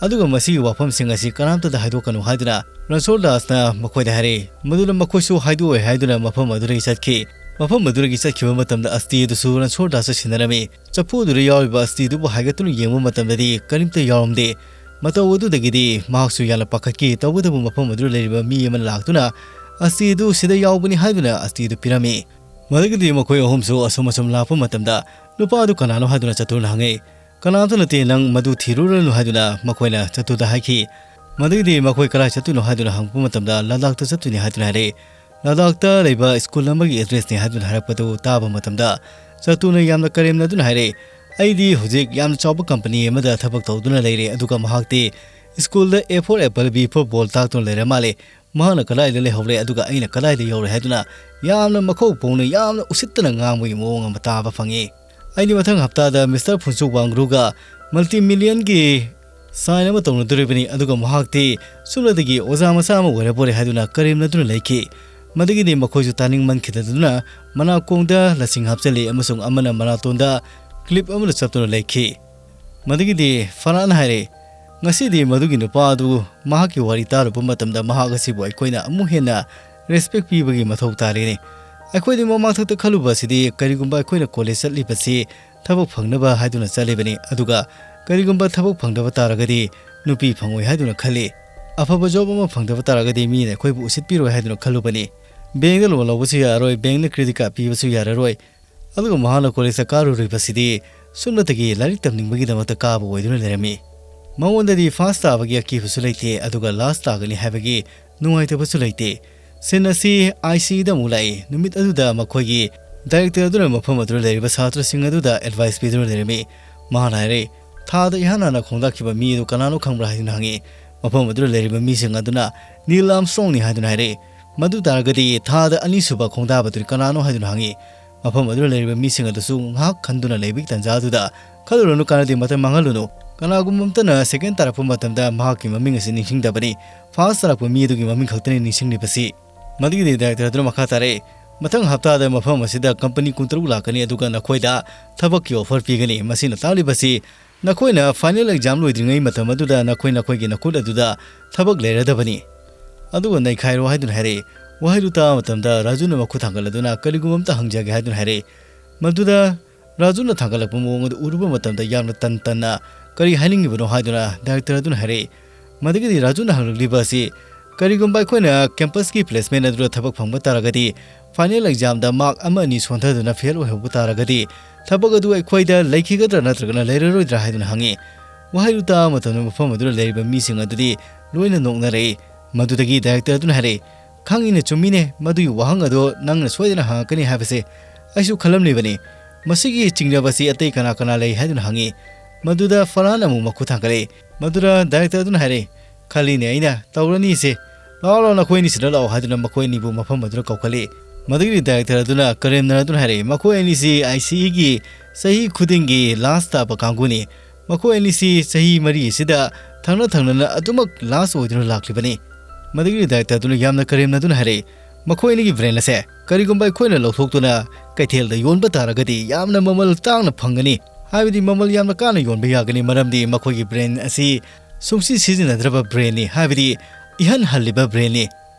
ꯑꯗꯨꯒ ꯃꯁꯤꯒꯤ ꯋꯥꯐꯝꯁꯤꯡ ꯑꯁꯤ ꯀꯅꯥꯝꯇꯗ ꯍꯥꯏꯗꯣꯛꯀꯅꯨ ꯍꯥꯏꯗꯨꯅ ꯔꯟꯁꯣꯔ ꯗꯥꯁꯅ ꯃꯈꯣꯏꯗ ꯍꯥꯏꯔꯛꯏ꯫ ꯃꯗꯨꯅ ꯃꯈꯣꯏꯁꯨ ꯍꯥꯏꯗꯣꯛꯑꯣꯏ ꯍꯥꯏꯗꯨꯅ ꯃꯐꯝ ꯑꯗꯨꯗꯒꯤ ꯆꯠꯈꯤ꯫ ꯃꯐꯝ ꯑꯗꯨꯗꯒꯤ ꯆꯠꯈꯤꯕ ꯃꯇꯝꯗ ꯑꯁꯇꯤ ꯑꯗꯨꯁꯨ ꯔꯟꯁꯣꯔ ꯗꯥꯁꯇ ꯁꯤꯟꯅꯔꯝꯃꯤ꯫ ꯆꯐꯨ ꯑꯗꯨꯗ ꯌꯥꯎꯔꯤꯕ ꯑꯁꯇꯤ ꯑꯗꯨꯕꯨ ꯍꯥꯏꯒꯠꯇꯨꯅ ꯌꯦꯡꯕ ꯃꯇꯝꯗꯗꯤ ꯀꯔꯤꯝꯇ ꯌꯥꯎꯔꯝꯗꯦ꯫ ꯃꯇꯧ ꯑꯗꯨꯗꯒꯤꯗꯤ ꯃꯍꯥꯛꯁꯨ ꯌꯥꯝꯅ ꯄꯥꯈꯠꯈꯤ꯫ ꯇꯧꯕꯇꯕꯨ ꯃꯐꯝ ꯑꯗꯨꯗ ꯂꯩꯔꯤꯕ ꯃꯤ ꯑꯃꯅ ꯂꯥꯛꯇꯨꯅ ꯑꯁꯇꯤ ꯑꯗꯨ ꯁꯤꯗ ꯌꯥꯎꯕꯅꯤ ꯍꯥꯏꯗꯨꯅ ꯑꯁꯇꯤ ꯑꯗꯨ ꯄꯤꯔꯝꯃꯤ꯫ ꯃꯗꯨꯒꯤꯗꯤ ꯃꯈꯣꯏ ꯑꯍꯨꯝꯁꯨ ꯑꯁꯨꯝ ꯑꯁꯨꯝ ꯂꯥꯛꯄ ꯃꯇꯝꯗ ꯅꯨꯄꯥ ꯑꯗꯨ ꯀꯅꯥꯅꯣ ꯍꯥꯏꯗꯨꯅ ꯆꯇꯨꯔꯅ ꯍꯪꯉꯤ꯫ "ꯀꯅꯥꯝꯇ ꯅꯠꯇꯦ, ꯅꯪ ꯃꯗꯨ ꯊꯤꯔꯨꯔꯅꯨ" ꯍꯥꯏꯗꯨꯅ ꯃꯈꯣꯏꯅ ꯆꯇꯨꯔꯗ ꯍꯥꯏꯈꯤ꯫ ꯃꯗꯨꯒꯤꯗꯤ ꯃꯈꯣꯏ ꯀꯗꯥꯏ ꯆꯠꯇꯣꯏꯅꯣ ꯍꯥꯏꯗꯨꯅ ꯍꯪꯕ ꯃꯇꯝꯗ ꯂꯗꯥꯛꯇ ꯆꯠꯇꯣꯏꯅꯤ ꯍꯥꯏꯗꯨꯅ ꯍꯥꯏꯔꯛꯏ꯫ ꯂꯗꯥꯛꯇ ꯂꯩꯕ ꯁ꯭ꯀꯨꯜ ꯑꯃꯒꯤ ꯑꯦꯗ꯭ꯔꯦꯁꯅꯤ ꯍꯥꯏꯗꯨꯅ ꯍꯥꯏꯔꯛꯄꯗꯨ ꯇꯥꯕ ꯃꯇꯝꯗ ꯆꯇꯨꯔꯅ ꯌꯥꯝꯅ ꯀꯔꯦꯝꯅꯗꯨꯅ ꯍꯥꯏꯔꯛꯏ, "ꯑꯩꯗꯤ ꯍꯧꯖꯤꯛ ꯌꯥꯝꯅ ꯆꯥꯎꯕ ꯀꯝꯄꯅꯤ ꯑꯃꯗ ꯊꯕꯛ ꯇꯧꯗꯨꯅ ꯂꯩꯔꯦ, ꯑꯗꯨꯒ ꯃꯍꯥꯛꯇꯤ ꯁ꯭ꯀꯨꯜꯗ A for apple, B for ball ꯇꯥꯛꯇꯨꯅ ꯂꯩꯔ ꯃꯥꯜꯂꯦ꯫ ꯃꯍꯥꯛꯅ ꯀꯗꯥꯏꯗ ꯂꯩꯍꯧꯔꯦ ꯑꯗꯨꯒ ꯑꯩꯅ ꯀꯗꯥꯏꯗ ꯌꯧꯔꯦ?" ꯍꯥꯏꯗꯨꯅ ꯌꯥꯝꯅ ꯃꯈꯧ ꯄꯧꯅ ꯌꯥꯝꯅ ꯎꯁꯤꯠꯇꯅ ꯉꯥꯡꯕꯒꯤ ꯃꯑꯣꯡ ꯑꯃ ꯇꯥꯕ ꯐꯪꯉꯤ꯫ ꯑꯩꯗꯤ ꯃꯊꯪ ꯍꯞꯇꯥꯗ ꯃꯤꯁꯇꯔ ꯐꯨꯟꯁꯨꯛ ꯋꯥꯡꯒ꯭ꯔꯨꯒ ꯃꯜꯇꯤ ꯃꯤꯂꯤꯌꯟꯒꯤ ꯁꯥꯏꯟ ꯑꯃ ꯇꯧꯅꯗꯣꯔꯤꯕꯅꯤ, ꯑꯗꯨꯒ ꯃꯍꯥꯛꯇꯤ ꯁꯨꯞꯅꯇꯒꯤ ꯑꯣꯖꯥ ꯃꯆꯥ ꯑꯃ ꯑꯣꯏꯔꯕꯣꯔꯦ ꯍꯥꯏꯗꯨꯅ ꯀꯔꯦꯝꯅꯗꯨꯅ ꯂꯩꯈꯤ꯫ ꯃꯗꯨꯒꯤꯗꯤ ꯃꯈꯣꯏꯁꯨ ꯇꯥꯅꯤꯡꯃꯟꯈꯤꯗꯗꯨꯅ ꯃꯅꯥꯀꯣꯡꯗ ꯂꯁꯤꯡ ꯍꯥꯞꯆꯤꯜꯂꯤ ꯑꯃꯁꯨꯡ ꯑꯃꯅ ꯃꯅꯥꯇꯣꯟꯗ ꯀ꯭ꯂꯤꯞ ꯑꯃꯅ ꯆꯞꯇꯨꯅ ꯂꯩꯈꯤ꯫ ꯃꯗꯨꯒꯤꯗꯤ ꯐꯔꯍꯥꯟꯅ ꯍꯥꯏꯔꯦ, "ꯉꯁꯤꯗꯤ ꯃꯗꯨꯒꯤ ꯅꯨꯄꯥ ꯑꯗꯨ ꯃꯍꯥꯛꯀꯤ ꯋꯥꯔꯤ ꯇꯥꯔꯨꯕ ꯃꯇꯝꯗ ꯃꯍꯥꯛ ꯑꯁꯤꯕꯨ ꯑꯩꯈꯣꯏꯅ ꯑꯃꯨꯛ ꯍꯦꯟꯅ ꯔꯦꯁꯄꯦꯛ ꯄꯤꯕꯒꯤ ꯃꯊꯧ ꯇꯥꯔꯦꯅꯦ꯫ ꯑꯩꯈꯣꯏꯗꯤ ꯃꯃꯥꯡꯊꯛꯇ ꯈꯜꯂꯨꯕ ꯑꯁꯤꯗꯤ ꯀꯔꯤꯒꯨꯝꯕ ꯑꯩꯈꯣꯏꯅ ꯀꯣꯂꯦꯖ ꯆꯠꯂꯤꯕꯁꯤ ꯊꯕꯛ ꯐꯪꯅꯕ ꯍꯥꯏꯗꯨꯅ ꯆꯠꯂꯤꯕꯅꯤ, ꯑꯗꯨꯒ ꯀꯔꯤꯒꯨꯝꯕ ꯊꯕꯛ ꯐꯪꯗꯕ ꯇꯥꯔꯒꯗꯤ ꯅꯨꯄꯤ ꯐꯪꯉꯣꯏ ꯍꯥꯏꯗꯨꯅ ꯈꯜꯂꯤ꯫ ꯑꯐꯕ ꯖꯣꯕ ꯑꯃ ꯐꯪꯗꯕ ꯇꯥꯔꯒꯗꯤ ꯃꯤꯅ ꯑꯩꯈꯣꯏꯕꯨ ꯎꯁꯤꯠꯄꯤꯔꯣꯏ ꯍꯥꯏꯗꯨꯅ ꯈꯜꯂꯨꯕꯅꯤ꯫ ꯕꯦꯡꯗ ꯂꯣꯟ ꯂꯧꯕꯁꯨ ꯌꯥꯔꯔꯣꯏ, ꯕꯦꯡꯅ ꯀ꯭ꯔꯦꯗꯤꯠ ꯀꯥꯔꯗ ꯄꯤꯕꯁꯨ ꯌꯥꯔꯔꯣꯏ꯫ ꯑꯗꯨꯒ ꯃꯍꯥꯛꯅ ꯀꯣꯂꯦꯖꯇ ꯀꯥꯔꯨꯔꯤꯕꯁꯤꯗꯤ ꯁꯨꯞꯅꯇꯒꯤ ꯂꯥꯏꯔꯤꯛ ꯇꯝꯅꯤꯡꯕꯒꯤꯗꯃꯛꯇ ꯀꯥꯕ ꯑꯣꯏꯗꯨꯅ ꯂꯩꯔꯝꯃꯤ꯫ ꯃꯉꯣꯟꯗꯗꯤ ꯐꯥꯔꯁ ꯇꯥꯕꯒꯤ ꯑꯀꯤꯕꯁꯨ ꯂꯩꯇꯦ, ꯑꯗꯨꯒ ꯂꯥꯁ ꯇꯥꯒꯅꯤ ꯍꯥꯏꯕꯒꯤ ꯅꯨꯡꯉꯥꯏꯇꯕꯁꯨ ꯂꯩꯇꯦ꯫ ꯁꯤꯟ ꯑꯁꯤ ꯑꯥꯏ ꯁꯤꯗ ꯑꯃꯨꯛ ꯂꯥꯛꯏ꯫ ꯅꯨꯃꯤꯠ ꯑꯗꯨꯗ ꯃꯈꯣꯏꯒꯤ ꯗꯥꯏꯔꯦꯛꯇꯔ ꯑꯗꯨꯅ ꯃꯐꯝ ꯑꯗꯨꯗ ꯂꯩꯔꯤꯕ ꯁꯥꯇ꯭ꯔꯁꯤꯡ ꯑꯗꯨꯗ ꯑꯦꯗꯚꯥꯏꯁ ꯄꯤꯗꯨꯅ ꯂꯩꯔꯝꯃꯤ꯫ ꯃꯍꯥꯛꯅ ꯍꯥꯏꯔꯛꯏ, "ꯊꯥꯗ ꯏꯍꯥꯟ ꯍꯥꯟꯅ ꯈꯣꯡꯗꯥꯈꯤꯕ ꯃꯤ ꯑꯗꯨ ꯀꯅꯥꯅꯣ ꯈꯪꯕ꯭ꯔꯥ?" ꯍꯥꯏꯗꯨꯅ ꯍꯪꯉꯤ꯫ ꯃꯐꯝ ꯑꯗꯨꯗ ꯂꯩꯔꯤꯕ ꯃꯤꯁꯤꯡ ꯑꯗꯨꯅ ꯅꯤꯜ ꯑꯥꯔꯝꯁꯇ꯭ꯔꯣꯡꯅꯤ ꯍꯥꯏꯗꯨꯅ ꯍꯥꯏꯔꯛꯏ꯫ ꯃꯗꯨ ꯇꯥꯔꯒꯗꯤ ꯊꯥꯗ ꯑꯅꯤꯁꯨꯕ ꯈꯣꯡꯗꯥꯕꯗꯨꯗꯤ ꯀꯅꯥꯅꯣ ꯍꯥꯏꯗꯨꯅ ꯍꯪꯉꯤ꯫ ꯃꯐꯝ ꯑꯗꯨꯗ ꯂꯩꯔꯤꯕ ꯃꯤꯁꯤꯡ ꯑꯗꯨꯁꯨ ꯉꯥꯏꯍꯥꯛ ꯈꯟꯗꯨꯅ ꯂꯩꯕꯒꯤ ꯇꯥꯟꯖꯥ ꯑꯗꯨꯗ, "ꯈꯜꯂꯨꯔꯅꯨ, ꯀꯥꯟꯅꯗꯦ, ꯃꯇꯝ ꯃꯥꯡꯍꯜꯂꯨꯅꯨ꯫ ꯀꯅꯥꯒꯨꯝꯕ ꯑꯃꯇꯅ ꯁꯦꯀꯦꯟ ꯇꯥꯔꯛꯄ ꯃꯇꯝꯗ ꯃꯍꯥꯛꯀꯤ ꯃꯃꯤꯡ ꯑꯁꯤ ꯅꯤꯡꯁꯤꯡꯗꯕꯅꯤ꯫ ꯐꯥꯔꯁ ꯇꯥꯔꯛꯄ ꯃꯤ ꯑꯗꯨꯒꯤ ꯃꯃꯤꯡ ꯈꯛꯇꯅꯤ ꯅꯤꯡꯁꯤꯡꯂꯤꯕꯁꯤ꯫" ꯃꯗꯨꯒꯤꯗꯤ ꯗꯥꯏꯔꯦꯛꯇꯔ ꯑꯗꯨꯅ ꯃꯈꯥ ꯇꯥꯔꯛꯏ, "ꯃꯊꯪ ꯍꯞꯇꯥꯗ ꯃꯐꯝ ꯑꯁꯤꯗ ꯀꯝꯄꯅꯤ ꯀꯨꯟꯇꯔꯨꯛ ꯂꯥꯛꯀꯅꯤ, ꯑꯗꯨꯒ ꯅꯈꯣꯏꯗ ꯊꯕꯛꯀꯤ ꯑꯣꯐꯔ ꯄꯤꯒꯅꯤ꯫" ꯃꯁꯤꯅ ꯇꯥꯛꯂꯤꯕꯁꯤ "ꯅꯈꯣꯏꯅ ꯐꯥꯏꯅꯦꯜ ꯑꯦꯛꯖꯥꯝ ꯂꯣꯏꯗ꯭ꯔꯤꯉꯩ ꯃꯇꯝ ꯑꯗꯨꯗ ꯅꯈꯣꯏ ꯅꯈꯣꯏꯒꯤ ꯅꯈꯨꯠ ꯑꯗꯨꯗ ꯊꯕꯛ ꯂꯩꯔꯗꯕꯅꯤ꯫ ꯑꯗꯨꯒ ꯅꯩꯈꯥꯏꯔꯣ" ꯍꯥꯏꯗꯨꯅ ꯍꯥꯏꯔꯛꯏ꯫ ꯋꯥꯍꯩꯗꯨ ꯇꯥꯕ ꯃꯇꯝꯗ ꯔꯥꯖꯨꯅ ꯃꯈꯨꯠ ꯊꯥꯡꯒꯠꯂꯗꯨꯅ "ꯀꯔꯤꯒꯨꯝꯕ ꯑꯝꯇ ꯍꯪꯖꯒꯦ" ꯍꯥꯏꯗꯨꯅ ꯍꯥꯏꯔꯛꯏ꯫ ꯃꯗꯨꯗ ꯔꯥꯖꯨꯅ ꯊꯥꯡꯒꯠꯂꯛꯄ ꯃꯑꯣꯡ ꯑꯗꯨ ꯎꯔꯨꯕ ꯃꯇꯝꯗ ꯌꯥꯝꯅ ꯇꯟ ꯇꯟꯅ "ꯀꯔꯤ ꯍꯥꯏꯅꯤꯡꯉꯤꯕꯅꯣ?" ꯍꯥꯏꯗꯨꯅ ꯗꯥꯏꯔꯦꯛꯇꯔ ꯑꯗꯨꯅ ꯍꯥꯏꯔꯛꯏ꯫ ꯃꯗꯨꯒꯤꯗꯤ ꯔꯥꯖꯨꯅ ꯍꯪꯂꯛꯂꯤꯕ ꯑꯁꯤ, "ꯀꯔꯤꯒꯨꯝꯕ ꯑꯩꯈꯣꯏꯅ ꯀꯦꯝꯄꯁꯀꯤ ꯄ꯭ꯂꯦꯁꯃꯦꯟ ꯑꯗꯨꯗ ꯊꯕꯛ ꯐꯪꯕ ꯇꯥꯔꯒꯗꯤ, ꯐꯥꯏꯅꯦꯜ ꯑꯦꯛꯖꯥꯝꯗ ꯃꯥꯔꯛ ꯑꯃ ꯑꯅꯤ ꯁꯣꯟꯊꯗꯨꯅ ꯐꯦꯜ ꯑꯣꯏꯍꯧꯕ ꯇꯥꯔꯒꯗꯤ, ꯊꯕꯛ ꯑꯗꯨ ꯑꯩꯈꯣꯏꯗ ꯂꯩꯈꯤꯒꯗ꯭ꯔꯥ ꯅꯠꯇ꯭ꯔꯒꯅ ꯂꯩꯔꯔꯣꯏꯗ꯭ꯔꯥ?" ꯍꯥꯏꯗꯨꯅ ꯍꯪꯉꯤ꯫ ꯋꯥꯍꯩꯗꯨ ꯇꯥꯕ ꯃꯇꯝꯗ ꯃꯐꯝ ꯑꯗꯨꯗ ꯂꯩꯔꯤꯕ ꯃꯤꯁꯤꯡ ꯑꯗꯨꯗꯤ ꯂꯣꯏꯅ ꯅꯣꯛꯅꯔꯛꯏ꯫ ꯃꯗꯨꯗꯒꯤ ꯗꯥꯏꯔꯦꯛꯇꯔ ꯑꯗꯨꯅ ꯍꯥꯏꯔꯛꯏ, "ꯈꯪꯉꯤꯅꯦ, ꯆꯨꯝꯃꯤꯅꯦ, ꯃꯗꯨꯒꯤ ꯋꯥꯍꯪ ꯑꯗꯣ ꯅꯪꯅ ꯁꯣꯏꯗꯅ ꯍꯪꯉꯛꯀꯅꯤ ꯍꯥꯏꯕꯁꯦ ꯑꯩꯁꯨ ꯈꯜꯂꯝꯂꯤꯕꯅꯤ꯫ ꯃꯁꯤꯒꯤ ꯆꯤꯡꯅꯕꯁꯤ ꯑꯇꯩ ꯀꯅꯥ ꯀꯅꯥ ꯂꯩ?" ꯍꯥꯏꯗꯨꯅ ꯍꯪꯉꯤ꯫ ꯃꯗꯨꯗ ꯐꯔꯍꯥꯟ ꯑꯃꯨꯛ ꯃꯈꯨꯠ ꯊꯥꯡꯒꯠꯂꯛꯏ꯫ ꯃꯗꯨꯗ ꯗꯥꯏꯔꯦꯛꯇꯔ ꯑꯗꯨꯅ ꯍꯥꯏꯔꯛꯏ, "ꯈꯜꯂꯤꯅꯦ ꯑꯩꯅ ꯇꯧꯔꯅꯤꯁꯦ꯫ ꯂꯥꯛꯑꯣ, ꯂꯥꯛꯑꯣ, ꯅꯈꯣꯏ ꯑꯅꯤꯁꯤꯗ ꯂꯥꯛꯑꯣ" ꯍꯥꯏꯗꯨꯅ ꯃꯈꯣꯏ ꯑꯅꯤꯕꯨ ꯃꯐꯝ ꯑꯗꯨꯗ ꯀꯧꯈꯠꯂꯤ꯫ ꯃꯗꯨꯒꯤ ꯗꯥꯏꯔꯦꯛꯇꯔ ꯑꯗꯨꯅ ꯀꯔꯦꯝꯅ ꯑꯗꯨꯅ ꯍꯥꯏꯔꯛꯏ, "ꯃꯈꯣꯏ ꯑꯅꯤꯁꯤ ꯑꯥꯏ ꯁꯤ ꯏꯒꯤ ꯆꯍꯤ ꯈꯨꯗꯤꯡꯒꯤ ꯂꯥꯁ ꯇꯥꯕ ꯀꯥꯡꯕꯨꯅꯤ꯫ ꯃꯈꯣꯏ ꯑꯅꯤꯁꯤ ꯆꯍꯤ ꯃꯔꯤ ꯑꯁꯤꯗ ꯊꯪꯅ ꯊꯪꯅꯅ ꯑꯗꯨꯃꯛ ꯂꯥꯁ ꯑꯣꯏꯗꯨꯅ ꯂꯥꯛꯂꯤꯕꯅꯤ"꯫ ꯃꯗꯨꯒꯤ ꯗꯥꯏꯔꯦꯛꯇꯔ ꯑꯗꯨꯅ ꯌꯥꯝꯅ ꯀꯔꯦꯝꯅ ꯑꯗꯨꯅ ꯍꯥꯏꯔꯛꯏ, "ꯃꯈꯣꯏ ꯑꯅꯤꯒꯤ ꯕ꯭ꯔꯦꯟ ꯑꯁꯦ ꯀꯔꯤꯒꯨꯝꯕ ꯑꯩꯈꯣꯏꯅ ꯂꯧꯊꯣꯛꯇꯨꯅ ꯀꯩꯊꯦꯜꯗ ꯌꯣꯟꯕ ꯇꯥꯔꯒꯗꯤ ꯌꯥꯝꯅ ꯃꯃꯜ ꯇꯥꯡꯅ ꯐꯪꯒꯅꯤ, ꯍꯥꯏꯕꯗꯤ ꯃꯃꯜ ꯌꯥꯝꯅ ꯀꯥꯟꯅ ꯌꯣꯟꯕ ꯌꯥꯒꯅꯤ, ꯃꯔꯝꯗꯤ ꯃꯈꯣꯏꯒꯤ ꯕ꯭ꯔꯦꯟ ꯑꯁꯤ ꯁꯨꯡꯁꯤ ꯁꯤꯖꯤꯟꯅꯗ꯭ꯔꯕ ꯕ꯭ꯔꯦꯟꯅꯤ, ꯍꯥꯏꯕꯗꯤ ꯏꯍꯟ ꯍꯜꯂꯤꯕ ꯕ꯭ꯔꯦꯟꯅꯤ꯫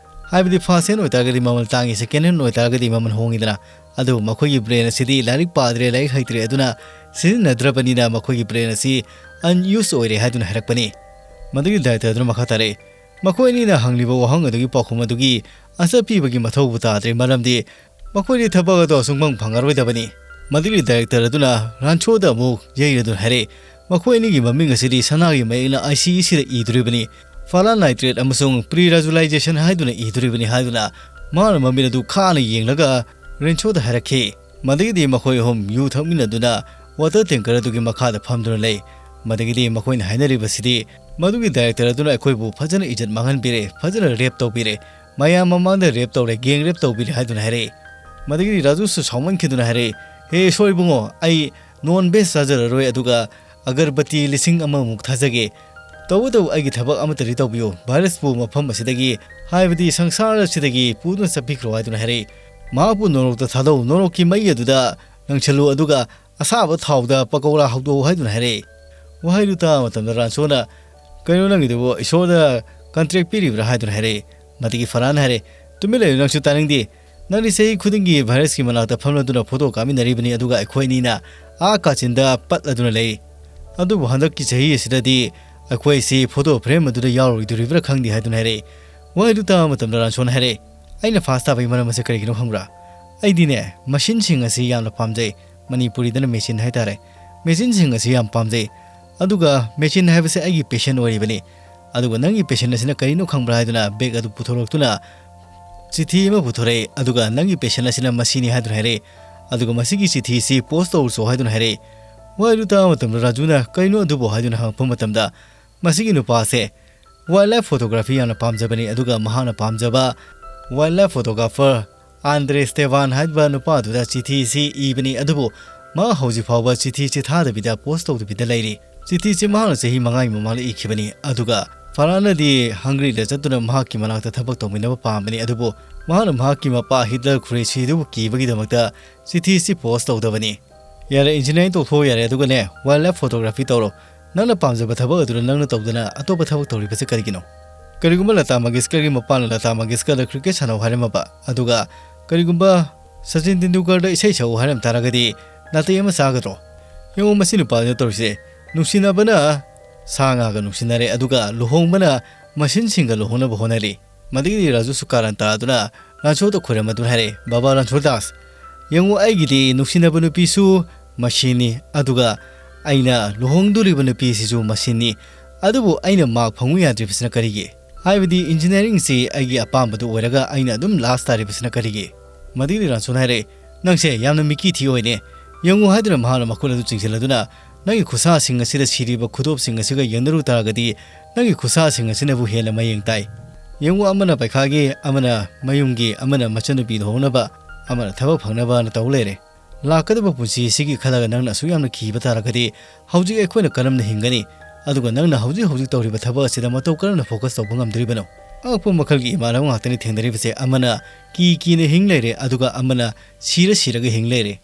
ꯍꯥꯏꯕꯗꯤ ꯐꯥꯔꯁ ꯍꯦꯟ ꯑꯣꯏꯇꯥꯔꯒꯗꯤ ꯃꯃꯜ ꯇꯥꯡꯉꯤ, ꯁꯦꯀꯦꯟ ꯍꯦꯟ ꯑꯣꯏꯇꯥꯔꯒꯗꯤ ꯃꯃꯜ ꯍꯣꯡꯉꯤꯗꯅ꯫ ꯑꯗꯨꯕꯨ ꯃꯈꯣꯏꯒꯤ ꯕ꯭ꯔꯦꯟ ꯑꯁꯤꯗꯤ ꯂꯥꯏꯔꯤꯛ ꯄꯥꯗ꯭ꯔꯦ, ꯂꯥꯏꯔꯤꯛ ꯍꯩꯇ꯭ꯔꯦ, ꯑꯗꯨꯅ ꯁꯤꯖꯤꯟꯅꯗ꯭ꯔꯕꯅꯤꯅ ꯃꯈꯣꯏꯒꯤ ꯕ꯭ꯔꯦꯟ ꯑꯁꯤ ꯑꯟꯌꯨꯁ ꯑꯣꯏꯔꯦ" ꯍꯥꯏꯗꯨꯅ ꯍꯥꯏꯔꯛꯄꯅꯤ꯫ ꯃꯗꯨꯒꯤ ꯗꯥꯏꯔꯦꯛꯇꯔ ꯑꯗꯨꯅ ꯃꯈꯥ ꯇꯥꯔꯛꯏ, "ꯃꯈꯣꯏ ꯑꯅꯤꯅ ꯍꯪꯂꯤꯕ ꯋꯥꯍꯪ ꯑꯗꯨꯒꯤ ꯄꯥꯎꯈꯨꯝ ꯑꯗꯨꯒꯤ ꯑꯟꯁꯔ ꯄꯤꯕꯒꯤ ꯃꯊꯧꯕꯨ ꯇꯥꯗ꯭ꯔꯦ, ꯃꯔꯝꯗꯤ ꯃꯈꯣꯏꯗꯤ ꯊꯕꯛ ꯑꯗꯨ ꯁꯨꯡꯐꯪ ꯐꯪꯉꯔꯣꯏꯗꯕꯅꯤ"꯫ ꯃꯗꯨꯒꯤ ꯗꯥꯏꯔꯦꯛꯇꯔ ꯑꯗꯨꯅ ꯔꯥꯟꯁꯣꯗ ꯑꯃꯨꯛ ꯌꯩꯔꯗꯨꯅ ꯍꯥꯏꯔꯛꯏ, "ꯃꯈꯣꯏ ꯑꯅꯤꯒꯤ ꯃꯃꯤꯡ ꯑꯁꯤꯗꯤ ꯁꯅꯥꯒꯤ ꯃꯌꯦꯛꯅ ꯑꯥꯏ ꯁꯤ ꯏꯁꯤꯗ ꯏꯗꯣꯔꯤꯕꯅꯤ꯫ ꯐꯥꯔꯥꯟ ꯅꯥꯏꯇ꯭ꯔꯦꯠ ꯑꯃꯁꯨꯡ ꯄ꯭ꯔꯤ ꯔꯥꯖꯨꯂꯥꯏꯖꯦꯁꯟ ꯍꯥꯏꯗꯨꯅ ꯏꯗꯣꯔꯤꯕꯅꯤ" ꯍꯥꯏꯗꯨꯅ ꯃꯥꯅ ꯃꯃꯤꯠ ꯑꯗꯨ ꯈꯥꯅ ꯌꯦꯡꯂꯒ ꯔꯦꯟꯁꯣꯗ ꯍꯥꯏꯔꯛꯈꯤ꯫ ꯃꯗꯨꯒꯤꯗꯤ ꯃꯈꯣꯏ ꯑꯍꯨꯝ ꯌꯨ ꯊꯛꯃꯤꯟꯅꯗꯨꯅ ꯋꯥꯇꯔ ꯇꯦꯡꯀꯔ ꯑꯗꯨꯒꯤ ꯃꯈꯥꯗ ꯐꯝꯗꯨꯅ ꯂꯩ꯫ ꯃꯗꯨꯒꯤꯗꯤ ꯃꯈꯣꯏꯅ ꯍꯥꯏꯅꯔꯤꯕꯁꯤꯗꯤ, "ꯃꯗꯨꯒꯤ ꯗꯥꯏꯔꯦꯛꯇꯔ ꯑꯗꯨꯅ ꯑꯩꯈꯣꯏꯕꯨ ꯐꯖꯅ ꯏꯖꯠ ꯃꯥꯡꯍꯟꯕꯤꯔꯦ, ꯐꯖꯅ ꯔꯦꯞ ꯇꯧꯕꯤꯔꯦ, ꯃꯌꯥꯝ ꯃꯃꯥꯡꯗ ꯔꯦꯞ ꯇꯧꯔꯦ, ꯒꯦꯡ ꯔꯦꯞ ꯇꯧꯕꯤꯔꯦ" ꯍꯥꯏꯗꯨꯅ ꯍꯥꯏꯔꯛꯏ꯫ ꯃꯗꯨꯒꯤꯗꯤ ꯔꯥꯖꯨꯁꯨ ꯁꯥꯎꯃꯟꯈꯤꯗꯨꯅ ꯍꯥꯏꯔꯛꯏ, "ꯍꯦ ꯏꯁꯣꯔ ꯏꯕꯨꯡꯉꯣ, ꯑꯩ ꯅꯣꯟ ꯚꯦꯖ ꯆꯥꯖꯔꯔꯣꯏ, ꯑꯗꯨꯒ ꯑꯒꯔꯕꯇꯤ ꯂꯤꯁꯤꯡ ꯑꯃꯃꯨꯛ ꯊꯥꯖꯒꯦ꯫ ꯇꯧꯕꯇꯕꯨ ꯑꯩꯒꯤ ꯊꯕꯛ ꯑꯃꯠꯇꯗꯤ ꯇꯧꯕꯤꯌꯨ꯫ ꯚꯥꯏꯔꯁꯄꯨ ꯃꯐꯝ ꯑꯁꯤꯗꯒꯤ, ꯍꯥꯏꯕꯗꯤ ꯁꯪꯁꯥꯔ ꯑꯁꯤꯗꯒꯤ ꯄꯨꯗꯨꯅ ꯆꯠꯄꯤꯈ꯭ꯔꯣ" ꯍꯥꯏꯗꯨꯅ ꯍꯥꯏꯔꯛꯏ꯫ "ꯃꯍꯥꯛꯄꯨ ꯅꯣꯔꯣꯛꯇ ꯊꯥꯗꯧ, ꯅꯣꯔꯣꯛꯀꯤ ꯃꯩ ꯑꯗꯨꯗ ꯂꯪꯁꯤꯜꯂꯨ, ꯑꯗꯨꯒ ꯑꯁꯥꯕ ꯊꯥꯎꯗ ꯄꯀꯧꯔꯥ ꯍꯧꯗꯣꯛꯎ" ꯍꯥꯏꯗꯨꯅ ꯍꯥꯏꯔꯛꯏ꯫ ꯋꯥꯍꯩꯗꯨ ꯇꯥꯕ ꯃꯇꯝꯗ ꯔꯥꯟꯁꯣꯅ, "ꯀꯩꯅꯣ ꯅꯪꯒꯤꯗꯨꯕꯨ, ꯏꯁꯣꯔꯗ ꯀꯟꯇ꯭ꯔꯦꯛ ꯄꯤꯔꯤꯕ꯭ꯔꯥ?" ꯍꯥꯏꯗꯨꯅ ꯍꯥꯏꯔꯛꯏ꯫ ꯃꯗꯨꯒꯤ ꯐꯔꯍꯥꯟꯅ ꯍꯥꯏꯔꯦ, "ꯇꯨꯃꯤꯟ ꯂꯩꯌꯨ, ꯅꯪꯁꯨ ꯇꯥꯅꯤꯡꯗꯦ꯫ ꯅꯪꯗꯤ ꯆꯍꯤ ꯈꯨꯗꯤꯡꯒꯤ ꯚꯥꯏꯔꯁꯀꯤ ꯃꯅꯥꯛꯇ ꯐꯝꯂꯗꯨꯅ ꯐꯣꯇꯣ ꯀꯥꯞꯃꯤꯟꯅꯔꯤꯕꯅꯤ, ꯑꯗꯨꯒ ꯑꯩꯈꯣꯏ ꯑꯅꯤꯅ ꯑꯥ ꯀꯥꯆꯤꯟꯗ ꯄꯠꯂꯗꯨꯅ ꯂꯩ꯫ ꯑꯗꯨꯕꯨ ꯍꯟꯗꯛꯀꯤ ꯆꯍꯤ ꯑꯁꯤꯗꯗꯤ ꯑꯩꯈꯣꯏ ꯑꯁꯤ ꯐꯣꯇꯣ ꯐ꯭ꯔꯦꯝ ꯑꯗꯨꯗ ꯌꯥꯎꯔꯣꯏꯗꯣꯔꯤꯕ꯭ꯔꯥ ꯈꯪꯗꯦ," ꯍꯥꯏꯗꯨꯅ ꯍꯥꯏꯔꯛꯏ꯫ ꯋꯥꯍꯩꯗꯨ ꯇꯥꯕ ꯃꯇꯝꯗ ꯔꯥꯟꯁꯣꯅ ꯍꯥꯏꯔꯛꯏ, "ꯑꯩꯅ ꯐꯥꯁ ꯇꯥꯕꯒꯤ ꯃꯔꯝ ꯑꯁꯤ ꯀꯔꯤꯒꯤꯅꯣ ꯈꯪꯕ꯭ꯔꯥ? ꯑꯩꯗꯤꯅꯦ, ꯃꯦꯆꯤꯟꯁꯤꯡ ꯑꯁꯤ ꯌꯥꯝꯅ ꯄꯥꯝꯖꯩ꯫ ꯃꯅꯤꯄꯨꯔꯤꯗꯅ ꯃꯦꯆꯤꯟ ꯍꯥꯏꯇꯥꯔꯦ꯫ ꯃꯦꯆꯤꯟꯁꯤꯡ ꯑꯁꯤ ꯌꯥꯝ ꯄꯥꯝꯖꯩ꯫ ꯑꯗꯨꯒ ꯃꯦꯆꯤꯟ ꯍꯥꯏꯕꯁꯦ ꯑꯩꯒꯤ ꯄꯦꯁꯟ ꯑꯣꯏꯔꯤꯕꯅꯤ꯫ ꯑꯗꯨꯒ ꯅꯪꯒꯤ ꯄꯦꯁꯟ ꯑꯁꯤꯅ ꯀꯔꯤꯅꯣ ꯈꯪꯕ꯭ꯔꯥ?" ꯍꯥꯏꯗꯨꯅ ꯕꯦꯒ ꯑꯗꯨ ꯄꯨꯊꯣꯔꯛꯇꯨꯅ ꯆꯤꯊꯤ ꯑꯃ ꯄꯨꯊꯣꯔꯛꯏ꯫ ꯑꯗꯨꯒ "ꯅꯪꯒꯤ ꯄꯦꯁꯟ ꯑꯁꯤꯅ ꯃꯁꯤꯅꯤ," ꯍꯥꯏꯗꯨꯅ ꯍꯥꯏꯔꯛꯏ꯫ ꯑꯗꯨꯒ "ꯃꯁꯤꯒꯤ ꯆꯤꯊꯤꯁꯤ ꯄꯣꯁ ꯇꯧꯔꯁꯨ," ꯍꯥꯏꯗꯨꯅ ꯍꯥꯏꯔꯛꯏ꯫ ꯋꯥꯍꯩꯗꯨ ꯇꯥꯕ ꯃꯇꯝꯗ ꯔꯥꯖꯨꯅ "ꯀꯩꯅꯣ ꯑꯗꯨꯕꯨ?" ꯍꯥꯏꯗꯨꯅ ꯍꯪꯉꯛꯄ ꯃꯇꯝꯗ, ꯃꯁꯤꯒꯤ ꯅꯨꯄꯥꯁꯦ ꯋꯥꯏꯜꯗ ꯂꯥꯏꯐ ꯐꯣꯇꯣꯒ꯭ꯔꯥꯐꯤ ꯌꯥꯝꯅ ꯄꯥꯝꯖꯕꯅꯤ, ꯑꯗꯨꯒ ꯃꯍꯥꯛꯅ ꯄꯥꯝꯖꯕ ꯋꯥꯏꯜꯗ ꯂꯥꯏꯐ ꯐꯣꯇꯣꯒ꯭ꯔꯥꯐꯔ ꯑꯥꯟꯗ꯭ꯔꯦ ꯁ꯭ꯇꯦꯚꯥꯟ ꯍꯥꯏꯔꯤꯕ ꯅꯨꯄꯥ ꯑꯗꯨꯗ ꯆꯤꯊꯤ ꯑꯁꯤ ꯏꯕꯅꯤ, ꯑꯗꯨꯕꯨ ꯃꯥ ꯍꯧꯖꯤꯛ ꯐꯥꯎꯕ ꯆꯤꯊꯤ ꯑꯁꯤ ꯊꯥꯗꯕꯤꯗ, ꯄꯣꯁ ꯇꯧꯗꯕꯤꯗ ꯂꯩꯔꯤ꯫ ꯆꯤꯊꯤ ꯑꯁꯤ ꯃꯍꯥꯛꯅ ꯆꯍꯤ ꯃꯉꯥꯒꯤ ꯃꯃꯥꯡꯗ ꯏꯈꯤꯕꯅꯤ, ꯑꯗꯨꯒ ꯐꯔꯍꯥꯟꯅꯗꯤ ꯍꯪꯒꯔꯤꯗ ꯆꯠꯇꯨꯅ ꯃꯍꯥꯛꯀꯤ ꯃꯅꯥꯛꯇ ꯊꯕꯛ ꯇꯧꯃꯤꯟꯅꯕ ꯄꯥꯝꯕꯅꯤ, ꯑꯗꯨꯕꯨ ꯃꯍꯥꯛꯅ ꯃꯍꯥꯛꯀꯤ ꯃꯄꯥ ꯍꯤꯠꯂꯔ ꯈꯨꯔꯦꯁꯤꯗꯨꯕꯨ ꯀꯤꯕꯒꯤꯗꯃꯛꯇ ꯆꯤꯊꯤ ꯑꯁꯤ ꯄꯣꯁ ꯇꯧꯗꯕꯅꯤ꯫ "ꯌꯥꯔꯦ, ꯏꯟꯖꯤꯅꯤꯌꯥꯔꯤꯡ ꯇꯣꯛꯊꯣꯛꯑꯣ ꯌꯥꯔꯦ, ꯑꯗꯨꯒꯅꯦ, ꯋꯥꯏꯜꯗ ꯂꯥꯏꯐ ꯐꯣꯇꯣꯒ꯭ꯔꯥꯐꯤ ꯇꯧꯔꯣ꯫ ꯅꯪꯅ ꯄꯥꯝꯖꯕ ꯊꯕꯛ ꯑꯗꯨꯗ ꯅꯪꯅ ꯇꯧꯗꯅ ꯑꯇꯣꯞꯄ ꯊꯕꯛ ꯇꯧꯔꯤꯕꯁꯦ ꯀꯔꯤꯒꯤꯅꯣ?" ꯀꯔꯤꯒꯨꯝꯕ ꯂꯇꯥ ꯃꯪꯒꯦꯁꯀꯔꯒꯤ ꯃꯄꯥꯅ ꯂꯇꯥ ꯃꯪꯒꯦꯁꯀꯔꯗ ꯀ꯭ꯔꯤꯀꯦꯠ ꯁꯥꯟꯅꯧ ꯍꯥꯏꯔꯝꯃꯕ, ꯑꯗꯨꯒ ꯀꯔꯤꯒꯨꯝꯕ ꯁꯆꯤꯟ ꯇꯦꯟꯗꯨꯜꯀꯔꯗ ꯏꯁꯩ ꯁꯛꯎ ꯍꯥꯏꯔꯝ ꯇꯥꯔꯒꯗꯤ, ꯅꯥꯇꯩ ꯑꯃ ꯆꯥꯒꯗ꯭ꯔꯣ? ꯌꯦꯡꯉꯨ, ꯃꯁꯤ ꯅꯨꯄꯥꯗꯨꯅ ꯇꯧꯔꯤꯁꯦ꯫ ꯅꯨꯡꯁꯤꯅꯕꯅ ꯁꯥ ꯉꯥꯒ ꯅꯨꯡꯁꯤꯅꯔꯦ, ꯑꯗꯨꯒ ꯂꯨꯍꯣꯡꯕꯅ ꯃꯁꯤꯟꯁꯤꯡꯒ ꯂꯨꯍꯣꯡꯅꯕ ꯍꯣꯠꯅꯔꯤ꯫ ꯃꯗꯨꯒꯤꯗꯤ ꯔꯥꯖꯨꯁꯨ ꯀꯥꯔꯟ ꯇꯥꯗꯨꯅ ꯔꯥꯟꯁꯣꯗ ꯈꯣꯏꯔꯝꯃꯗꯨꯅ ꯍꯥꯏꯔꯛꯑꯦ, "ꯕꯥꯕꯥ ꯔꯥꯟꯁꯣꯗꯥꯁ, ꯌꯦꯡꯉꯨ, ꯑꯩꯒꯤꯗꯤ ꯅꯨꯡꯁꯤꯅꯕ ꯅꯨꯄꯤꯁꯨ ꯃꯁꯤꯅꯤ, ꯑꯗꯨꯒ ꯑꯩꯅ ꯂꯨꯍꯣꯡꯗꯣꯔꯤꯕ ꯅꯨꯄꯤꯁꯤꯁꯨ ꯃꯁꯤꯅꯤ꯫ ꯑꯗꯨꯕꯨ ꯑꯩꯅ ꯃꯥꯔꯛ ꯐꯪꯉꯨ ꯌꯥꯗ꯭ꯔꯤꯕꯁꯤꯅ ꯀꯔꯤꯒꯤ? ꯍꯥꯏꯕꯗꯤ ꯏꯟꯖꯤꯅꯤꯌꯥꯔꯤꯡꯁꯤ ꯑꯩꯒꯤ ꯑꯄꯥꯝꯕꯗꯨ ꯑꯣꯏꯔꯒ ꯑꯩꯅ ꯑꯗꯨꯝ ꯂꯥꯁ ꯇꯥꯔꯤꯕꯁꯤꯅ ꯀꯔꯤꯒꯤ?" ꯃꯗꯨꯒꯤꯗꯤ ꯔꯥꯟꯁꯣꯅ ꯍꯥꯏꯔꯛꯑꯦ, "ꯅꯪꯁꯦ ꯌꯥꯝꯅ ꯃꯤꯀꯤ ꯊꯤ ꯑꯣꯏꯅꯦ꯫ ꯌꯦꯡꯉꯨ," ꯍꯥꯏꯗꯨꯅ ꯃꯍꯥꯛꯅ ꯃꯈꯨꯠ ꯑꯗꯨ ꯆꯤꯡꯁꯤꯜꯂꯗꯨꯅ, "ꯅꯪꯒꯤ ꯈꯨꯠꯁꯥꯁꯤꯡ ꯑꯁꯤꯗ ꯁꯤꯔꯤꯕ ꯈꯨꯗꯣꯞꯁꯤꯡ ꯑꯁꯤꯒ ꯌꯦꯡꯅꯔꯨ ꯇꯥꯔꯒꯗꯤ, ꯅꯪꯒꯤ ꯈꯨꯠꯁꯥꯁꯤꯡ ꯑꯁꯤꯅꯕꯨ ꯍꯦꯟꯅ ꯃꯌꯦꯡ ꯇꯥꯏ꯫ ꯌꯦꯡꯉꯨ, ꯑꯃꯅ ꯄꯩꯈꯥꯒꯤ, ꯑꯃꯅ ꯃꯌꯨꯝꯒꯤ, ꯑꯃꯅ ꯃꯆꯟꯅꯨꯄꯤ ꯂꯨꯍꯣꯡꯅꯕ, ꯑꯃꯅ ꯊꯕꯛ ꯐꯪꯅꯕꯅ ꯇꯧ ꯂꯩꯔꯦ꯫ ꯂꯥꯛꯀꯗꯕ ꯄꯨꯟꯁꯤ ꯑꯁꯤꯒꯤ ꯈꯜꯂꯒ ꯅꯪꯅ ꯑꯁꯨꯛ ꯌꯥꯝꯅ ꯀꯤꯕ ꯇꯥꯔꯒꯗꯤ, ꯍꯧꯖꯤꯛ ꯑꯩꯈꯣꯏꯅ ꯀꯔꯝꯅ ꯍꯤꯡꯒꯅꯤ? ꯑꯗꯨꯒ ꯅꯪꯅ ꯍꯧꯖꯤꯛ ꯍꯧꯖꯤꯛ ꯇꯧꯔꯤꯕ ꯊꯕꯛ ꯑꯁꯤꯗ ꯃꯇꯧ ꯀꯔꯝꯅ ꯐꯣꯀꯁ ꯇꯧꯕ ꯉꯝꯗꯣꯔꯤꯕꯅꯣ?" ꯑꯉꯛꯄ ꯃꯈꯜꯒꯤ ꯏꯃꯥꯟꯅꯕ ꯉꯥꯛꯇꯅꯤ ꯊꯦꯡꯅꯔꯤꯕꯁꯦ꯫ ꯑꯃꯅ ꯀꯤ ꯀꯤꯅ ꯍꯤꯡ ꯂꯩꯔꯦ, ꯑꯗꯨꯒ ꯑꯃꯅ ꯁꯤꯔ ꯁꯤꯔꯒ ꯍꯤꯡ ꯂꯩꯔꯦ꯫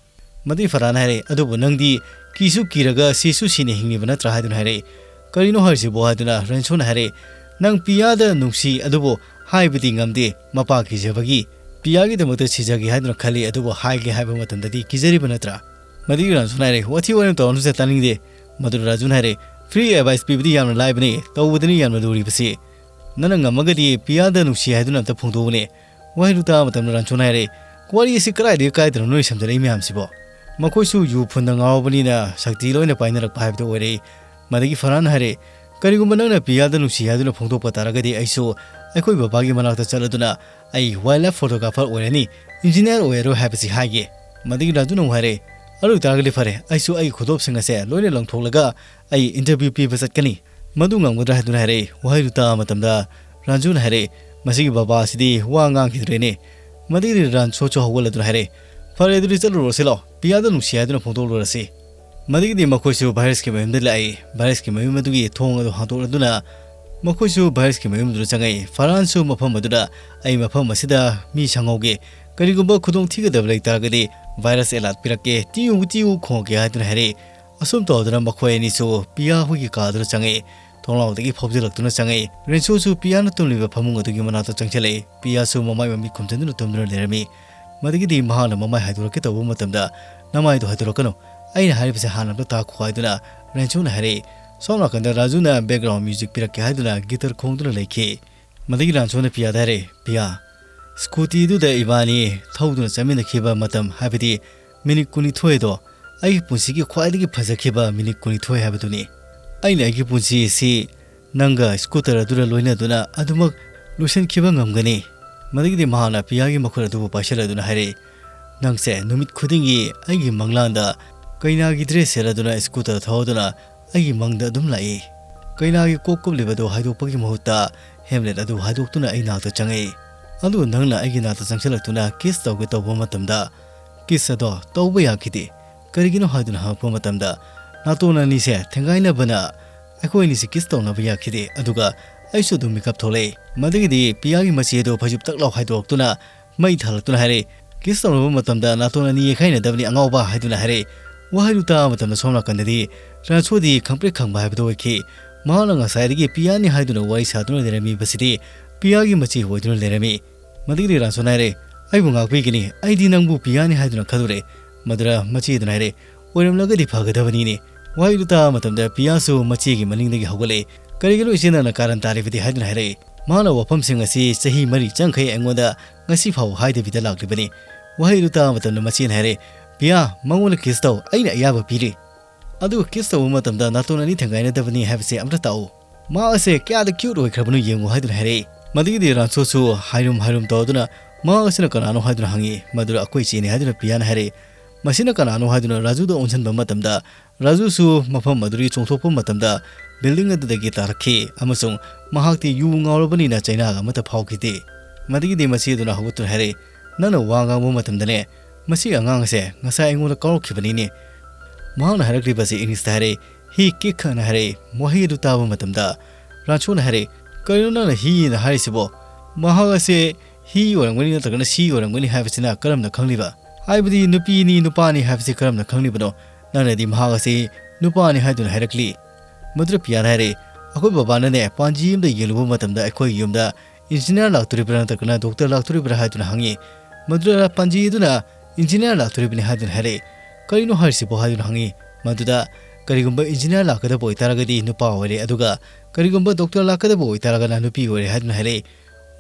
ꯃꯗꯨꯒꯤ ꯐꯔꯍꯥꯟꯅ ꯍꯥꯏꯔꯦ, "ꯑꯗꯨꯕꯨ ꯅꯪꯗꯤ ꯀꯤꯁꯨ ꯀꯤꯔꯒ ꯁꯤꯁꯨ ꯁꯤꯅ ꯍꯤꯡꯂꯤꯕ ꯅꯠꯇ꯭ꯔꯥ ꯍꯥꯏꯗꯨꯅ ꯍꯥꯏꯔꯛꯏ꯫ "ꯀꯔꯤꯅꯣ ꯍꯥꯏꯔꯤꯁꯤꯕꯣ?" ꯍꯥꯏꯗꯨꯅ ꯔꯦꯟꯁꯣꯅ ꯍꯥꯏꯔꯛꯏ꯫ "ꯅꯪ ꯄꯤꯌꯥꯗ ꯅꯨꯡꯁꯤ ꯑꯗꯨꯕꯨ ꯍꯥꯏꯕꯗꯤ ꯉꯝꯗꯦ, ꯃꯄꯥ ꯀꯤꯖꯕꯒꯤ꯫ ꯄꯤꯌꯥꯒꯤꯗꯃꯛꯇ ꯁꯤꯖꯒꯦ ꯍꯥꯏꯗꯨꯅ ꯈꯜꯂꯤ, ꯑꯗꯨꯕꯨ ꯍꯥꯏꯒꯦ ꯍꯥꯏꯕ ꯃꯇꯝꯗꯗꯤ ꯀꯤꯖꯔꯤꯕ ꯅꯠꯇ꯭ꯔꯥ?" ꯃꯗꯨꯒꯤ ꯔꯥꯖꯨꯅ ꯍꯥꯏꯔꯦ, "ꯋꯥꯊꯤ ꯋꯥꯔꯦꯝ ꯇꯧꯔꯅꯨꯁꯦ, ꯇꯥꯅꯤꯡꯗꯦ꯫" ꯃꯗꯨꯅ ꯔꯥꯖꯨꯅ ꯍꯥꯏꯔꯦ, "Free advice ꯄꯤꯕꯗꯤ ꯌꯥꯝꯅ ꯂꯥꯏꯕꯅꯤ, ꯇꯧꯕꯗꯅꯤ ꯌꯥꯝꯅ ꯂꯨꯔꯤꯕꯁꯤ꯫ ꯅꯪꯅ ꯉꯝꯃꯒꯗꯤ ꯄꯤꯌꯥꯗ ꯅꯨꯡꯁꯤ ꯍꯥꯏꯗꯨꯅ ꯑꯝꯇ ꯐꯣꯡꯗꯣꯛꯎꯅꯦ꯫" ꯋꯥꯍꯩꯗꯨ ꯇꯥꯕ ꯃꯇꯝꯗ ꯔꯥꯖꯨꯅ ꯍꯥꯏꯔꯦ, "ꯋꯥꯔꯤ ꯑꯁꯤ ꯀꯗꯥꯏꯗꯒꯤ ꯀꯥꯏꯗꯅꯣ ꯅꯣꯏ ꯁꯝꯖꯜꯂꯛꯏ ꯃꯌꯥꯝꯁꯤꯕꯣ?" ꯃꯈꯣꯏꯁꯨ ꯌꯨ ꯐꯨꯟꯗ ꯉꯥꯎꯔꯕꯅꯤꯅ ꯁꯛꯇꯤ ꯂꯣꯏꯅ ꯄꯥꯏꯅꯔꯛꯄ ꯍꯥꯏꯕꯗꯨ ꯑꯣꯏꯔꯦ꯫ ꯃꯗꯒꯤ ꯐꯔꯍꯥꯟ ꯍꯥꯏꯔꯦ, "ꯀꯔꯤꯒꯨꯝꯕ ꯅꯪꯅ ꯄꯤꯌꯥꯗ ꯅꯨꯡꯁꯤ ꯍꯥꯏꯗꯨꯅ ꯐꯣꯡꯗꯣꯛꯄ ꯇꯥꯔꯒꯗꯤ ꯑꯩꯁꯨ ꯑꯩꯈꯣꯏ ꯕꯕꯥꯒꯤ ꯃꯅꯥꯛꯇ ꯆꯠꯂꯗꯨꯅ ꯑꯩ wildlife photographer ꯑꯣꯏꯔꯅꯤ, engineer ꯑꯣꯏꯔꯣꯏ ꯍꯥꯏꯕꯁꯤ ꯍꯥꯏꯒꯦ꯫" ꯃꯗꯒꯤ ꯔꯥꯖꯨꯅ ꯑꯃꯨꯛ ꯍꯥꯏꯔꯦ, "ꯑꯗꯨ ꯑꯣꯏꯇꯥꯔꯒꯗꯤ ꯐꯔꯦ, ꯑꯩꯁꯨ ꯑꯩꯒꯤ ꯈꯨꯗꯣꯞꯁꯤꯡ ꯑꯁꯦ ꯂꯣꯏꯅ ꯂꯪꯊꯣꯛꯂꯒ ꯑꯩ interview ꯄꯤꯕ ꯆꯠꯀꯅꯤ꯫" "ꯃꯗꯨ ꯉꯝꯒꯗ꯭ꯔꯥ?" ꯍꯥꯏꯗꯨꯅ ꯍꯥꯏꯔꯛꯏ꯫ ꯋꯥꯍꯩꯗꯨ ꯇꯥꯕ ꯃꯇꯝꯗ ꯔꯥꯟꯖꯨꯅ ꯍꯥꯏꯔꯛꯏ, "ꯃꯁꯤꯒꯤ ꯕꯕꯥ ꯑꯁꯤꯗꯤ ꯋꯥ ꯉꯥꯡꯈꯤꯗ꯭ꯔꯦꯅꯦ꯫" ꯃꯗꯒꯤꯗꯤ ꯔꯥꯟꯁꯣꯁꯨ ꯍꯧꯒꯠꯂꯗꯨꯅ ꯍꯥꯏꯔꯛꯏ, "ꯐꯔꯦ, ꯑꯗꯨꯗꯤ ꯆꯠꯂꯨꯔꯁꯤ ꯂꯥꯎ, ꯄꯤꯌꯥꯗ ꯅꯨꯡꯁꯤ ꯍꯥꯏꯗꯨꯅ ꯐꯣꯡꯗꯣꯛꯂꯨꯔꯁꯤ꯫" ꯃꯗꯒꯤꯗꯤ ꯃꯈꯣꯏꯁꯨ ꯚꯥꯏꯔꯁꯀꯤ ꯃꯌꯨꯝꯗ ꯂꯥꯛꯏ꯫ ꯚꯥꯏꯔꯁꯀꯤ ꯃꯌꯨꯝ ꯑꯗꯨꯒꯤ ꯊꯣꯡ ꯑꯗꯨ ꯍꯥꯡꯗꯣꯛꯂꯗꯨꯅ ꯃꯈꯣꯏꯁꯨ ꯚꯥꯏꯔꯁꯀꯤ ꯃꯌꯨꯝꯗꯨꯗ ꯆꯪꯉꯛꯏ꯫ ꯐꯔꯍꯥꯟꯁꯨ ꯃꯐꯝ ꯑꯗꯨꯗ, "ꯑꯩ ꯃꯐꯝ ꯑꯁꯤꯗ ꯃꯤ ꯁꯪꯍꯧꯒꯦ, ꯀꯔꯤꯒꯨꯝꯕ ꯈꯨꯗꯣꯡ ꯊꯤꯒꯗꯕ ꯂꯩ ꯇꯥꯔꯒꯗꯤ ꯚꯥꯏꯔꯁ alert ꯄꯤꯔꯛꯀꯦ, ꯇꯤꯌꯨ ꯇꯤꯌꯨ ꯈꯣꯡꯉꯛꯀꯦ" ꯍꯥꯏꯗꯨꯅ ꯍꯥꯏꯔꯛꯏ꯫ ꯑꯁꯨꯝ ꯇꯧꯗꯅ ꯃꯈꯣꯏ ꯑꯅꯤꯁꯨ ꯄꯤꯌꯥ ꯍꯣꯏꯒꯤ ꯀꯥꯗꯨꯗ ꯆꯪꯉꯛꯏ꯫ ꯊꯣꯡꯅꯥꯎꯗꯒꯤ ꯐꯥꯎꯖꯤꯜꯂꯛꯇꯨꯅ ꯆꯪꯉꯛꯏ꯫ ꯔꯦꯟꯁꯣꯁꯨ ꯄꯤꯌꯥꯅ ꯇꯨꯝꯂꯤꯕ ꯐꯃꯨꯡ ꯑꯗꯨꯒꯤ ꯃꯅꯥꯛꯇ ꯆꯪꯁꯤꯜꯂꯛꯏ꯫ ꯄꯤꯌꯥꯁꯨ ꯃꯃꯥꯏ ꯃꯃꯤꯠ ꯈꯨꯝꯖꯤꯟꯗꯨꯅ ꯇꯨꯝꯗꯨꯅ ꯂꯩꯔꯝꯃꯤ꯫ ꯃꯗꯒꯤꯗꯤ ꯃꯍꯥꯛꯅ ꯃꯃꯥꯏ ꯍꯥꯏꯗꯣꯔꯛꯀꯦ ꯇꯧꯕ ꯃꯇꯝꯗ, "ꯅꯃꯥꯏꯗꯣ ꯍꯥꯏꯗꯣꯔꯛꯀꯅꯨ, ꯑꯩꯅ ꯍꯥꯏꯔꯤꯕꯁꯦ ꯍꯥꯟꯅ ꯑꯝꯇ ꯇꯥꯈꯣ" ꯍꯥꯏꯗꯨꯅ ꯔꯦꯟꯁꯣꯅ ꯍꯥꯏꯔꯛꯏ꯫ ꯁꯣꯝ ꯅꯥꯀꯟꯗ ꯔꯥꯖꯨꯅ background music ꯄꯤꯔꯛꯀꯦ ꯍꯥꯏꯗꯨꯅ guitar ꯈꯣꯡꯗꯨꯅ ꯂꯩꯈꯤ꯫ ꯃꯗꯒꯤ ꯔꯥꯟꯁꯣꯅ ꯄꯤꯌꯥꯗ ꯍꯥꯏꯔꯛꯏ, "ꯄꯤꯌꯥ, ꯁ꯭ꯀꯨꯇꯤꯗꯨꯗ ꯏꯕꯥꯅꯤ ꯊꯧꯗꯨꯅ ꯆꯠꯃꯤꯟꯅꯈꯤꯕ ꯃꯇꯝ, ꯍꯥꯏꯕꯗꯤ ꯃꯤꯅꯤꯠ ꯀꯨꯟꯅꯤꯊꯣꯏꯗꯣ ꯑꯩꯒꯤ ꯄꯨꯟꯁꯤꯒꯤ ꯈ꯭ꯋꯥꯏꯗꯒꯤ ꯐꯖꯈꯤꯕ ꯃꯤꯅꯤꯠ ꯀꯨꯟꯅꯤꯊꯣꯏ ꯍꯥꯏꯕꯗꯨꯅꯤ꯫ ꯑꯩꯅ ꯑꯩꯒꯤ ꯄꯨꯟꯁꯤ ꯑꯁꯤ ꯅꯪꯒ ꯁ꯭ꯀꯨꯇꯔ ꯑꯗꯨꯗ ꯂꯣꯏꯅꯗꯨꯅ ꯑꯗꯨꯃꯛ ꯂꯣꯏꯁꯤꯟꯈꯤꯕ ꯉꯝꯒꯅꯤ꯫" ꯃꯗꯒꯤꯗꯤ ꯃꯍꯥꯛꯅ ꯄꯤꯌꯥꯒꯤ ꯃꯈꯨꯠ ꯑꯗꯨꯕꯨ ꯄꯥꯏꯁꯤꯜꯂꯗꯨꯅ ꯍꯥꯏꯔꯛꯏ, "ꯅꯪꯁꯦ ꯅꯨꯃꯤꯠ ꯈꯨꯗꯤꯡꯒꯤ ꯑꯩꯒꯤ ꯃꯪꯂꯥꯟꯗ ꯀꯩꯅꯥꯒꯤ dress ꯁꯦꯠꯂꯗꯨꯅ ꯁ꯭ꯀꯨꯇꯔ ꯊꯧꯗꯨꯅ ꯑꯩꯒꯤ ꯃꯪꯗ ꯑꯗꯨꯝ ꯂꯥꯛꯏ꯫ ꯀꯩꯅꯥꯒꯤ ꯀꯣꯛ ꯀꯨꯞꯂꯤꯕꯗꯨ ꯍꯥꯏꯗꯣꯛꯄꯒꯤ ꯃꯍꯨꯠꯇ helmet ꯑꯗꯨ ꯍꯥꯏꯗꯣꯛꯇꯨꯅ ꯑꯩ ꯅꯥꯛꯇ ꯆꯪꯉꯛꯏ꯫ ꯑꯗꯨ ꯅꯪꯅ ꯑꯩꯒꯤ ꯅꯥꯛꯇ ꯆꯪꯁꯤꯜꯂꯛꯇꯨꯅ kiss ꯇꯧꯒꯦ ꯇꯧꯕ ꯃꯇꯝꯗ kiss ꯑꯗꯣ ꯇꯧꯕ ꯌꯥꯈꯤꯗꯦ꯫ ꯀꯔꯤꯒꯤꯅꯣ ꯍꯥꯏꯗꯨꯅ ꯍꯪꯉꯛꯄ ꯃꯇꯝꯗ ꯅꯥꯇꯣꯟ ꯑꯅꯤꯁꯦ ꯊꯦꯡꯒꯥꯏꯅꯕꯅ ꯑꯩꯈꯣꯏ ꯑꯅꯤꯁꯦ kiss ꯇꯧꯅꯕ ꯌꯥꯈꯤꯗꯦ꯫ ꯑꯗꯨꯒ ꯑꯩꯁꯨ ꯑꯗꯨꯝ ꯃꯤꯀꯞ ꯊꯣꯛꯂꯛꯏ꯫" ꯃꯗꯒꯤꯗꯤ ꯄꯤꯌꯥꯒꯤ ꯃꯆꯦ ꯑꯗꯨ ꯐꯩꯖꯨꯞ ꯇꯛ ꯂꯥꯎ ꯍꯥꯏꯗꯣꯛꯇꯨꯅ ꯃꯩ ꯊꯥꯜꯂꯛꯇꯨꯅ ꯍꯥꯏꯔꯛꯏ, "Kiss ꯇꯧꯅꯕ ꯃꯇꯝꯗ ꯅꯥꯇꯣꯟ ꯑꯅꯤ ꯌꯩꯈꯥꯏꯅꯗꯕꯅꯤ ꯑꯉꯥꯎꯕ" ꯍꯥꯏꯗꯨꯅ ꯍꯥꯏꯔꯛꯏ꯫ ꯋꯥꯍꯩꯗꯨ ꯇꯥꯕ ꯃꯇꯝꯗ ꯁꯣꯝ ꯅꯥꯀꯟꯗꯗꯤ ꯔꯥꯟꯁꯣꯗꯤ ꯈꯪꯄ꯭ꯔꯦꯛ ꯈꯪꯕ ꯍꯥꯏꯕꯗꯨ ꯑꯣꯏꯈꯤ꯫ ꯃꯍꯥꯛꯅ ꯉꯁꯥꯏꯗꯒꯤ ꯄꯤꯌꯥꯅꯤ ꯍꯥꯏꯗꯨꯅ ꯋꯥꯔꯤ ꯁꯥꯗꯨꯅ ꯂꯩꯔꯝꯃꯤꯕꯁꯤꯗꯤ ꯄꯤꯌꯥꯒꯤ ꯃꯆꯦ ꯑꯣꯏꯗꯨꯅ ꯂꯩꯔꯝꯃꯤ꯫ ꯃꯗꯨꯒꯤꯗꯤ ꯔꯥꯟꯁꯣꯅ ꯍꯥꯏꯔꯦ, "ꯑꯩꯕꯨ ꯉꯥꯛꯄꯤꯒꯅꯤ, ꯑꯩꯗꯤ ꯅꯪꯕꯨ ꯄꯤꯌꯥꯅꯤ ꯍꯥꯏꯗꯨꯅ ꯈꯜꯂꯨꯔꯦ꯫" ꯃꯗꯨꯗ ꯃꯆꯦꯗꯨꯅ ꯍꯥꯏꯔꯦ, "ꯑꯣꯏꯔꯝꯂꯒꯗꯤ ꯐꯒꯗꯕꯅꯤꯅꯦ꯫" ꯋꯥꯍꯩꯗꯨ ꯇꯥꯕ ꯃꯇꯝꯗ ꯄꯤꯌꯥꯁꯨ ꯃꯆꯦꯒꯤ ꯃꯅꯤꯡꯗꯒꯤ ꯍꯧꯒꯠꯂꯛꯏ꯫ "ꯀꯔꯤꯒꯤꯅꯣ ꯏꯆꯦ ꯅꯪꯅ ꯀꯥꯔꯟ ꯇꯥꯔꯤꯕꯗꯤ?" ꯍꯥꯏꯗꯨꯅ ꯍꯥꯏꯔꯛꯏ꯫ ꯃꯍꯥꯛꯅ ꯋꯥꯐꯝꯁꯤꯡ ꯑꯁꯤ ꯆꯍꯤ ꯃꯔꯤ ꯆꯪꯈꯩ ꯑꯩꯉꯣꯟꯗ ꯉꯁꯤ ꯐꯥꯎꯕ ꯍꯥꯏꯗꯕꯤꯗ ꯂꯥꯛꯂꯤꯕꯅꯤ꯫ ꯋꯥꯍꯩꯗꯨ ꯇꯥꯕ ꯃꯇꯝꯗ ꯃꯆꯦꯅ ꯍꯥꯏꯔꯦ, "ꯄꯤꯌꯥ, ꯃꯉꯣꯟꯗ ꯀꯤꯁ ꯇꯧ, ꯑꯩꯅ ꯑꯌꯥꯕ ꯄꯤꯔꯤ꯫ ꯑꯗꯨꯒ ꯀꯤꯁ ꯇꯧꯕ ꯃꯇꯝꯗ ꯅꯥꯇꯣꯟ ꯑꯅꯤ ꯊꯦꯡꯒꯥꯏꯅꯗꯕꯅꯤ ꯍꯥꯏꯕꯁꯦ ꯑꯝꯇ ꯇꯥꯛꯎ꯫ ꯃꯍꯥꯛ ꯑꯁꯦ ꯀꯌꯥꯗ ꯀ꯭ꯌꯨꯠ ꯑꯣꯏꯈ꯭ꯔꯕꯅꯣ ꯌꯦꯡꯉꯨ," ꯍꯥꯏꯗꯨꯅ ꯍꯥꯏꯔꯛꯏ꯫ ꯃꯗꯨꯒꯤꯗꯤ ꯔꯥꯟꯁꯣꯁꯨ ꯍꯥꯏꯔꯨꯝ ꯍꯥꯏꯔꯨꯝ ꯇꯧꯗꯨꯅ ꯃꯍꯥꯛ ꯑꯁꯤꯅ ꯀꯅꯥꯅꯣ ꯍꯥꯏꯗꯨꯅ ꯍꯪꯉꯤ꯫ ꯃꯗꯨꯗ ꯑꯩꯈꯣꯏ ꯏꯆꯦꯅꯤ ꯍꯥꯏꯗꯨꯅ ꯄꯤꯌꯥꯅ ꯍꯥꯏꯔꯛꯏ꯫ ꯃꯁꯤꯅ ꯀꯅꯥꯅꯣ ꯍꯥꯏꯗꯨꯅ ꯔꯥꯖꯨꯗ ꯑꯣꯟꯁꯤꯟꯕ ꯃꯇꯝꯗ ꯔꯥꯖꯨꯁꯨ ꯃꯐꯝ ꯑꯗꯨꯗꯒꯤ ꯆꯣꯡꯊꯣꯛꯄ ꯃꯇꯝꯗ ꯕꯤꯜꯗꯤꯡ ꯑꯗꯨꯗꯒꯤ ꯇꯥꯔꯛꯈꯤ ꯑꯃꯁꯨꯡ ꯃꯍꯥꯛꯇꯤ ꯌꯨ ꯉꯥꯎꯔꯕꯅꯤꯅ ꯆꯩꯅꯥꯒ ꯑꯃꯠꯇ ꯐꯥꯎꯈꯤꯗꯦ꯫ ꯃꯗꯨꯒꯤꯗꯤ ꯃꯆꯦꯗꯨꯅ ꯍꯧꯒꯠꯇꯨꯅ ꯍꯥꯏꯔꯛꯏ, "ꯅꯪꯅ ꯋꯥ ꯉꯥꯡꯕ ꯃꯇꯝꯗꯅꯦ, ꯃꯁꯤ ꯑꯉꯥꯡ ꯑꯁꯦ ꯉꯁꯥꯏ ꯑꯩꯉꯣꯟꯗ ꯀꯥꯎꯔꯛꯈꯤꯕꯅꯤꯅꯦ꯫" ꯃꯍꯥꯛꯅ ꯍꯥꯏꯔꯛꯂꯤꯕꯁꯤ ꯏꯪꯂꯤꯁꯇ ꯍꯥꯏꯔꯛꯏ, "ꯍꯤ ꯀꯤꯛ" ꯍꯥꯏꯅ ꯍꯥꯏꯔꯛꯏ꯫ ꯋꯥꯍꯩ ꯑꯗꯨ ꯇꯥꯕ ꯃꯇꯝꯗ ꯔꯥꯟꯁꯣꯅ ꯍꯥꯏꯔꯛꯏ, "ꯀꯔꯤꯅꯣ ꯅꯪꯅ ꯍꯤ ꯍꯥꯏꯅ ꯍꯥꯏꯔꯤꯁꯤꯕꯣ? ꯃꯍꯥꯛ ꯑꯁꯦ ꯍꯤ ꯑꯣꯏꯔꯝꯒꯅꯤ ꯅꯠꯇ꯭ꯔꯒꯅ ꯁꯤ ꯑꯣꯏꯔꯝꯒꯅꯤ ꯍꯥꯏꯕꯁꯤꯅ ꯀꯔꯝꯅ ꯈꯪꯂꯤꯕ? ꯍꯥꯏꯕꯗꯤ ꯅꯨꯄꯤꯅꯤ ꯅꯨꯄꯥꯅꯤ ꯍꯥꯏꯕꯁꯤ ꯀꯔꯝꯅ ꯈꯪꯂꯤꯕꯅꯣ? ꯅꯪꯅꯗꯤ ꯃꯍꯥꯛ ꯑꯁꯤ ꯅꯨꯄꯥꯅꯤ ꯍꯥꯏꯗꯨꯅ ꯍꯥꯏꯔꯛꯂꯤ꯫" ꯃꯗꯨꯗ ꯄꯤꯌꯥꯅ ꯍꯥꯏꯔꯛꯏ, "ꯑꯩꯈꯣꯏ ꯕꯕꯥꯅꯅꯦ ꯄꯥꯟꯖꯤ ꯑꯃꯗ ꯌꯦꯡꯂꯨꯕ ꯃꯇꯝꯗ ꯑꯩꯈꯣꯏꯒꯤ ꯌꯨꯝꯗ ꯏꯟꯖꯤꯅꯤꯌꯥꯔ ꯂꯥꯛꯇꯣꯔꯤꯕ꯭ꯔꯥ ꯅꯠꯇ꯭ꯔꯒꯅ ꯗꯣꯛꯇꯔ ꯂꯥꯛꯇꯣꯔꯤꯕ꯭ꯔꯥ?" ꯍꯥꯏꯗꯨꯅ ꯍꯪꯉꯤ꯫ ꯃꯗꯨꯗ ꯄꯥꯟꯖꯤ ꯑꯗꯨꯅ "ꯏꯟꯖꯤꯅꯤꯌꯥꯔ ꯂꯥꯛꯇꯣꯔꯤꯕꯅꯤ" ꯍꯥꯏꯗꯨꯅ ꯍꯥꯏꯔꯛꯏ꯫ "ꯀꯔꯤꯅꯣ ꯍꯥꯏꯔꯤꯁꯤꯕꯣ?" ꯍꯥꯏꯗꯨꯅ ꯍꯪꯉꯤ꯫ ꯃꯗꯨꯗ "ꯀꯔꯤꯒꯨꯝꯕ ꯏꯟꯖꯤꯅꯤꯌꯥꯔ ꯂꯥꯛꯀꯗꯕ ꯑꯣꯏꯇꯥꯔꯒꯗꯤ ꯅꯨꯄꯥ ꯑꯣꯏꯔꯦ, ꯑꯗꯨꯒ ꯀꯔꯤꯒꯨꯝꯕ ꯗꯣꯛꯇꯔ ꯂꯥꯛꯀꯗꯕ ꯑꯣꯏꯇꯥꯔꯒꯅ ꯅꯨꯄꯤ ꯑꯣꯏꯔꯦ" ꯍꯥꯏꯗꯨꯅ ꯍꯥꯏꯔꯛꯏ꯫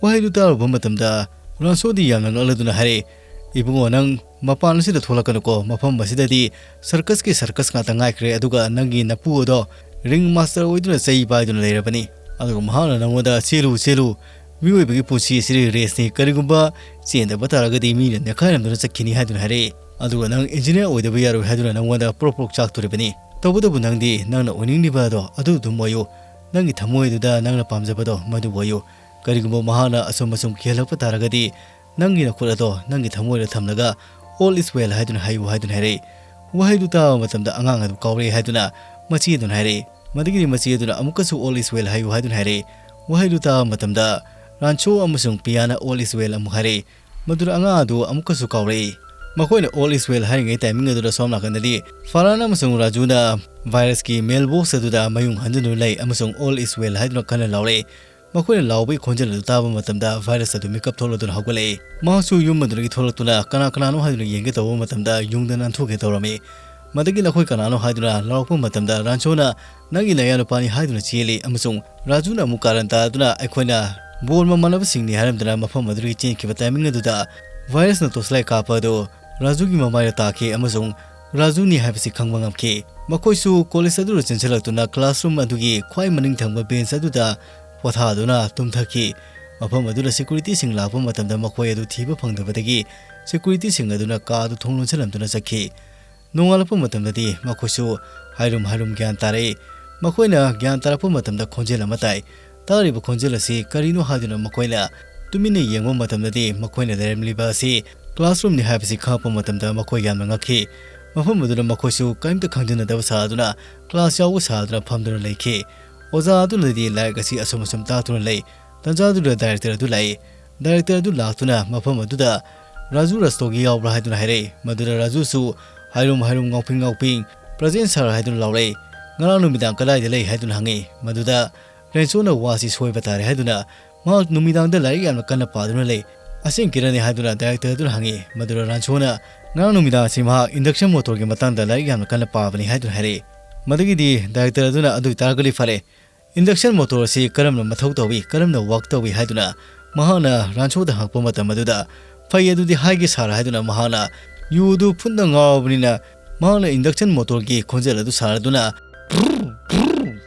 ꯋꯥꯍꯩꯗꯨ ꯇꯥꯔꯨꯕ ꯃꯇꯝꯗ ꯔꯥꯟꯁꯣꯗꯤ ꯌꯥꯝꯅ ꯉꯛꯂꯗꯨꯅ ꯍꯥꯏꯔꯛꯏ, "ꯏꯕꯨꯡꯉꯣ, ꯅꯪ ꯃꯄꯥꯟ ꯑꯁꯤꯗ ꯊꯣꯛꯂꯛꯀꯅꯨꯀꯣ, ꯃꯐꯝ ꯑꯁꯤꯗꯗꯤ ꯁꯔꯀꯁꯀꯤ ꯁꯔꯀꯁ ꯉꯥꯛꯇ ꯉꯥꯏꯈ꯭ꯔꯦ, ꯑꯗꯨꯒ ꯅꯪꯒꯤ ꯅꯄꯨ ꯑꯗꯣ ꯔꯤꯡ ꯃꯥꯁꯇꯔ ꯑꯣꯏꯗꯨꯅ ꯆꯩ ꯄꯥꯏꯗꯨꯅ ꯂꯩꯔꯕꯅꯤ꯫ ꯑꯗꯨꯒ ꯃꯍꯥꯛꯅ ꯅꯪꯉꯣꯟꯗ 'ꯆꯦꯜꯂꯨ, ꯆꯦꯜꯂꯨ, ꯃꯤꯑꯣꯏꯕꯒꯤ ꯄꯨꯟꯁꯤ ꯑꯁꯤꯗꯤ ꯔꯦꯁꯅꯤ, ꯀꯔꯤꯒꯨꯝꯕ ꯆꯦꯟꯗꯕ ꯇꯥꯔꯒꯗꯤ ꯃꯤꯅ ꯅꯦꯠꯈꯥꯏꯔꯝꯗꯨꯅ ꯆꯠꯈꯤꯅꯤ' ꯍꯥꯏꯗꯨꯅ ꯍꯥꯏꯔꯛꯏ꯫ ꯑꯗꯨꯒ ꯅꯪ ꯏꯟꯖꯤꯅꯤꯌꯥꯔ ꯑꯣꯏꯗꯕ ꯌꯥꯔꯣꯏ ꯍꯥꯏꯗꯨꯅ ꯅꯪꯉꯣꯟꯗ ꯄ꯭ꯔꯣꯛ ꯄ꯭ꯔꯣꯛ ꯆꯥꯛꯇꯣꯔꯤꯕꯅꯤ꯫ ꯇꯧꯕꯇꯕꯨ ꯅꯪꯗꯤ ꯅꯪꯅ ꯑꯣꯏꯅꯤꯡꯂꯤꯕ ꯑꯗꯣ ꯑꯗꯨ ꯑꯗꯨꯝ ꯑꯣꯏꯌꯨ, ꯅꯪꯒꯤ ꯊꯃꯣꯏꯗꯨꯗ ꯅꯪꯅ ꯄꯥꯝꯖꯕꯗꯣ ꯃꯗꯨ ꯑꯣꯏꯌꯨ꯫ ꯀꯔꯤꯒꯨꯝꯕ ꯃꯍꯥꯛꯅ ꯑꯁꯨꯝ ꯑꯁꯨꯝ ꯀꯤꯍꯜꯂꯛꯄ ꯇꯥꯔꯒꯗꯤ ꯅꯪꯒꯤ ꯅꯈꯨꯠ ꯑꯗꯣ ꯅꯪꯒꯤ ꯊꯃꯣꯏꯗ ꯊꯝꯂꯒ 'All is well' ꯍꯥꯏꯗꯨꯅ ꯍꯥꯏꯌꯨ" ꯍꯥꯏꯗꯨꯅ ꯍꯥꯏꯔꯛꯏ꯫ ꯋꯥꯍꯩꯗꯨ ꯇꯥꯕ ꯃꯇꯝꯗ ꯑꯉꯥꯡ ꯑꯗꯨ ꯀꯥꯎꯔꯛꯏ ꯍꯥꯏꯗꯨꯅ ꯃꯆꯦ ꯑꯗꯨꯅ ꯍꯥꯏꯔꯛꯏ꯫ ꯃꯗꯨꯒꯤꯗꯤ ꯃꯆꯦ ꯑꯗꯨꯅ ꯑꯃꯨꯛꯀꯁꯨ 'All is well' ꯍꯥꯏꯌꯨ ꯍꯥꯏꯗꯨꯅ ꯍꯥꯏꯔꯛꯏ꯫ ꯋꯥꯍꯩꯗꯨ ꯇꯥꯕ ꯃꯇꯝꯗ ꯔꯥꯟꯁꯣ ꯑꯃꯁꯨꯡ ꯄꯤꯌꯥꯅ 'All is well' ꯑꯃꯨꯛ ꯍꯥꯏꯔꯛꯏ꯫ ꯃꯗꯨꯗ ꯑꯉꯥꯡ ꯑꯗꯨ ꯑꯃꯨꯛꯀꯁꯨ ꯀꯥꯎꯔꯛꯏ꯫ ꯃꯈꯣꯏꯅ "All is well" ꯍꯥꯏꯔꯤꯉꯩ timing ꯑꯗꯨꯗ ꯁꯣꯝ ꯅꯥꯀꯟꯗꯗꯤ ꯐꯔꯍꯥꯟ ꯑꯃꯁꯨꯡ ꯔꯥꯖꯨꯅ virusꯀꯤ mailbox ꯑꯗꯨꯗ ꯃꯌꯨꯡ ꯍꯟꯖꯤꯟꯗꯨꯅ ꯂꯩ ꯑꯃꯁꯨꯡ "All is well" ꯍꯥꯏꯗꯨꯅ ꯀꯟꯅ ꯂꯥꯎꯔꯛꯏ꯫ ꯃꯈꯣꯏꯅ ꯂꯥꯎꯕꯒꯤ ꯈꯣꯟꯖꯦꯜ ꯑꯗꯨ ꯇꯥꯕ ꯃꯇꯝꯗ virus ꯑꯗꯨ ꯃꯤꯀꯞ ꯊꯣꯛꯂꯗꯨꯅ ꯍꯧꯒꯠꯂꯛꯏ꯫ ꯃꯍꯥꯛꯁꯨ ꯌꯨꯝ ꯑꯗꯨꯗꯒꯤ ꯊꯣꯛꯂꯛꯇꯨꯅ ꯀꯅꯥ ꯀꯅꯥꯅꯣ ꯍꯥꯏꯗꯨꯅ ꯌꯦꯡꯒꯦ ꯇꯧꯕ ꯃꯇꯝꯗ ꯌꯨꯡꯗ ꯅꯥꯟꯊꯣꯛꯀꯦ ꯇꯧꯔꯝꯃꯤ꯫ ꯃꯗꯒꯤ "ꯅꯈꯣꯏ ꯀꯅꯥꯅꯣ?" ꯍꯥꯏꯗꯨꯅ ꯂꯥꯎꯔꯛꯄ ꯃꯇꯝꯗ ꯔꯥꯟꯁꯣꯅ "ꯅꯪꯒꯤ ꯅꯌꯥꯅꯨꯄꯥꯅꯤ" ꯍꯥꯏꯗꯨꯅ ꯆꯦꯜꯂꯤ ꯑꯃꯁꯨꯡ ꯔꯥꯖꯨꯅ ꯑꯃꯨꯛ ꯀꯥꯔꯟ ꯇꯥꯗꯨꯅ "ꯑꯩꯈꯣꯏꯅ ꯕꯣꯜ ꯃꯃꯥꯟꯅꯕꯁꯤꯡꯅꯤ" ꯍꯥꯏꯔꯝꯗꯨꯅ ꯃꯐꯝ ꯑꯗꯨꯗꯒꯤ ꯆꯦꯟꯈꯤꯕ timing ꯑꯗꯨꯗ virusꯅ torchlight ꯀꯥꯞꯄ ꯑꯗꯨ ꯔꯥꯖꯨꯒꯤ ꯃꯃꯥꯏꯗ ꯇꯥꯈꯤ ꯑꯃꯁꯨꯡ ꯔꯥꯖꯨꯅꯤ ꯍꯥꯏꯕꯁꯤ ꯈꯪꯕ ꯉꯝꯈꯤ꯫ ꯃꯈꯣꯏꯁꯨ college ꯑꯗꯨꯗ ꯆꯦꯟꯁꯤꯜꯂꯛꯇꯨꯅ classroom ꯑꯗꯨꯒꯤ ꯈ꯭ꯋꯥꯏ ꯃꯅꯤꯡ ꯊꯪꯕ bench ꯑꯗꯨꯗ ꯄꯣꯊꯥꯗꯨꯅ ꯇꯨꯝꯊꯈꯤ꯫ ꯃꯐꯝ ꯑꯗꯨꯗ securityꯁꯤꯡ ꯂꯥꯛꯄ ꯃꯇꯝꯗ ꯃꯈꯣꯏ ꯑꯗꯨ ꯊꯤꯕ ꯐꯪꯗꯕꯗꯒꯤ securityꯁꯤꯡ ꯑꯗꯨꯅ ꯀꯥ ꯑꯗꯨ ꯊꯣꯡ ꯂꯣꯟꯁꯤꯜꯂꯝꯗꯨꯅ ꯆꯠꯈꯤ꯫ ꯅꯣꯡꯉꯥꯜꯂꯛꯄ ꯃꯇꯝꯗꯗꯤ ꯃꯈꯣꯏꯁꯨ ꯍꯥꯏꯔꯨꯝ ꯍꯥꯏꯔꯨꯝ ꯒ꯭ꯌꯥꯟ ꯇꯥꯔꯛꯏ꯫ ꯃꯈꯣꯏꯅ ꯒ꯭ꯌꯥꯟ ꯇꯥꯔꯛꯄ ꯃꯇꯝꯗ ꯈꯣꯟꯖꯦꯜ ꯑꯃ ꯇꯥꯏ꯫ ꯇꯥꯔꯤꯕ ꯈꯣꯟꯖꯦꯜ ꯑꯁꯤ ꯀꯔꯤꯅꯣ ꯍꯥꯏꯗꯨꯅ ꯃꯈꯣꯏꯅ ꯇꯨꯃꯤꯟꯅ ꯌꯦꯡꯕ ꯃꯇꯝꯗꯗꯤ ꯃꯈꯣꯏꯅ ꯂꯩꯔꯝꯂꯤꯕ ꯑꯁꯤ classroomꯅꯤ ꯍꯥꯏꯕꯁꯤ ꯈꯪꯂꯛꯄ ꯃꯇꯝꯗ ꯃꯈꯣꯏ ꯌꯥꯝꯅ ꯉꯛꯈꯤ꯫ ꯃꯐꯝ ꯑꯗꯨꯗ ꯃꯈꯣꯏꯁꯨ ꯀꯔꯤꯝꯇ ꯈꯪꯖꯤꯟꯅꯗꯕ ꯁꯥꯗꯨꯅ class ꯌꯥꯎꯕ ꯁꯥꯗꯨꯅ ꯐꯝꯗꯨꯅ ꯂꯩꯈꯤ꯫ ꯑꯣꯖꯥ ꯑꯗꯨꯅꯗꯤ ꯂꯥꯏꯔꯤꯛ ꯑꯁꯤ ꯑꯁꯨꯝ ꯑꯁꯨꯝ ꯇꯥꯛꯇꯨꯅ ꯂꯩ꯫ ꯇꯟꯖꯥ ꯑꯗꯨꯗ director ꯑꯗꯨ ꯂꯥꯛꯏ꯫ Director ꯑꯗꯨ ꯂꯥꯛꯇꯨꯅ ꯃꯐꯝ ꯑꯗꯨꯗ "ꯔꯥꯖꯨ ꯔꯁꯇꯣꯒꯤ ꯌꯥꯎꯕ꯭ꯔꯥ?" ꯍꯥꯏꯗꯨꯅ ꯍꯥꯏꯔꯛꯏ꯫ ꯃꯗꯨꯗ ꯔꯥꯖꯨꯁꯨ ꯍꯥꯏꯔꯨꯝ ꯍꯥꯏꯔꯨꯝ ꯉꯥꯎꯄꯤꯡ ꯉꯥꯎꯄꯤꯡ "Present sir" ꯍꯥꯏꯗꯨꯅ ꯂꯥꯎꯔꯛꯏ꯫ "ꯉꯔꯥꯡ ꯅꯨꯃꯤꯗꯥꯡ ꯀꯗꯥꯏꯗ ꯂꯩ?" ꯍꯥꯏꯗꯨꯅ ꯍꯪꯉꯤ꯫ ꯃꯗꯨꯗ ꯔꯦꯟꯁꯣꯅ "ꯋꯥꯁꯤ ꯁꯣꯏꯕ ꯇꯥꯔꯦ" ꯍꯥꯏꯗꯨꯅ "ꯃꯍꯥꯛ ꯅꯨꯃꯤꯗꯥꯡꯗ ꯂꯥꯏꯔꯤꯛ ꯌꯥꯝꯅ ꯀꯟꯅ ꯄꯥꯗꯨꯅ ꯂꯩ꯫ ꯑꯁꯦꯡꯀꯤꯔꯅꯤ?" ꯍꯥꯏꯗꯨꯅ director ꯑꯗꯨꯅ ꯍꯪꯉꯤ꯫ ꯃꯗꯨꯗ ꯔꯥꯟꯁꯣꯅ "ꯉꯔꯥꯡ ꯅꯨꯃꯤꯗꯥꯡ ꯑꯁꯤ ꯃꯍꯥꯛ induction motorꯒꯤ ꯃꯇꯥꯡꯗ ꯂꯥꯏꯔꯤꯛ ꯌꯥꯝꯅ ꯀꯟꯅ ꯄꯥꯕꯅꯤ" ꯍꯥꯏꯗꯨꯅ ꯍꯥꯏꯔꯛꯏ꯫ ꯃꯗꯨꯒꯤꯗꯤ director ꯑꯗꯨꯅ "ꯑꯗꯨ ꯑꯣꯏꯇꯥꯔꯒꯗꯤ ꯐꯔꯦ꯫ Induction motor ꯑꯁꯤ ꯀꯔꯝꯅ ꯃꯊꯧ ꯇꯧꯏ, ꯀꯔꯝꯅ work ꯇꯧꯏ?" ꯍꯥꯏꯗꯨꯅ ꯃꯍꯥꯛꯅ ꯔꯥꯟꯁꯣꯗ ꯍꯪꯉꯛꯄ ꯃꯇꯝ ꯑꯗꯨꯗ, "ꯐꯩ, ꯑꯗꯨꯗꯤ ꯍꯥꯏꯒꯦ sir" ꯍꯥꯏꯗꯨꯅ ꯃꯍꯥꯛꯅ ꯌꯨ ꯑꯗꯨ ꯐꯨꯠꯅ ꯉꯥꯎꯔꯕꯅꯤꯅ ꯃꯍꯥꯛꯅ induction motorꯒꯤ ꯈꯣꯟꯖꯦꯜ ꯑꯗꯨ ꯁꯥꯔꯗꯨꯅ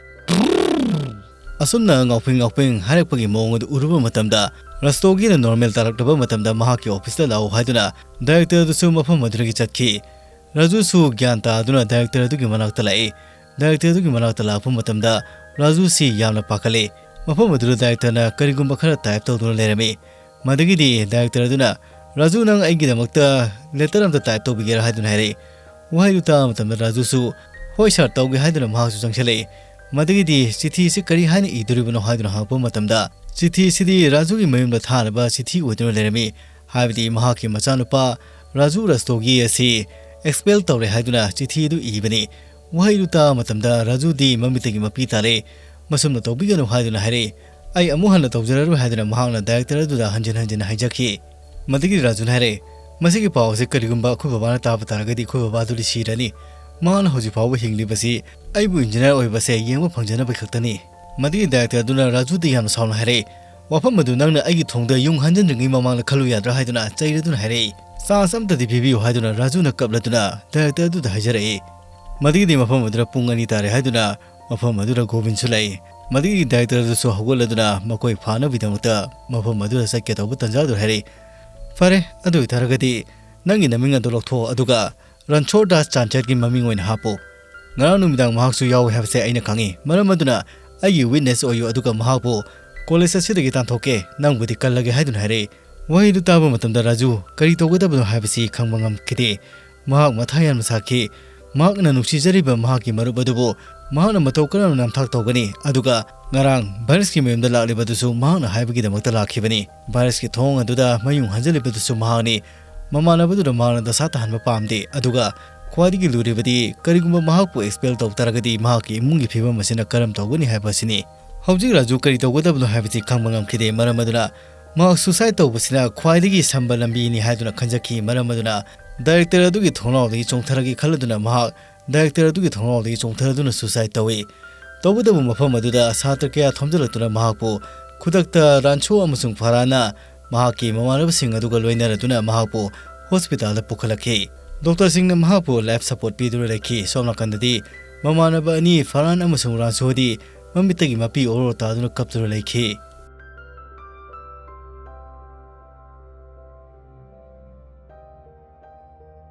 ꯑꯁꯨꯝꯅ ꯉꯥꯎꯄꯤꯡ ꯉꯥꯎꯄꯤꯡ ꯍꯥꯏꯔꯛꯄꯒꯤ ꯃꯑꯣꯡ ꯑꯗꯨ ꯎꯔꯨꯕ ꯃꯇꯝꯗ, ꯔꯁꯇꯣꯒꯤꯅ normal ꯇꯥꯔꯛꯂꯕ ꯃꯇꯝꯗ ꯃꯍꯥꯛꯀꯤ officeꯇ ꯂꯥꯛꯎ ꯍꯥꯏꯗꯨꯅ director ꯑꯗꯨꯁꯨ ꯃꯐꯝ ꯑꯗꯨꯗꯒꯤ ꯆꯠꯈꯤ꯫ ꯔꯥꯖꯨꯁꯨ ꯒ꯭ꯌꯥꯟ ꯇꯥꯗꯨꯅ director ꯑꯗꯨꯒꯤ ꯃꯅꯥꯛꯇ ꯂꯥꯛꯏ꯫ Director ꯑꯗꯨꯒꯤ ꯃꯅꯥꯛꯇ ꯂꯥꯛꯄ ꯃꯇꯝꯗ ꯔꯥꯖꯨꯁꯤ ꯌꯥꯝꯅ ꯄꯥꯈꯠꯂꯤ꯫ ꯃꯐꯝ ꯑꯗꯨꯗ directorꯅ ꯀꯔꯤꯒꯨꯝꯕ ꯈꯔ type ꯇꯧꯗꯨꯅ ꯂꯩꯔꯝꯃꯤ꯫ ꯃꯗꯨꯒꯤꯗꯤ director ꯑꯗꯨꯅ, "ꯔꯥꯖꯨ, ꯅꯪ ꯑꯩꯒꯤꯗꯃꯛꯇ letter ꯑꯃꯇ type ꯇꯧꯕꯤꯒꯦꯔꯥ?" ꯍꯥꯏꯗꯨꯅ ꯍꯥꯏꯔꯛꯏ꯫ ꯋꯥꯍꯩꯗꯨ ꯇꯥꯕ ꯃꯇꯝꯗ ꯔꯥꯖꯨꯁꯨ, "ꯍꯣꯏ sir, ꯇꯧꯒꯦ" ꯍꯥꯏꯗꯨꯅ ꯃꯍꯥꯛꯁꯨ ꯆꯪꯁꯤꯜꯂꯛꯏ꯫ ꯃꯗꯨꯒꯤꯗꯤ ꯆꯤꯊꯤꯁꯤ ꯀꯔꯤ ꯍꯥꯏꯅ ꯏꯗꯣꯔꯤꯕꯅꯣ ꯍꯥꯏꯗꯨꯅ ꯍꯪꯉꯛꯄ ꯃꯇꯝꯗ, ꯆꯤꯊꯤꯁꯤꯗꯤ ꯔꯥꯖꯨꯒꯤ ꯃꯌꯨꯝꯗ ꯊꯥꯅꯕ ꯆꯤꯊꯤ ꯑꯣꯏꯗꯨꯅ ꯂꯩꯔꯝꯃꯤ꯫ ꯍꯥꯏꯕꯗꯤ ꯃꯍꯥꯛꯀꯤ ꯃꯆꯥꯅꯨꯄꯥ ꯔꯥꯖꯨ ꯔꯁꯇꯣꯒꯤ ꯑꯁꯤ ꯑꯦꯛꯁꯄꯦꯜ ꯇꯧꯔꯦ ꯍꯥꯏꯗꯨꯅ ꯆꯤꯊꯤ ꯑꯗꯨ ꯏꯕꯅꯤ꯫ ꯋꯥꯍꯩꯗꯨ ꯇꯥꯕ ꯃꯇꯝꯗ ꯔꯥꯖꯨꯗꯤ ꯃꯃꯤꯠꯇꯒꯤ ꯃꯄꯤ ꯇꯥꯔꯦ꯫ ꯃꯁꯨꯝꯅ ꯇꯧꯕꯤꯒꯅꯨ ꯍꯥꯏꯗꯨꯅ ꯍꯥꯏꯔꯛꯏ꯫ "ꯑꯩ ꯑꯃꯨꯛ ꯍꯟꯅ ꯇꯧꯖꯔꯔꯣꯏ" ꯍꯥꯏꯗꯨꯅ ꯃꯍꯥꯛꯅ ꯗꯥꯏꯔꯦꯛꯇꯔ ꯑꯗꯨꯗ ꯍꯟꯖꯤꯟ ꯍꯟꯖꯤꯟ ꯍꯥꯏꯖꯈꯤ꯫ ꯃꯗꯨꯒꯤ ꯔꯥꯖꯨꯅ ꯍꯥꯏꯔꯦ, "ꯃꯁꯤꯒꯤ ꯄꯥꯎ ꯑꯁꯤ ꯀꯔꯤꯒꯨꯝꯕ ꯑꯩꯈꯣꯏ ꯕꯕꯥꯅ ꯇꯥꯕ ꯇꯥꯔꯒꯗꯤ ꯑꯩꯈꯣꯏ ꯕꯕꯥꯗꯨꯗꯤ ꯁꯤꯔꯅꯤ꯫ ꯃꯍꯥꯛꯅ ꯍꯧꯖꯤꯛ ꯐꯥꯎꯕ ꯍꯤꯡꯂꯤꯕꯁꯤ ꯑꯩꯕꯨ ꯏꯟꯖꯤꯅꯤꯌꯥꯔ ꯑꯣꯏꯕꯁꯦ ꯌꯦꯡꯕ ꯐꯪꯖꯅꯕ ꯈꯛꯇꯅꯤ"꯫ ꯃꯗꯨꯒꯤ ꯗꯥꯏꯔꯦꯛꯇꯔ ꯑꯗꯨꯅ ꯔꯥꯖꯨꯗ ꯌꯥꯝꯅ ꯁꯥꯎꯅ ꯍꯥꯏꯔꯛꯏ, "ꯋꯥꯐꯝ ꯑꯗꯨ ꯅꯪꯅ ꯑꯩꯒꯤ ꯊꯣꯡꯗ ꯌꯨꯡ ꯍꯟꯖꯤꯟꯗ꯭ꯔꯤꯉꯩ ꯃꯃꯥꯡꯗ ꯈꯜꯂꯨ ꯌꯥꯗ꯭ꯔꯥ?" ꯍꯥꯏꯗꯨꯅ ꯆꯩꯔꯗꯨꯅ ꯍꯥꯏꯔꯛꯏ꯫ "ꯆꯥꯟꯁ ꯑꯝꯇꯗꯤ ꯄꯤꯕꯤꯌꯨ" ꯍꯥꯏꯗꯨꯅ ꯔꯥꯖꯨꯅ ꯀꯞꯂꯗꯨꯅ ꯗꯥꯏꯔꯦꯛꯇꯔ ꯑꯗꯨꯗ ꯍꯥꯏꯖꯔꯛꯏ꯫ ꯃꯗꯨꯒꯤꯗꯤ ꯃꯐꯝ ꯑꯗꯨꯗ ꯄꯨꯡ ꯑꯅꯤ ꯇꯥꯔꯦ ꯍꯥꯏꯗꯨꯅ ꯃꯐꯝ ꯑꯗꯨꯗ ꯒꯣꯕꯤꯟꯁꯨ ꯂꯩ꯫ ꯃꯗꯨꯒꯤ ꯗꯥꯏꯔꯦꯛꯇꯔ ꯑꯗꯨꯁꯨ ꯍꯧꯒꯠꯂꯗꯨꯅ ꯃꯈꯣꯏ ꯐꯥꯅꯕꯒꯤꯗꯃꯛꯇ ꯃꯐꯝ ꯑꯗꯨꯗ ꯆꯠꯀꯦ ꯇꯧꯕ ꯇꯟꯖꯥꯗꯨ ꯍꯥꯏꯔꯛꯏ꯫ "ꯐꯔꯦ, ꯑꯗꯨ ꯑꯣꯏꯇꯥꯔꯒꯗꯤ ꯅꯪꯒꯤ ꯅꯃꯤꯡ ꯑꯗꯨ ꯂꯧꯊꯣꯛꯑꯣ, ꯑꯗꯨꯒ ꯔꯟꯁꯣꯔ ꯗꯥꯁ ꯆꯥꯟꯆꯦꯠꯀꯤ ꯃꯃꯤꯡ ꯑꯣꯏꯅ ꯍꯥꯞꯄꯨ꯫ ꯉꯔꯥꯡ ꯅꯨꯃꯤꯗꯥꯡ ꯃꯍꯥꯛꯁꯨ ꯌꯥꯎꯋꯦ ꯍꯥꯏꯕꯁꯦ ꯑꯩꯅ ꯈꯪꯉꯤ꯫ ꯃꯔꯝ ꯑꯗꯨꯅ ꯑꯩꯒꯤ ꯋꯤꯠꯅꯦꯁ ꯑꯣꯏꯌꯨ, ꯑꯗꯨꯒ ꯃꯍꯥꯛꯄꯨ ꯀꯣꯂꯦꯖ ꯑꯁꯤꯗꯒꯤ ꯇꯥꯟꯊꯣꯛꯀꯦ, ꯅꯪꯕꯨꯗꯤ ꯀꯜꯂꯒꯦ" ꯍꯥꯏꯗꯨꯅ ꯍꯥꯏꯔꯛꯏ꯫ ꯋꯥꯍꯩꯗꯨ ꯇꯥꯕ ꯃꯇꯝꯗ ꯔꯥꯖꯨ ꯀꯔꯤ ꯇꯧꯒꯗꯕꯅꯣ ꯍꯥꯏꯕꯁꯤ ꯈꯪꯕ ꯉꯝꯈꯤꯗꯦ꯫ ꯃꯍꯥꯛ ꯃꯊꯥ ꯌꯥꯝꯅ ꯁꯥꯈꯤ꯫ ꯃꯍꯥꯛꯅ ꯅꯨꯡꯁꯤꯖꯔꯤꯕ ꯃꯍꯥꯛꯀꯤ ꯃꯔꯨꯞ ꯑꯗꯨꯕꯨ ꯃꯍꯥꯛꯅ ꯃꯇꯧ ꯀꯔꯝꯅ ꯅꯝꯊꯥꯛ ꯇꯧꯒꯅꯤ? ꯑꯗꯨꯒ ꯉꯔꯥꯡ ꯚꯥꯏꯔꯁꯀꯤ ꯃꯌꯨꯝꯗ ꯂꯥꯛꯂꯤꯕꯗꯨꯁꯨ ꯃꯍꯥꯛꯅ ꯍꯥꯏꯕꯒꯤꯗꯃꯛꯇ ꯂꯥꯛꯈꯤꯕꯅꯤ꯫ ꯚꯥꯏꯔꯁꯀꯤ ꯊꯣꯡ ꯑꯗꯨꯗ ꯃꯌꯨꯡ ꯍꯟꯖꯤꯜꯂꯤꯕꯗꯨꯁꯨ ꯃꯍꯥꯛꯅꯤ꯫ ꯃꯃꯥꯟꯅꯕꯗꯨꯗ ꯃꯍꯥꯛꯅ ꯗꯁꯥ ꯇꯥꯍꯟꯕ ꯄꯥꯝꯗꯦ꯫ ꯑꯗꯨꯒ ꯈ꯭ꯋꯥꯏꯗꯒꯤ ꯂꯨꯔꯤꯕꯗꯤ ꯀꯔꯤꯒꯨꯝꯕ ꯃꯍꯥꯛꯄꯨ ꯑꯦꯛꯁꯄꯦꯜ ꯇꯧꯕ ꯇꯥꯔꯒꯗꯤ ꯃꯍꯥꯛꯀꯤ ꯏꯃꯨꯡꯒꯤ ꯐꯤꯕꯝ ꯑꯁꯤꯅ ꯀꯔꯝ ꯇꯧꯒꯅꯤ ꯍꯥꯏꯕ ꯑꯁꯤꯅꯤ꯫ ꯍꯧꯖꯤꯛ ꯔꯥꯖꯨ ꯀꯔꯤ ꯇꯧꯒꯗꯕꯅꯣ ꯍꯥꯏꯕꯁꯤ ꯈꯪꯕ ꯉꯝꯈꯤꯗꯦ꯫ ꯃꯔꯝ ꯑꯗꯨꯅ ꯃꯍꯥꯛ ꯁꯨꯁꯥꯏꯗ ꯇꯧꯕꯁꯤꯅ ꯈ꯭ꯋꯥꯏꯗꯒꯤ ꯁꯝꯕ ꯂꯝꯕꯤꯅꯤ ꯍꯥꯏꯗꯨꯅ ꯈꯟꯖꯈꯤ꯫ ꯃꯔꯝ ꯑꯗꯨꯅ ꯗꯥꯏꯔꯦꯛꯇꯔ ꯑꯗꯨꯒꯤ ꯊꯣꯡꯅꯥꯎꯗꯒꯤ ꯆꯣꯡꯊꯔꯒꯦ ꯈꯜꯂꯗꯨꯅ ꯃꯍꯥꯛ ꯗꯥꯏꯔꯦꯛꯇꯔ ꯑꯗꯨꯒꯤ ꯊꯣꯡꯅꯥꯎꯗꯒꯤ ꯆꯣꯡꯊꯗꯨꯅ ꯁꯨꯁꯥꯏꯗ ꯇꯧꯏ꯫ ꯇꯧꯕꯇꯕꯨ ꯃꯐꯝ ꯑꯗꯨꯗ ꯁꯥꯇ꯭ꯔ ꯀꯌꯥ ꯊꯣꯝꯖꯤꯜꯂꯛꯇꯨꯅ ꯃꯍꯥꯛꯄꯨ ꯈꯨꯗꯛꯇ ꯔꯥꯟꯁꯣ ꯑꯃꯁꯨꯡ ꯐꯔꯥꯟꯅ ꯃꯍꯥꯛꯀꯤ ꯃꯃꯥꯟꯅꯕꯁꯤꯡ ꯑꯗꯨꯒ ꯂꯣꯏꯅꯔꯗꯨꯅ ꯃꯍꯥꯛꯄꯨ ꯍꯣꯁꯄꯤꯇꯥꯜꯗ ꯄꯨꯈꯠꯂꯛꯈꯤ꯫ ꯗꯣꯛꯇꯔꯁꯤꯡꯅ ꯃꯍꯥꯛꯄꯨ ꯂꯥꯏꯐ ꯁꯄꯣꯔꯠ ꯄꯤꯗꯨꯅ ꯂꯩꯈꯤ꯫ ꯁꯣꯝ ꯅꯥꯀꯟꯗꯗꯤ ꯃꯃꯥꯟꯅꯕ ꯑꯅꯤ ꯐꯔꯥꯟ ꯑꯃꯁꯨꯡ ꯔꯥꯟꯁꯣꯗꯤ ꯃꯃꯤꯠꯇꯒꯤ ꯃꯄꯤ ꯑꯣꯔꯣ ꯇꯥꯗꯨꯅ ꯀꯞꯇꯨꯅ ꯂꯩꯈꯤ꯫